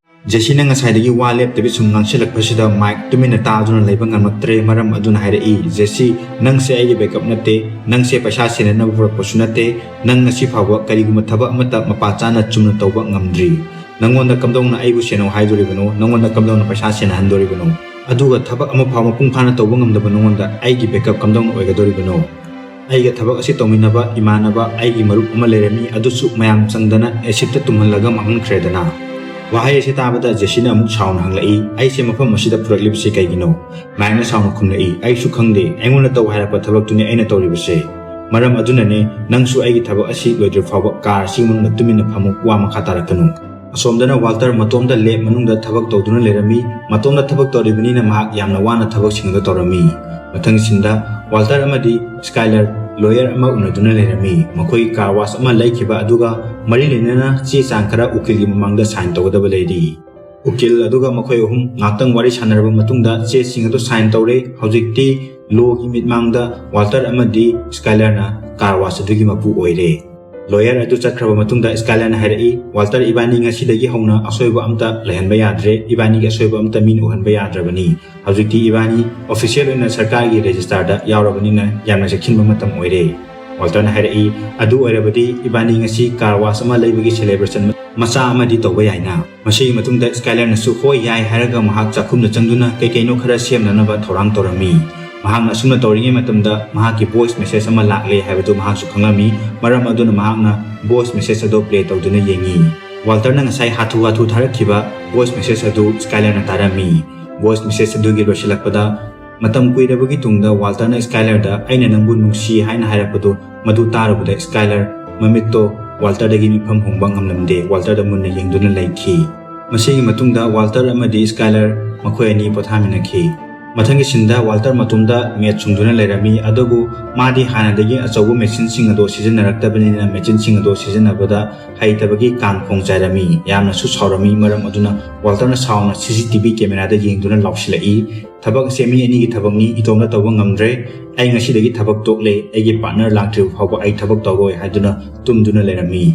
ꯖꯦꯁꯤꯅ ꯉꯁꯥꯏꯗꯒꯤ ꯋꯥ ꯂꯦꯞꯇꯕꯤ ꯁꯨꯝ ꯉꯥꯡꯁꯤꯜꯂꯛꯄꯁꯤꯗ ꯃꯥꯏꯛ ꯇꯨꯃꯤꯟꯅ ꯇꯥꯗꯨꯅ ꯂꯩꯕ ꯉꯝꯂꯛꯇ꯭ꯔꯦ꯫ ꯃꯔꯝ ꯑꯗꯨꯅ ꯍꯥꯏꯔꯛꯏ, "ꯖꯦꯁꯤ, ꯅꯪꯁꯦ ꯑꯩꯒꯤ ꯕꯦꯛꯑꯞ ꯅꯠꯇꯦ, ꯅꯪꯁꯦ ꯄꯩꯁꯥ ꯁꯦꯟꯅꯅꯕ ꯄꯨꯔꯛꯄꯁꯨ ꯅꯠꯇꯦ, ꯅꯪ ꯉꯁꯤ ꯐꯥꯎꯕ ꯀꯔꯤꯒꯨꯝꯕ ꯊꯕꯛ ꯑꯃꯠꯇ ꯃꯄꯥ ꯆꯥꯅ ꯆꯨꯝꯅ ꯇꯧꯕ ꯉꯝꯗ꯭ꯔꯤ꯫ ꯅꯪꯉꯣꯟꯗ ꯀꯝꯗꯧꯅ ꯑꯩꯕꯨ ꯁꯦꯟꯅꯧ ꯍꯥꯏꯗꯣꯔꯤꯕꯅꯣ? ꯅꯪꯉꯣꯟꯗ ꯀꯝꯗꯧꯅ ꯄꯩꯁꯥ ꯁꯦꯟꯅꯍꯟꯗꯣꯔꯤꯕꯅꯣ? ꯑꯗꯨꯒ ꯊꯕꯛ ꯑꯃ ꯐꯥꯎ ꯃꯄꯨꯡ ꯐꯥꯅ ꯇꯧꯕ ꯉꯝꯗꯕ ꯅꯪꯉꯣꯟꯗ ꯑꯩꯒꯤ ꯕꯦꯛꯑꯞ ꯀꯝꯗꯧꯅ ꯑꯣꯏꯒꯗꯣꯔꯤꯕꯅꯣ?" ꯑꯩꯒ ꯊꯕꯛ ꯑꯁꯤ ꯇꯧꯃꯤꯟꯅꯕ ꯏꯃꯥꯟꯅꯕ ꯑꯩꯒꯤ ꯃꯔꯨꯞ ꯑꯃ ꯂꯩꯔꯝꯃꯤ, ꯑꯗꯨꯁꯨ ꯃꯌꯥꯝ ꯆꯪꯗꯅ ꯑꯦꯁꯤꯗꯇ ꯇꯨꯝꯍꯜꯂꯒ ꯃꯥꯡꯍꯟꯈ꯭ꯔꯦꯗꯅ꯫ ꯋꯥꯍꯩ ꯑꯁꯤ ꯇꯥꯕꯗ ꯖꯦꯁꯤꯅ ꯑꯃꯨꯛ ꯁꯥꯎꯅ ꯍꯪꯂꯛꯏ, "ꯑꯩꯁꯦ ꯃꯐꯝ ꯑꯁꯤꯗ ꯄꯨꯔꯛꯂꯤꯕꯁꯤ ꯀꯩꯒꯤꯅꯣ?" ꯃꯥꯏꯛꯅ ꯁꯥꯎꯅ ꯈꯨꯝꯂꯛꯏ, "ꯑꯩꯁꯨ ꯈꯪꯗꯦ, ꯑꯩꯉꯣꯟꯗ ꯇꯧ ꯍꯥꯏꯔꯛꯄ ꯊꯕꯛꯇꯨꯅꯤ ꯑꯩꯅ ꯇꯧꯔꯤꯕꯁꯦ꯫ ꯃꯔꯝ ꯑꯗꯨꯅꯅꯦ ꯅꯪꯁꯨ ꯑꯩꯒꯤ ꯊꯕꯛ ꯑꯁꯤ ꯂꯣꯏꯗ꯭ꯔꯤ ꯐꯥꯎꯕ ꯀꯥꯔ ꯑꯁꯤꯒꯤ ꯃꯅꯨꯡꯗ ꯇꯨꯃꯤꯟꯅ ꯐꯝꯃꯨ, ꯋꯥ ꯃꯈꯥ ꯇꯥꯔꯛꯀꯅꯨ꯫" ꯑꯁꯣꯝꯗꯅ ꯋꯥꯜꯇꯔ ꯃꯇꯣꯝꯗ ꯂꯦꯞ ꯃꯅꯨꯡꯗ ꯊꯕꯛ ꯇꯧꯗꯨꯅ ꯂꯩꯔꯝꯃꯤ꯫ ꯃꯇꯣꯝꯗ ꯊꯕꯛ ꯇꯧꯔꯤꯕꯅꯤꯅ ꯃꯍꯥꯛ ꯌꯥꯝꯅ ꯋꯥꯅ ꯊꯕꯛꯁꯤꯡ ꯑꯗꯨ ꯇꯧꯔꯝꯃꯤ꯫ ꯃꯊꯪ ꯁꯤꯟꯗ ꯋꯥꯜꯇꯔ ꯑꯃꯗꯤ ꯁ꯭ꯀꯥꯏꯂꯔ ꯂꯣꯌꯔ ꯑꯃ ꯎꯅꯗꯨꯅ ꯂꯩꯔꯝꯃꯤ꯫ ꯃꯈꯣꯏ ꯀꯥꯔ ꯋꯥꯁ ꯑꯃ ꯂꯩꯈꯤꯕ ꯑꯗꯨꯒ ꯃꯔꯤ ꯂꯩꯅꯅ ꯆꯦ ꯆꯥꯡ ꯈꯔ ꯎꯀꯤꯜꯒꯤ ꯃꯃꯥꯡꯗ ꯁꯥꯏꯟ ꯇꯧꯒꯗꯕ ꯂꯩꯔꯤ꯫ ꯎꯀꯤꯜ ꯑꯗꯨꯒ ꯃꯈꯣꯏ ꯑꯍꯨꯝ ꯉꯥꯛꯇꯪ ꯋꯥꯔꯤ ꯁꯥꯟꯅꯔꯕ ꯃꯇꯨꯡꯗ ꯆꯦꯁꯤꯡ ꯑꯗꯨ ꯁꯥꯏꯟ ꯇꯧꯔꯦ꯫ ꯍꯧꯖꯤꯛꯇꯤ ꯂꯣꯒꯤ ꯃꯤꯠꯃꯥꯡꯗ ꯋꯥꯜꯇꯔ ꯑꯃꯗꯤ ꯁ꯭ꯀꯥꯏꯂꯔꯅ ꯀꯥꯔ ꯋꯥꯁ ꯑꯗꯨꯒꯤ ꯃꯄꯨ ꯑꯣꯏꯔꯦ꯫ ꯂꯣꯌꯔ ꯑꯗꯨ ꯆꯠꯈ꯭ꯔꯕ ꯃꯇꯨꯡꯗ ꯁ꯭ꯀꯥꯏꯂꯔꯅ ꯍꯥꯏꯔꯛꯏ, "ꯋꯥꯜꯇꯔ, ꯏꯕꯥꯅꯤ ꯉꯁꯤꯗꯒꯤ ꯍꯧꯅ ꯑꯁꯣꯏꯕ ꯑꯝꯇ ꯂꯩꯍꯟꯕ ꯌꯥꯗ꯭ꯔꯦ꯫ ꯏꯕꯥꯅꯤꯒꯤ ꯑꯁꯣꯏꯕ ꯑꯝꯇ ꯃꯤꯅ ꯎꯍꯟꯕ ꯌꯥꯗ꯭ꯔꯕꯅꯤ꯫ ꯍꯧꯖꯤꯛꯇꯤ ꯏꯕꯥꯅꯤ ꯑꯣꯐꯤꯁꯤꯌꯦꯜ ꯑꯣꯏꯅ ꯁꯔꯀꯥꯔꯒꯤ ꯔꯦꯖꯤꯁꯇꯥꯔꯗ ꯌꯥꯎꯔꯕꯅꯤꯅ ꯌꯥꯝꯅ ꯆꯦꯛꯁꯤꯟꯕ ꯃꯇꯝ ꯑꯣꯏꯔꯦ꯫" ꯋꯥꯜꯇꯔꯅ ꯍꯥꯏꯔꯛꯏ, "ꯑꯗꯨ ꯑꯣꯏꯔꯕꯗꯤ ꯏꯕꯥꯅꯤ ꯉꯁꯤ ꯀꯥꯔ ꯋꯥꯁ ꯑꯃ ꯂꯩꯕꯒꯤ ꯁꯦꯂꯦꯕ꯭ꯔꯦꯁꯟ ꯃꯆꯥ ꯑꯃꯗꯤ ꯇꯧꯕ ꯌꯥꯏꯅ?" ꯃꯁꯤꯒꯤ ꯃꯇꯨꯡꯗ ꯁ꯭ꯀꯥꯏꯂꯔꯅꯁꯨ "ꯍꯣꯏ, ꯌꯥꯏ" ꯍꯥꯏꯔꯒ ꯃꯍꯥꯛ ꯆꯥꯛꯈꯨꯝꯗ ꯆꯪꯗꯨꯅ ꯀꯩ ꯀꯩꯅꯣ ꯈꯔ ꯁꯦꯝꯅꯅꯕ ꯊꯧꯔꯥꯡ ꯇꯧꯔꯝꯃꯤ꯫ ꯃꯍꯥꯛꯅ ꯑꯁꯨꯝꯅ ꯇꯧꯔꯤꯉꯩ ꯃꯇꯝꯗ ꯃꯍꯥꯛꯀꯤ ꯚꯣꯏꯁ ꯃꯦꯁꯦꯖ ꯑꯃ ꯂꯥꯛꯂꯦ ꯍꯥꯏꯕꯗꯨ ꯃꯍꯥꯛꯁꯨ ꯈꯪꯂꯝꯃꯤ꯫ ꯃꯔꯝ ꯑꯗꯨꯅ ꯃꯍꯥꯛꯅ ꯚꯣꯏꯁ ꯃꯦꯁꯦꯖ ꯑꯗꯨ ꯄ꯭ꯂꯦ ꯇꯧꯗꯨꯅ ꯌꯦꯡꯉꯤ꯫ ꯋꯥꯜꯇꯔꯅ ꯉꯁꯥꯏ ꯍꯥꯊꯨ ꯍꯥꯊꯨ ꯊꯥꯔꯛꯈꯤꯕ ꯚꯣꯏꯁ ꯃꯦꯁꯦꯖ ꯑꯗꯨ ꯁ꯭ꯀꯥꯏꯂꯔꯅ ꯇꯥꯔꯝꯃꯤ꯫ ꯚꯣꯏꯁ ꯃꯦꯁꯦꯖ ꯑꯗꯨꯒꯤ ꯂꯣꯏꯁꯤꯜꯂꯛꯄꯗ, ꯃꯇꯝ ꯀꯨꯏꯔꯕꯒꯤ ꯇꯨꯡꯗ ꯋꯥꯜꯇꯔꯅ ꯁ꯭ꯀꯥꯏꯂꯔꯗ "ꯑꯩꯅ ꯅꯪꯕꯨ ꯅꯨꯡꯁꯤ" ꯍꯥꯏꯅ ꯍꯥꯏꯔꯛꯄꯗꯨ ꯃꯗꯨ ꯇꯥꯔꯨꯕꯗ ꯁ꯭ꯀꯥꯏꯂꯔ ꯃꯃꯤꯠꯇꯣ ꯋꯥꯜꯇꯔꯗꯒꯤ ꯃꯤꯠꯐꯝ ꯍꯣꯡꯕ ꯉꯝꯂꯝꯗꯦ꯫ ꯋꯥꯜꯇꯔꯗ ꯃꯨꯟꯅ ꯌꯦꯡꯗꯨꯅ ꯂꯩꯈꯤ꯫ ꯃꯁꯤꯒꯤ ꯃꯇꯨꯡꯗ ꯋꯥꯜꯇꯔ ꯑꯃꯗꯤ ꯁ꯭ꯀꯥꯏꯂꯔ ꯃꯈꯣꯏ ꯑꯅꯤ ꯄꯣꯊꯥꯃꯤꯟꯅꯈꯤ꯫ ꯃꯊꯪꯒꯤ ꯁꯤꯟꯗ ꯋꯥꯜꯇꯔ ꯃꯇꯣꯝꯗ ꯃꯦꯠ ꯁꯨꯡꯗꯨꯅ ꯂꯩꯔꯝꯃꯤ, ꯑꯗꯨꯕꯨ ꯃꯥꯗꯤ ꯍꯥꯟꯅꯗꯒꯤ ꯑꯆꯧꯕ ꯃꯦꯆꯤꯟꯁꯤꯡ ꯑꯗꯣ ꯁꯤꯖꯤꯟꯅꯔꯛꯇꯕꯅꯤꯅ ꯃꯦꯆꯤꯟꯁꯤꯡ ꯑꯗꯣ ꯁꯤꯖꯤꯟꯅꯕꯗ ꯍꯩꯇꯕꯒꯤ ꯀꯥꯡ ꯈꯣꯡ ꯆꯥꯏꯔꯝꯃꯤ꯫ ꯌꯥꯝꯅꯁꯨ ꯁꯥꯎꯔꯝꯃꯤ꯫ ꯃꯔꯝ ꯑꯗꯨꯅ ꯋꯥꯜꯇꯔꯅ ꯁꯥꯎꯅ ꯁꯤ ꯁꯤ ꯇꯤ ꯚꯤ ꯀꯦꯃꯦꯔꯥꯗ ꯌꯦꯡꯗꯨꯅ ꯂꯥꯎꯁꯤꯜꯂꯛꯏ, "ꯊꯕꯛ ꯑꯁꯦ ꯃꯤ ꯑꯅꯤꯒꯤ ꯊꯕꯛꯅꯤ, ꯏꯇꯣꯝꯇ ꯇꯧꯕ ꯉꯝꯗ꯭ꯔꯦ꯫ ꯑꯩ ꯉꯁꯤꯗꯒꯤ ꯊꯕꯛ ꯇꯣꯛꯂꯦ꯫ ꯑꯩꯒꯤ ꯄꯥꯔꯠꯅꯔ ꯂꯥꯛꯇ꯭ꯔꯤꯕ ꯐꯥꯎꯕ ꯑꯩ ꯊꯕꯛ ꯇꯧꯔꯣꯏ" ꯍꯥꯏꯗꯨꯅ ꯇꯨꯝꯗꯨꯅ ꯂꯩꯔꯝꯃꯤ꯫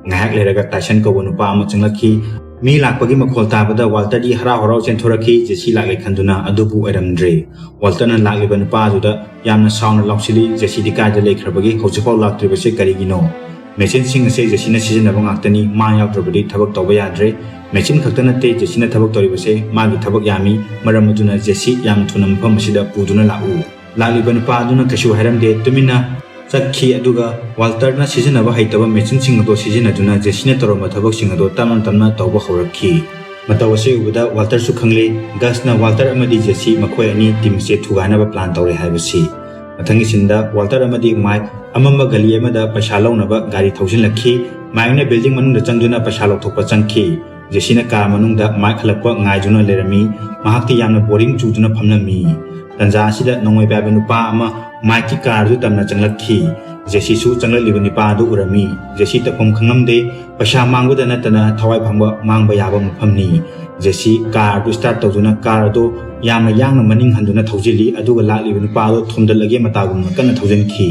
ꯉꯥꯏꯍꯥꯛ ꯂꯩꯔꯒ ꯇꯥꯏꯁꯟ ꯀꯧꯕ ꯅꯨꯄꯥ ꯑꯃ ꯆꯪꯂꯛꯈꯤ꯫ ꯃꯤ ꯂꯥꯛꯄꯒꯤ ꯃꯈꯣꯜ ꯇꯥꯕꯗ ꯋꯥꯜꯇꯔꯗꯤ ꯍꯔꯥꯎ ꯍꯔꯥꯎ ꯆꯦꯟꯊꯣꯔꯛꯈꯤ, ꯖꯦꯁꯤ ꯂꯥꯛꯂꯦ ꯈꯟꯗꯨꯅ꯫ ꯑꯗꯨꯕꯨ ꯑꯣꯏꯔꯝꯗ꯭ꯔꯦ꯫ ꯋꯥꯜꯇꯔꯅ ꯂꯥꯛꯂꯤꯕ ꯅꯨꯄꯥ ꯑꯗꯨꯗ ꯌꯥꯝꯅ ꯁꯥꯎꯅ ꯂꯥꯎꯁꯤꯜꯂꯤ, "ꯖꯦꯁꯤꯗꯤ ꯀꯥꯏꯗ ꯂꯩꯈ꯭ꯔꯕꯒꯦ? ꯍꯧꯖꯤꯛꯐꯥꯎ ꯂꯥꯛꯇ꯭ꯔꯤꯕꯁꯦ ꯀꯔꯤꯒꯤꯅꯣ? ꯃꯦꯆꯤꯟꯁꯤꯡ ꯑꯁꯦ ꯖꯦꯁꯤꯅ ꯁꯤꯖꯤꯟꯅꯕ ꯉꯥꯛꯇꯅꯤ, ꯃꯥ ꯌꯥꯎꯗ꯭ꯔꯕꯗꯤ ꯊꯕꯛ ꯇꯧꯕ ꯌꯥꯗ꯭ꯔꯦ꯫ ꯃꯦꯆꯤꯟ ꯈꯛꯇ ꯅꯠꯇꯦ ꯖꯦꯁꯤꯅ ꯊꯕꯛ ꯇꯧꯔꯤꯕꯁꯦ, ꯃꯥꯒꯤ ꯊꯕꯛ ꯌꯥꯝꯃꯤ꯫ ꯃꯔꯝ ꯑꯗꯨꯅ ꯖꯦꯁꯤ ꯌꯥꯝ ꯊꯨꯅ ꯃꯐꯝ ꯑꯁꯤꯗ ꯄꯨꯗꯨꯅ ꯂꯥꯛꯎ꯫" ꯂꯥꯛꯂꯤꯕ ꯅꯨꯄꯥ ꯑꯗꯨꯅ ꯀꯩꯁꯨ ꯍꯥꯏꯔꯝꯗꯦ, ꯇꯨꯃꯤꯟꯅ ꯆꯠꯈꯤ꯫ ꯑꯗꯨꯒ ꯋꯥꯜꯇꯔꯅ ꯁꯤꯖꯤꯟꯅꯕ ꯍꯩꯇꯕ ꯃꯦꯆꯤꯟꯁꯤꯡ ꯑꯗꯨ ꯁꯤꯖꯤꯟꯅꯗꯨꯅ ꯖꯦꯁꯤꯅ ꯇꯧꯔꯝꯕ ꯊꯕꯛꯁꯤꯡ ꯑꯗꯨ ꯇꯞꯅ ꯇꯞꯅ ꯇꯧꯕ ꯍꯧꯔꯛꯈꯤ꯫ ꯃꯇꯧ ꯑꯁꯤ ꯎꯕꯗ ꯋꯥꯜꯇꯔꯁꯨ ꯈꯪꯂꯦ꯫ ꯒꯁꯅ ꯋꯥꯜꯇꯔ ꯑꯃꯗꯤ ꯖꯦꯁꯤ ꯃꯈꯣꯏ ꯑꯅꯤ ꯇꯤꯝꯁꯦ ꯊꯨꯒꯥꯏꯅꯕ ꯄ꯭ꯂꯥꯟ ꯇꯧꯔꯦ ꯍꯥꯏꯕꯁꯤ꯫ ꯃꯊꯪꯒꯤ ꯁꯤꯟꯗ ꯋꯥꯜꯇꯔ ꯑꯃꯗꯤ ꯃꯥꯏꯛ ꯑꯃꯝꯕ ꯒꯂꯤ ꯑꯃꯗ ꯄꯩꯁꯥ ꯂꯧꯅꯕ ꯒꯥꯔꯤ ꯊꯧꯖꯤꯜꯂꯛꯈꯤ꯫ ꯃꯥꯏꯛꯅ ꯕꯤꯜꯗꯤꯡ ꯃꯅꯨꯡꯗ ꯆꯪꯗꯨꯅ ꯄꯩꯁꯥ ꯂꯧꯊꯣꯛꯄ ꯆꯪꯈꯤ꯫ ꯖꯦꯁꯤꯅ ꯀꯥꯔ ꯃꯅꯨꯡꯗ ꯃꯥꯏꯛ ꯍꯜꯂꯛꯄ ꯉꯥꯏꯗꯨꯅ ꯂꯩꯔꯝꯃꯤ꯫ ꯃꯍꯥꯛꯇꯤ ꯌꯥꯝꯅ ꯕꯣꯔꯤꯡ ꯆꯨꯗꯨꯅ ꯐꯝꯂꯝꯃꯤ꯫ ꯇꯟꯖꯥ ꯑꯁꯤꯗ ꯅꯣꯡꯃꯩ ꯄꯥꯏꯕ ꯅꯨꯄꯥ ꯑꯃ ꯃꯥꯏꯛꯀꯤ ꯀꯥꯔꯗꯨ ꯇꯝꯅ ꯆꯪꯂꯛꯈꯤ꯫ ꯖꯦꯁꯤꯁꯨ ꯆꯪꯂꯛꯂꯤꯕ ꯅꯨꯄꯥ ꯑꯗꯨ ꯎꯔꯝꯃꯤ꯫ ꯖꯦꯁꯤ ꯇꯧꯐꯝ ꯈꯪꯂꯝꯗꯦ꯫ ꯄꯩꯁꯥ ꯃꯥꯡꯕꯗ ꯅꯠꯇꯅ ꯊꯋꯥꯏ ꯐꯪꯕ ꯃꯥꯡꯕ ꯌꯥꯕ ꯃꯐꯝꯅꯤ꯫ ꯖꯦꯁꯤ ꯀꯥꯔ ꯑꯗꯨ ꯁ꯭ꯇꯥꯔꯠ ꯇꯧꯗꯨꯅ ꯀꯥꯔ ꯑꯗꯨ ꯌꯥꯝꯅ ꯌꯥꯡꯅ ꯃꯅꯤꯡ ꯍꯟꯗꯨꯅ ꯊꯧꯖꯤꯜꯂꯤ, ꯑꯗꯨꯒ ꯂꯥꯛꯂꯤꯕ ꯅꯨꯄꯥ ꯑꯗꯨ ꯊꯣꯝꯗꯠꯂꯒꯦ ꯃꯇꯥꯒꯨꯝꯅ ꯀꯟꯅ ꯊꯧꯖꯤꯟꯈꯤ꯫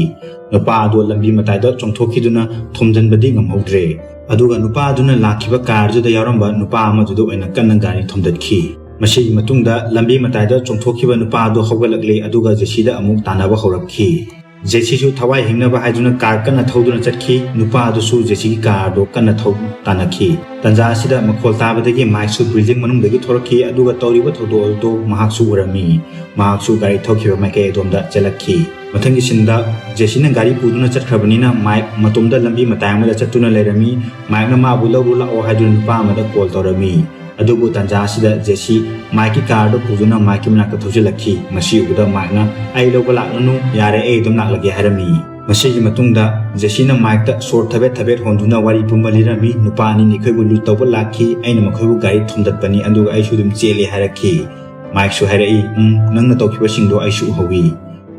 ꯅꯨꯄꯥ ꯑꯗꯨ ꯂꯝꯕꯤ ꯃꯇꯥꯏꯗ ꯆꯣꯡꯊꯣꯛꯈꯤꯗꯨꯅ ꯊꯣꯝꯖꯤꯟꯕꯗꯤ ꯉꯝꯍꯧꯗ꯭ꯔꯦ꯫ ꯑꯗꯨꯒ ꯅꯨꯄꯥ ꯑꯗꯨꯅ ꯂꯥꯛꯈꯤꯕ ꯀꯥꯔ ꯑꯗꯨꯗ ꯌꯥꯎꯔꯝꯕ ꯅꯨꯄꯥ ꯑꯃꯗꯨꯗ ꯑꯣꯏꯅ ꯀꯟꯅ ꯒꯥꯔꯤ ꯊꯣꯝꯗꯠꯈꯤ꯫ ꯃꯁꯤꯒꯤ ꯃꯇꯨꯡꯗ ꯂꯝꯕꯤ ꯃꯇꯥꯏꯗ ꯆꯣꯡꯊꯣꯛꯈꯤꯕ ꯅꯨꯄꯥ ꯑꯗꯨ ꯍꯧꯒꯠꯂꯛꯂꯦ, ꯑꯗꯨꯒ ꯖꯦꯁꯤꯗ ꯑꯃꯨꯛ ꯇꯥꯟꯅꯕ ꯍꯧꯔꯛꯈꯤ꯫ ꯖꯦꯁꯤꯁꯨ ꯊꯋꯥꯏ ꯍꯤꯡꯅꯕ ꯍꯥꯏꯗꯨꯅ ꯀꯥꯔ ꯀꯟꯅ ꯊꯧꯗꯨꯅ ꯆꯠꯈꯤ꯫ ꯅꯨꯄꯥ ꯑꯗꯨꯁꯨ ꯖꯦꯁꯤꯒꯤ ꯀꯥꯔ ꯑꯗꯨ ꯀꯟꯅ ꯊꯧ ꯇꯥꯟꯅꯈꯤ꯫ ꯇꯟꯖꯥ ꯑꯁꯤꯗ ꯃꯈꯣꯜ ꯇꯥꯕꯗꯒꯤ ꯃꯥꯏꯛꯁꯨ ꯕꯤꯜꯗꯤꯡ ꯃꯅꯨꯡꯗꯒꯤ ꯊꯣꯔꯛꯈꯤ, ꯑꯗꯨꯒ ꯇꯧꯔꯤꯕ ꯊꯧꯗꯣꯛ ꯑꯗꯨ ꯃꯍꯥꯛꯁꯨ ꯎꯔꯝꯃꯤ꯫ ꯃꯍꯥꯛꯁꯨ ꯒꯥꯔꯤ ꯊꯧꯈꯤꯕ ꯃꯥꯏꯀꯩ ꯑꯗꯣꯝꯗ ꯆꯦꯜꯂꯛꯈꯤ꯫ ꯃꯊꯪꯒꯤ ꯁꯤꯟꯗ ꯖꯦꯁꯤꯅ ꯒꯥꯔꯤ ꯄꯨꯗꯨꯅ ꯆꯠꯈ꯭ꯔꯕꯅꯤꯅ ꯃꯥꯏꯛ ꯃꯇꯣꯝꯗ ꯂꯝꯕꯤ ꯃꯇꯥꯏ ꯑꯃꯗ ꯆꯠꯇꯨꯅ ꯂꯩꯔꯝꯃꯤ꯫ ꯃꯥꯏꯛꯅ ꯃꯥꯕꯨ ꯂꯧꯔꯨ ꯂꯥꯛꯑꯣ ꯍꯥꯏꯗꯨꯅ ꯅꯨꯄꯥ ꯑꯃꯗ ꯀꯣꯜ ꯇꯧꯔꯝꯃꯤ꯫ ꯑꯗꯨꯕꯨ ꯇꯟꯖꯥ ꯑꯁꯤꯗ ꯖꯦꯁꯤ ꯃꯥꯏꯛꯀꯤ ꯀꯥꯔꯗꯨ ꯄꯨꯗꯨꯅ ꯃꯥꯏꯛꯀꯤ ꯃꯅꯥꯛꯇ ꯊꯧꯖꯤꯜꯂꯛꯈꯤ꯫ ꯃꯁꯤ ꯎꯕꯗ ꯃꯥꯏꯛꯅ "ꯑꯩ ꯂꯧꯕ ꯂꯥꯛꯂꯅꯨ, ꯌꯥꯔꯦ, ꯑꯩ ꯑꯗꯨꯝ ꯂꯥꯛꯂꯒꯦ" ꯍꯥꯏꯔꯝꯃꯤ꯫ ꯃꯁꯤꯒꯤ ꯃꯇꯨꯡꯗ ꯖꯦꯁꯤꯅ ꯃꯥꯏꯛꯇ ꯁꯣꯔ ꯊꯕꯦꯠ ꯊꯕꯦꯠ ꯍꯣꯟꯗꯨꯅ ꯋꯥꯔꯤ ꯄꯨꯝꯕ ꯂꯤꯔꯝꯃꯤ꯫ "ꯅꯨꯄꯥ ꯑꯅꯤꯅ ꯑꯩꯈꯣꯏꯕꯨ ꯂꯨꯠ ꯇꯧꯕ ꯂꯥꯛꯈꯤ, ꯑꯩꯅ ꯃꯈꯣꯏꯕꯨ ꯒꯥꯔꯤ ꯊꯣꯝꯗꯠꯄꯅꯤ, ꯑꯗꯨꯒ ꯑꯩꯁꯨ ꯑꯗꯨꯝ ꯆꯦꯜꯂꯦ" ꯍꯥꯏꯔꯛꯈꯤ꯫ ꯃꯥꯏꯛꯁꯨ ꯍꯥꯏꯔꯛꯏ, "ꯎꯝ, ꯅꯪꯅ ꯇꯧꯈꯤꯕꯁꯤꯡꯗꯣ ꯑꯩꯁꯨ ꯎꯍꯧꯏ"꯫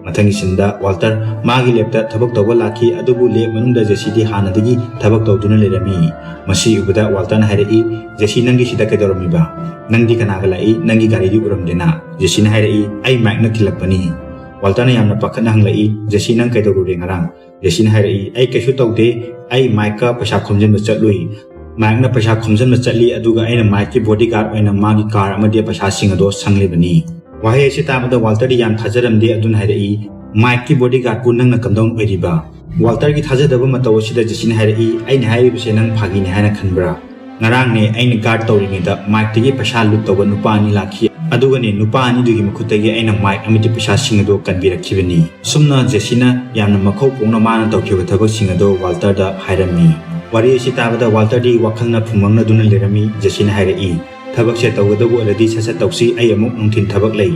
ꯃꯊꯪꯒꯤ ꯁꯤꯟꯗ ꯋꯥꯜꯇꯔ ꯃꯥꯒꯤ ꯂꯦꯞꯇ ꯊꯕꯛ ꯇꯧꯕ ꯂꯥꯛꯈꯤ, ꯑꯗꯨꯕꯨ ꯂꯦꯞ ꯃꯅꯨꯡꯗ ꯖꯦꯁꯤꯗꯤ ꯍꯥꯟꯅꯗꯒꯤ ꯊꯕꯛ ꯇꯧꯗꯨꯅ ꯂꯩꯔꯝꯃꯤ꯫ ꯃꯁꯤ ꯎꯕꯗ ꯋꯥꯜꯇꯔꯅ ꯍꯥꯏꯔꯛꯏ, "ꯖꯦꯁꯤ, ꯅꯪꯒꯤ ꯁꯤꯗ ꯀꯩꯗꯧꯔꯝꯃꯤꯕ? ꯅꯪꯗꯤ ꯀꯅꯥꯒ ꯂꯥꯛꯏ? ꯅꯪꯒꯤ ꯒꯥꯔꯤꯗꯤ ꯎꯔꯝꯗꯦꯅ?" ꯖꯦꯁꯤꯅ ꯍꯥꯏꯔꯛꯏ, "ꯑꯩ ꯃꯥꯏꯛꯅ ꯊꯤꯜꯂꯛꯄꯅꯤ"꯫ ꯋꯥꯜꯇꯔꯅ ꯌꯥꯝꯅ ꯄꯥꯈꯠꯅ ꯍꯪꯂꯛꯏ, "ꯖꯦꯁꯤ, ꯅꯪ ꯀꯩꯗꯧꯔꯨꯔꯦ ꯉꯔꯥꯡ?" ꯖꯦꯁꯤꯅ ꯍꯥꯏꯔꯛꯏ, "ꯑꯩ ꯀꯩꯁꯨ ꯇꯧꯗꯦ, ꯑꯩ ꯃꯥꯏꯛꯀ ꯄꯩꯁꯥ ꯈꯣꯝꯖꯤꯟꯕ ꯆꯠꯂꯨꯏ꯫ ꯃꯥꯏꯛꯅ ꯄꯩꯁꯥ ꯈꯣꯝꯖꯤꯟꯕ ꯆꯠꯂꯤ, ꯑꯗꯨꯒ ꯑꯩꯅ ꯃꯥꯏꯛꯀꯤ ꯕꯣꯗꯤꯒꯥꯔꯗ ꯑꯣꯏꯅ ꯃꯥꯒꯤ ꯀꯥꯔ ꯑꯃꯗꯤ ꯄꯩꯁꯥꯁꯤꯡ ꯑꯗꯣ ꯁꯪꯂꯤꯕꯅꯤ"꯫ ꯋꯥꯍꯩ ꯑꯁꯤ ꯇꯥꯕꯗ ꯋꯥꯜꯇꯔꯗꯤ ꯌꯥꯝ ꯊꯥꯖꯔꯝꯗꯦ꯫ ꯑꯗꯨꯅ ꯍꯥꯏꯔꯛꯏ, "ꯃꯥꯏꯛꯀꯤ ꯕꯣꯗꯤꯒꯥꯔꯗꯄꯨ ꯅꯪꯅ ꯀꯝꯗꯧꯅ ꯑꯣꯏꯔꯤꯕ?" ꯋꯥꯜꯇꯔꯒꯤ ꯊꯥꯖꯗꯕ ꯃꯇꯧ ꯑꯁꯤꯗ ꯖꯦꯁꯤꯅ ꯍꯥꯏꯔꯛꯏ, "ꯑꯩꯅ ꯍꯥꯏꯔꯤꯕꯁꯦ ꯅꯪ ꯐꯥꯒꯤꯅꯤ ꯍꯥꯏꯅ ꯈꯟꯕ꯭ꯔꯥ? ꯉꯔꯥꯡꯅꯦ ꯑꯩꯅ ꯒꯥꯔꯗ ꯇꯧꯔꯤꯉꯩꯗ ꯃꯥꯏꯛꯇꯒꯤ ꯄꯩꯁꯥ ꯂꯨꯠ ꯇꯧꯕ ꯅꯨꯄꯥ ꯑꯅꯤ ꯂꯥꯛꯈꯤ, ꯑꯗꯨꯒꯅꯦ ꯅꯨꯄꯥ ꯑꯅꯤꯗꯨꯒꯤ ꯃꯈꯨꯠꯇꯒꯤ ꯑꯩꯅ ꯃꯥꯏꯛ ꯑꯃꯗꯤ ꯄꯩꯁꯥꯁꯤꯡ ꯑꯗꯨ ꯀꯟꯕꯤꯔꯛꯈꯤꯕꯅꯤ"꯫ ꯑꯁꯨꯝꯅ ꯖꯦꯁꯤꯅ ꯌꯥꯝꯅ ꯃꯈꯧ ꯄꯣꯛꯅ ꯃꯥꯅ ꯇꯧꯈꯤꯕ ꯊꯕꯛꯁꯤꯡ ꯑꯗꯨ ꯋꯥꯜꯇꯔꯗ ꯍꯥꯏꯔꯝꯃꯤ꯫ ꯋꯥꯔꯤ ꯑꯁꯤ ꯇꯥꯕꯗ ꯋꯥꯜꯇꯔꯗꯤ ꯋꯥꯈꯜꯅ ꯐꯨꯝꯃꯪꯅꯗꯨꯅ ꯂꯩꯔꯝꯃꯤ꯫ ꯖꯦꯁꯤꯅ ꯍꯥꯏꯔꯛꯏ, "ꯊꯕꯛꯁꯦ ꯇꯧꯒꯗꯕ ꯑꯣꯏꯔꯗꯤ ꯁꯠ ꯁꯠ ꯇꯧꯁꯤ, ꯑꯩ ꯑꯃꯨꯛ ꯅꯨꯡꯊꯤꯜ ꯊꯕꯛ ꯂꯩ"꯫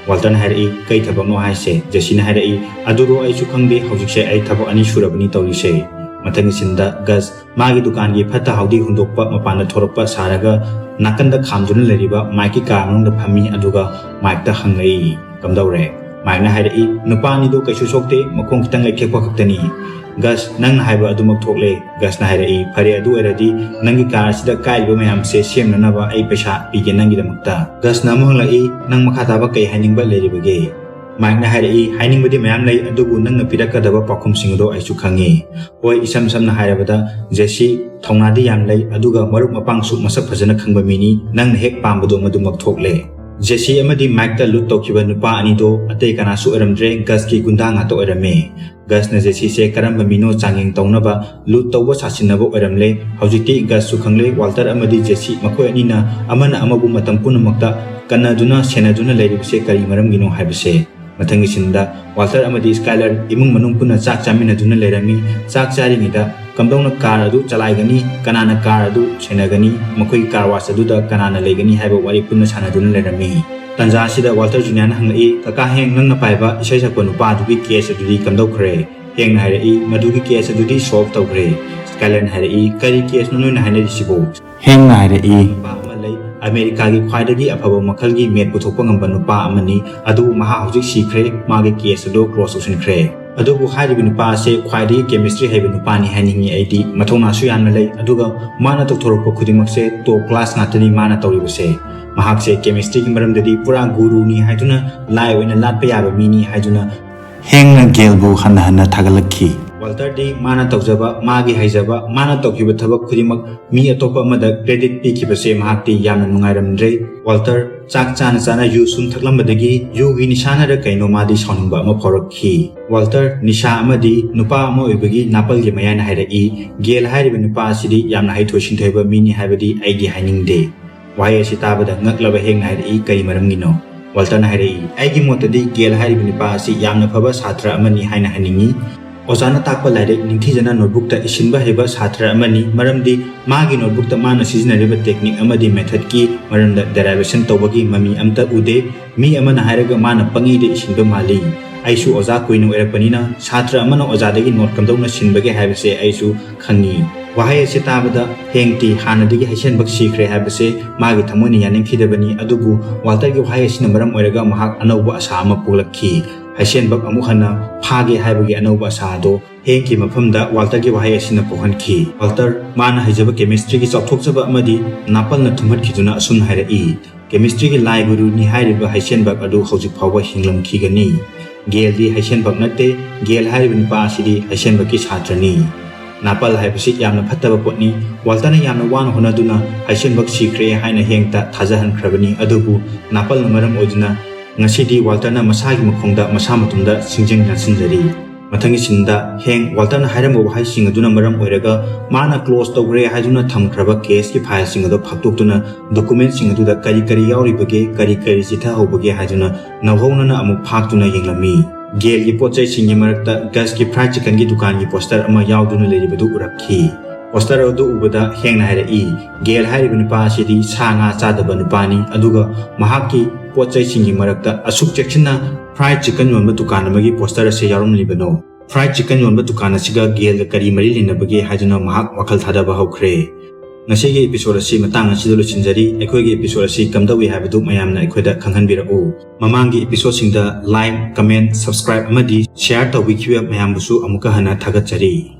ꯋꯥꯜꯇꯔꯅ ꯍꯥꯏꯔꯛꯏ, "ꯀꯩ ꯊꯕꯛꯅꯣ ꯍꯥꯏꯁꯦ?" ꯖꯦꯁꯤꯅ ꯍꯥꯏꯔꯛꯏ, "ꯑꯗꯨꯔꯣ ꯑꯩꯁꯨ ꯈꯪꯗꯦ, ꯍꯧꯖꯤꯛꯁꯦ ꯑꯩ ꯊꯕꯛ ꯑꯅꯤ ꯁꯨꯔꯕꯅꯤ ꯇꯧꯔꯤꯁꯦ"꯫ ꯃꯊꯪꯒꯤ ꯁꯤꯟꯗ ꯒꯁ ꯃꯥꯒꯤ ꯗꯨꯀꯥꯟꯒꯤ ꯐꯠꯇ ꯍꯥꯎꯗꯤ ꯍꯨꯟꯗꯣꯛꯄ ꯃꯄꯥꯟꯗ ꯊꯣꯔꯛꯄ ꯁꯥꯔꯒ ꯅꯥꯀꯟꯗ ꯈꯥꯝꯗꯨꯅ ꯂꯩꯔꯤꯕ ꯃꯥꯏꯛꯀꯤ ꯀꯥꯔ ꯃꯅꯨꯡꯗ ꯐꯝꯃꯤ, ꯑꯗꯨꯒ ꯃꯥꯏꯛꯇ ꯍꯪꯂꯛꯏ, "ꯀꯝꯗꯧꯔꯦ?" ꯃꯥꯏꯛꯅ ꯍꯥꯏꯔꯛꯏ, "ꯅꯨꯄꯥ ꯑꯅꯤꯗꯣ ꯀꯩꯁꯨ ꯁꯣꯛꯇꯦ, ꯃꯈꯣꯡ ꯈꯤꯇꯪ ꯂꯩꯊꯦꯛꯄ ꯈꯛꯇꯅꯤ꯫" "ꯒꯁ, ꯅꯪꯅ ꯍꯥꯏꯕ ꯑꯗꯨꯃꯛ ꯊꯣꯛꯂꯦ꯫" ꯒꯁꯅ ꯍꯥꯏꯔꯛꯏ, "ꯐꯔꯦ, ꯑꯗꯨ ꯑꯣꯏꯔꯗꯤ ꯅꯪꯒꯤ ꯀꯥꯔ ꯑꯁꯤꯗ ꯀꯥꯏꯔꯤꯕ ꯃꯌꯥꯝꯁꯦ ꯁꯦꯝꯅꯅꯕ ꯑꯩ ꯄꯩꯁꯥ ꯄꯤꯒꯦ ꯅꯪꯒꯤꯗꯃꯛꯇ꯫" ꯒꯁꯅ ꯑꯃꯨꯛ ꯍꯪꯂꯛꯏ, "ꯅꯪ ꯃꯈꯥ ꯇꯥꯕ ꯀꯩ ꯍꯥꯏꯅꯤꯡꯕ ꯂꯩꯔꯤꯕꯒꯦ?" ꯃꯥꯏꯛꯅ ꯍꯥꯏꯔꯛꯏ, "ꯍꯥꯏꯅꯤꯡꯕꯗꯤ ꯃꯌꯥꯝ ꯂꯩ, ꯑꯗꯨꯕꯨ ꯅꯪꯅ ꯄꯤꯔꯛꯀꯗꯕ ꯄꯥꯎꯈꯨꯝꯁꯤꯡ ꯑꯗꯣ ꯑꯩꯁꯨ ꯈꯪꯉꯤ꯫" "ꯍꯣꯏ, ꯏꯁꯝ ꯁꯝꯅ ꯍꯥꯏꯔꯕꯗ, ꯖꯦꯁꯤ ꯊꯧꯅꯥꯗꯤ ꯌꯥꯝ ꯂꯩ, ꯑꯗꯨꯒ ꯃꯔꯨꯞ ꯃꯄꯥꯡꯁꯨ ꯃꯁꯛ ꯐꯖꯅ ꯈꯪꯕ ꯃꯤꯅꯤ꯫ ꯅꯪꯅ ꯍꯦꯛ ꯄꯥꯝꯕꯗꯣ ꯃꯗꯨꯃꯛ ꯊꯣꯛꯂꯦ꯫" ꯖꯦꯁꯤ ꯑꯃꯗꯤ ꯃꯥꯏꯛꯇ ꯂꯨꯠ ꯇꯧꯈꯤꯕ ꯅꯨꯄꯥ ꯑꯅꯤꯗꯣ ꯑꯇꯩ ꯀꯅꯥꯁꯨ ꯑꯣꯏꯔꯝꯗ꯭ꯔꯦ, ꯒꯁꯀꯤ ꯒꯨꯟꯗꯥ ꯉꯥꯛꯇ ꯑꯣꯏꯔꯝꯃꯦ꯫ ꯒꯁꯅ ꯖꯦꯁꯤꯁꯦ ꯀꯔꯝꯕ ꯃꯤꯅꯣ ꯆꯥꯡꯌꯦꯡ ꯇꯧꯅꯕ ꯂꯨꯠ ꯇꯧꯕ ꯁꯥꯁꯤꯟꯅꯕ ꯑꯣꯏꯔꯝꯂꯦ꯫ ꯍꯧꯖꯤꯛꯇꯤ ꯒꯁꯁꯨ ꯈꯪꯂꯦ, ꯋꯥꯜꯇꯔ ꯑꯃꯗꯤ ꯖꯦꯁꯤ ꯃꯈꯣꯏ ꯑꯅꯤꯅ ꯑꯃꯅ ꯑꯃꯕꯨ ꯃꯇꯝ ꯄꯨꯝꯅꯃꯛꯇ ꯀꯟꯅꯗꯨꯅ ꯁꯦꯟꯅꯗꯨꯅ ꯂꯩꯔꯤꯕꯁꯦ ꯀꯔꯤ ꯃꯔꯝꯒꯤꯅꯣ ꯍꯥꯏꯕꯁꯦ꯫ ꯃꯊꯪꯒꯤ ꯁꯤꯟꯗ ꯋꯥꯜꯇꯔ ꯑꯃꯗꯤ ꯁ꯭ꯀꯥꯏꯂꯔ ꯏꯃꯨꯡ ꯃꯅꯨꯡ ꯄꯨꯟꯅ ꯆꯥꯛ ꯆꯥꯃꯤꯟꯅꯗꯨꯅ ꯂꯩꯔꯝꯃꯤ꯫ ꯆꯥꯛ ꯆꯥꯔꯤꯉꯩꯗ ꯀꯝꯗꯧꯅ ꯀꯥꯔ ꯑꯗꯨ ꯆꯂꯥꯏꯒꯅꯤ, ꯀꯅꯥꯅ ꯀꯥꯔ ꯑꯗꯨ ꯁꯦꯟꯅꯒꯅꯤ, ꯃꯈꯣꯏꯒꯤ ꯀꯥꯔ ꯋꯥꯁ ꯑꯗꯨꯗ ꯀꯅꯥꯅ ꯂꯩꯒꯅꯤ ꯍꯥꯏꯕ ꯋꯥꯔꯤ ꯄꯨꯟꯅ ꯁꯥꯟꯅꯗꯨꯅ ꯂꯩꯔꯝꯃꯤ꯫ ꯇꯟꯖꯥ ꯑꯁꯤꯗ ꯋꯥꯜꯇꯔ ꯖꯨꯅꯤꯌꯔꯅ ꯍꯪꯂꯛꯏ, "ꯀꯀꯥ ꯍꯦꯡ, ꯅꯪꯅ ꯄꯥꯏꯕ ꯏꯁꯩ ꯁꯛꯄ ꯅꯨꯄꯥ ꯑꯗꯨꯒꯤ ꯀꯦꯁ ꯑꯗꯨꯗꯤ ꯀꯝꯗꯧꯈ꯭ꯔꯦ?" ꯍꯦꯡꯅ ꯍꯥꯏꯔꯛꯏ, "ꯃꯗꯨꯒꯤ ꯀꯦꯁ ꯑꯗꯨꯗꯤ ꯁꯣꯜꯚ ꯇꯧꯈ꯭ꯔꯦ꯫" ꯁ꯭ꯀꯥꯏꯂꯔꯅ ꯍꯥꯏꯔꯛꯏ, "ꯀꯔꯤ ꯀꯦꯁꯅꯣ ꯅꯣꯏꯅ ꯍꯥꯏꯅꯔꯤꯁꯤꯕꯣ?" ꯍꯦꯡꯅ ꯍꯥꯏꯔꯛꯏ, "ꯅꯨꯄꯥ ꯑꯃ ꯂꯩ, ꯑꯃꯦꯔꯤꯀꯥꯒꯤ ꯈ꯭ꯋꯥꯏꯗꯒꯤ ꯑꯐꯕ ꯃꯈꯜꯒꯤ ꯃꯦꯠ ꯄꯨꯊꯣꯛꯄ ꯉꯝꯕ ꯅꯨꯄꯥ ꯑꯃꯅꯤ, ꯑꯗꯨꯕꯨ ꯃꯍꯥꯛ ꯍꯧꯖꯤꯛ ꯁꯤꯈ꯭ꯔꯦ, ꯃꯥꯒꯤ ꯀꯦꯁ ꯑꯗꯨ ꯀ꯭ꯂꯣꯁ ꯇꯧꯁꯤꯟꯈ꯭ꯔꯦ꯫ ꯑꯗꯨꯕꯨ ꯍꯥꯏꯔꯤꯕ ꯅꯨꯄꯥ ꯑꯁꯦ ꯈ꯭ꯋꯥꯏꯗꯒꯤ ꯀꯦꯃꯤꯁꯇ꯭ꯔꯤ ꯍꯩꯕ ꯅꯨꯄꯥꯅꯤ ꯍꯥꯏꯅꯤꯡꯉꯤ ꯑꯩꯗꯤ꯫ ꯃꯊꯧꯅꯥꯁꯨ ꯌꯥꯝꯅ ꯂꯩ, ꯑꯗꯨꯒ ꯃꯥꯅ ꯇꯧꯊꯣꯔꯛꯄ ꯈꯨꯗꯤꯡꯃꯛꯁꯦ ꯇꯣꯞ ꯀ꯭ꯂꯥꯁ ꯉꯥꯛꯇꯅꯤ ꯃꯥꯅ ꯇꯧꯔꯤꯕꯁꯦ꯫ ꯃꯍꯥꯛꯁꯦ ꯀꯦꯃꯤꯁꯇ꯭ꯔꯤꯒꯤ ꯃꯔꯝꯗꯗꯤ ꯄꯨꯔꯥ ꯒꯨꯔꯨꯅꯤ ꯍꯥꯏꯗꯨꯅ ꯂꯥꯏ ꯑꯣꯏꯅ ꯂꯥꯠꯄ ꯌꯥꯕ ꯃꯤꯅꯤ" ꯍꯥꯏꯗꯨꯅ ꯍꯦꯡꯅ ꯒꯦꯜꯕꯨ ꯍꯟꯅ ꯍꯟꯅ ꯊꯥꯒꯠꯂꯛꯈꯤ꯫ ꯋꯥꯜꯇꯔꯗꯤ ꯃꯥꯅ ꯇꯧꯖꯕ, ꯃꯥꯒꯤ ꯍꯩꯖꯕ, ꯃꯥꯅ ꯇꯧꯈꯤꯕ ꯊꯕꯛ ꯈꯨꯗꯤꯡꯃꯛ ꯃꯤ ꯑꯇꯣꯞꯄ ꯑꯃꯗ ꯀ꯭ꯔꯦꯗꯤꯠ ꯄꯤꯈꯤꯕꯁꯦ ꯃꯍꯥꯛꯇꯤ ꯌꯥꯝꯅ ꯅꯨꯡꯉꯥꯏꯔꯝꯗ꯭ꯔꯦ꯫ ꯋꯥꯜꯇꯔ ꯆꯥꯛ ꯆꯥꯅ ꯆꯥꯅ ꯌꯨ ꯁꯨꯝ ꯊꯛꯂꯝꯕꯗꯒꯤ ꯌꯨꯒꯤ ꯅꯤꯁꯥꯅꯔ ꯀꯩꯅꯣ ꯃꯥꯗꯤ ꯁꯥꯎꯅꯤꯡꯕ ꯑꯃ ꯐꯥꯎꯔꯛꯈꯤ꯫ ꯋꯥꯜꯇꯔ ꯅꯤꯁꯥ ꯑꯃꯗꯤ ꯅꯨꯄꯥ ꯑꯃ ꯑꯣꯏꯕꯒꯤ ꯅꯥꯄꯜꯒꯤ ꯃꯌꯥꯏꯅ ꯍꯥꯏꯔꯛꯏ, "ꯒꯦꯜ ꯍꯥꯏꯔꯤꯕ ꯅꯨꯄꯥ ꯑꯁꯤꯗꯤ ꯌꯥꯝꯅ ꯍꯩꯊꯣꯏ ꯁꯤꯡꯊꯣꯏꯕ ꯃꯤꯅꯤ ꯍꯥꯏꯕꯗꯤ ꯑꯩꯗꯤ ꯍꯥꯏꯅꯤꯡꯗꯦ꯫" ꯋꯥꯍꯩ ꯑꯁꯤ ꯇꯥꯕꯗ ꯉꯛꯂꯕ ꯍꯦꯡꯅ ꯍꯥꯏꯔꯛꯏ, "ꯀꯔꯤ ꯃꯔꯝꯒꯤꯅꯣ?" ꯋꯥꯜꯇꯔꯅ ꯍꯥꯏꯔꯛꯏ, "ꯑꯩꯒꯤ ꯃꯣꯠꯇꯗꯤ ꯒꯦꯜ ꯍꯥꯏꯔꯤꯕ ꯅꯨꯄꯥ ꯑꯁꯤ ꯌꯥꯝꯅ ꯐꯕ ꯁꯥꯇ꯭ꯔ ꯑꯃꯅꯤ ꯍꯥꯏꯅ ꯍꯥꯏꯅꯤꯡꯏ꯫ ꯑꯣꯖꯥꯅ ꯇꯥꯛꯄ ꯂꯥꯏꯔꯤꯛ ꯅꯤꯡꯊꯤꯖꯅ ꯅꯣꯠꯕꯨꯛꯇ ꯏꯁꯤꯟꯕ ꯍꯩꯕ ꯁꯥꯇ꯭ꯔ ꯑꯃꯅꯤ, ꯃꯔꯝꯗꯤ ꯃꯥꯒꯤ ꯅꯣꯠꯕꯨꯛꯇ ꯃꯥꯅ ꯁꯤꯖꯤꯟꯅꯔꯤꯕ ꯇꯦꯛꯅꯤꯛ ꯑꯃꯗꯤ ꯃꯦꯊꯠꯀꯤ ꯃꯔꯝꯗ ꯗꯦꯔꯥꯏꯚꯦꯁꯟ ꯇꯧꯕꯒꯤ ꯃꯃꯤ ꯑꯝꯇ ꯎꯗꯦ꯫ ꯃꯤ ꯑꯃꯅ ꯍꯥꯏꯔꯒ ꯃꯥꯅ ꯄꯪꯏꯗ ꯏꯁꯤꯟꯕ ꯃꯥꯜꯂꯤ꯫ ꯑꯩꯁꯨ ꯑꯣꯖꯥ ꯀꯨꯏꯅ ꯑꯣꯏꯔꯛꯄꯅꯤꯅ ꯁꯥꯇ꯭ꯔ ꯑꯃꯅ ꯑꯣꯖꯥꯗꯒꯤ ꯅꯣꯠ ꯀꯝꯗꯧꯅ ꯁꯤꯟꯕꯒꯦ ꯍꯥꯏꯕꯁꯦ ꯑꯩꯁꯨ ꯈꯪꯉꯤ꯫ ꯋꯥꯍꯩ ꯑꯁꯤ ꯇꯥꯕꯗ ꯍꯦꯡꯇꯤ ꯍꯥꯟꯅꯗꯒꯤ ꯍꯩꯁꯦꯟꯕꯛ ꯁꯤꯈ꯭ꯔꯦ ꯍꯥꯏꯕꯁꯦ ꯃꯥꯒꯤ ꯊꯃꯣꯏꯅ ꯌꯥꯅꯤꯡꯈꯤꯗꯕꯅꯤ, ꯑꯗꯨꯕꯨ ꯋꯥꯜꯇꯔꯒꯤ ꯋꯥꯍꯩ ꯑꯁꯤꯅ ꯃꯔꯝ ꯑꯣꯏꯔꯒ ꯃꯍꯥꯛ ꯑꯅꯧꯕ ꯑꯁꯥ ꯑꯃ ꯄꯣꯛꯂꯛꯈꯤ꯫ ꯍꯩꯁꯦꯟꯕꯛ ꯑꯃꯨꯛ ꯍꯟꯅ ꯐꯥꯒꯦ ꯍꯥꯏꯕꯒꯤ ꯑꯅꯧꯕ ꯑꯁꯥ ꯑꯗꯣ ꯍꯦꯡꯀꯤ ꯃꯐꯝꯗ ꯋꯥꯜꯇꯔꯒꯤ ꯋꯥꯍꯩ ꯑꯁꯤꯅ ꯄꯣꯛꯍꯟꯈꯤ꯫ ꯋꯥꯜꯇꯔ, ꯃꯥꯅ ꯍꯩꯖꯕ ꯀꯦꯃꯤꯁꯇ꯭ꯔꯤꯒꯤ ꯆꯥꯎꯊꯣꯛꯆꯕ ꯑꯃꯗꯤ ꯅꯥꯄꯜꯅ ꯊꯨꯝꯍꯠꯈꯤꯗꯨꯅ ꯑꯁꯨꯝꯅ ꯍꯥꯏꯔꯛꯏ, "ꯀꯦꯃꯤꯁꯇ꯭ꯔꯤꯒꯤ ꯂꯥꯏ ꯒꯨꯔꯨꯅꯤ ꯍꯥꯏꯔꯤꯕ ꯍꯩꯁꯦꯟꯕꯛ ꯑꯗꯨ ꯍꯧꯖꯤꯛ ꯐꯥꯎꯕ ꯍꯤꯡꯂꯝꯈꯤꯒꯅꯤ꯫ ꯒꯦꯜꯗꯤ ꯍꯩꯁꯦꯟꯕꯛ ꯅꯠꯇꯦ꯫ ꯒꯦꯜ ꯍꯥꯏꯔꯤꯕ ꯅꯨꯄꯥ ꯑꯁꯤꯗꯤ ꯍꯩꯁꯦꯟꯕꯛꯀꯤ ꯁꯥꯇ꯭ꯔꯅꯤ꯫" ꯅꯥꯄꯜ ꯍꯥꯏꯕꯁꯤ ꯌꯥꯝꯅ ꯐꯠꯇꯕ ꯄꯣꯠꯅꯤ꯫ ꯋꯥꯜꯇꯔꯅ ꯌꯥꯝꯅ ꯋꯥꯅ ꯍꯣꯠꯅꯗꯨꯅ ꯍꯩꯁꯦꯟꯕꯛ ꯁꯤꯈ꯭ꯔꯦ ꯍꯥꯏꯅ ꯍꯦꯡꯇ ꯊꯥꯖꯍꯟꯈ꯭ꯔꯕꯅꯤ꯫ ꯑꯗꯨꯕꯨ ꯅꯥꯄꯜꯅ ꯃꯔꯝ ꯑꯣꯏꯗꯨꯅ ꯉꯁꯤꯗꯤ ꯋꯥꯜꯇꯔꯅ ꯃꯁꯥꯒꯤ ꯃꯈꯣꯡꯗ ꯃꯁꯥ ꯃꯇꯣꯝꯗ ꯁꯤꯡꯖꯪ ꯌꯥꯟꯁꯤꯟꯖꯔꯤ꯫ ꯃꯊꯪꯒꯤ ꯁꯤꯟꯗ ꯍꯦꯡ ꯋꯥꯜꯇꯔꯅ ꯍꯥꯏꯔꯝꯕ ꯋꯥꯍꯩꯁꯤꯡ ꯑꯗꯨꯅ ꯃꯔꯝ ꯑꯣꯏꯔꯒ ꯃꯥꯅ ꯀ꯭ꯂꯣꯖ ꯇꯧꯈ꯭ꯔꯦ ꯍꯥꯏꯗꯨꯅ ꯊꯝꯈ꯭ꯔꯕ ꯀꯦꯁꯀꯤ ꯐꯥꯏꯜꯁꯤꯡ ꯑꯗꯨ ꯐꯥꯛꯇꯣꯛꯇꯨꯅ ꯗꯣꯀꯨꯃꯦꯟꯁꯤꯡ ꯑꯗꯨꯗ ꯀꯔꯤ ꯀꯔꯤ ꯌꯥꯎꯔꯤꯕꯒꯦ, ꯀꯔꯤ ꯀꯔꯤ ꯆꯤꯊꯍꯧꯕꯒꯦ ꯍꯥꯏꯗꯨꯅ ꯅꯧꯍꯧꯅꯅ ꯑꯃꯨꯛ ꯐꯥꯛꯇꯨꯅ ꯌꯦꯡꯂꯝꯃꯤ꯫ ꯒꯦꯜꯒꯤ ꯄꯣꯠ ꯆꯩꯁꯤꯡꯒꯤ ꯃꯔꯛꯇ ꯒꯁꯀꯤ ꯐ꯭ꯔꯥꯏꯗ ꯆꯤꯀꯟꯒꯤ ꯗꯨꯀꯥꯟꯒꯤ ꯄꯣꯁꯇꯔ ꯑꯃ ꯌꯥꯎꯗꯨꯅ ꯂꯩꯔꯤꯕꯗꯨ ꯎꯔꯛꯈꯤ꯫ ꯄꯣꯁꯇꯔ ꯑꯗꯨ ꯎꯕꯗ ꯍꯦꯡꯅ ꯍꯥꯏꯔꯛꯏ, "ꯒꯦꯜ ꯍꯥꯏꯔꯤꯕ ꯅꯨꯄꯥ ꯑꯁꯤꯗꯤ ꯁꯥ ꯉꯥ ꯆꯥꯗꯕ ꯅꯨꯄꯥꯅꯤ, ꯑꯗꯨꯒ ꯃꯍꯥꯛꯀꯤ ꯄꯣꯠ ꯆꯩꯁꯤꯡꯒꯤ ꯃꯔꯛꯇ ꯑꯁꯨꯛ ꯆꯦꯛꯁꯤꯟꯅ ꯐ꯭ꯔꯥꯏꯗ ꯆꯤꯀꯟ ꯌꯣꯟꯕ ꯗꯨꯀꯥꯟ ꯑꯃꯒꯤ ꯄꯣꯁꯇꯔ ꯑꯁꯦ ꯌꯥꯎꯔꯝꯂꯤꯕꯅꯣ? ꯐ꯭ꯔꯥꯏꯗ ꯆꯤꯀꯟ ꯌꯣꯟꯕ ꯗꯨꯀꯥꯟ ꯑꯁꯤꯒ ꯒꯦꯜꯒ ꯀꯔꯤ ꯃꯔꯤ ꯂꯩꯅꯕꯒꯦ?" ꯍꯥꯏꯗꯨꯅ ꯃꯍꯥꯛ ꯋꯥꯈꯜ ꯊꯥꯗꯕ ꯍꯧꯈ꯭ꯔꯦ꯫ ꯉꯁꯤꯒꯤ ꯏꯄꯤꯁꯣꯗ ꯑꯁꯤ ꯃꯇꯥꯡ ꯑꯁꯤꯗ ꯂꯣꯏꯁꯤꯟꯖꯔꯤ꯫ ꯑꯩꯈꯣꯏꯒꯤ ꯏꯄꯤꯁꯣꯗ ꯑꯁꯤ ꯀꯝꯗꯧꯏ ꯍꯥꯏꯕꯗꯨ ꯃꯌꯥꯝꯅ ꯑꯩꯈꯣꯏꯗ ꯈꯪꯍꯟꯕꯤꯔꯛꯎ꯫ ꯃꯃꯥꯡꯒꯤ ꯏꯄꯤꯁꯣꯗꯁꯤꯡꯗ ꯂꯥꯏꯛ, ꯀꯃꯦꯟ, ꯁꯕꯁꯀ꯭ꯔꯥꯏꯕ ꯑꯃꯗꯤ ꯁꯤꯌꯥꯔ ꯇꯧꯕꯤꯈꯤꯕ ꯃꯌꯥꯝꯕꯨꯁꯨ ꯑꯃꯨꯛꯀ ꯍꯟꯅ ꯊꯥꯒꯠꯆꯔꯤ꯫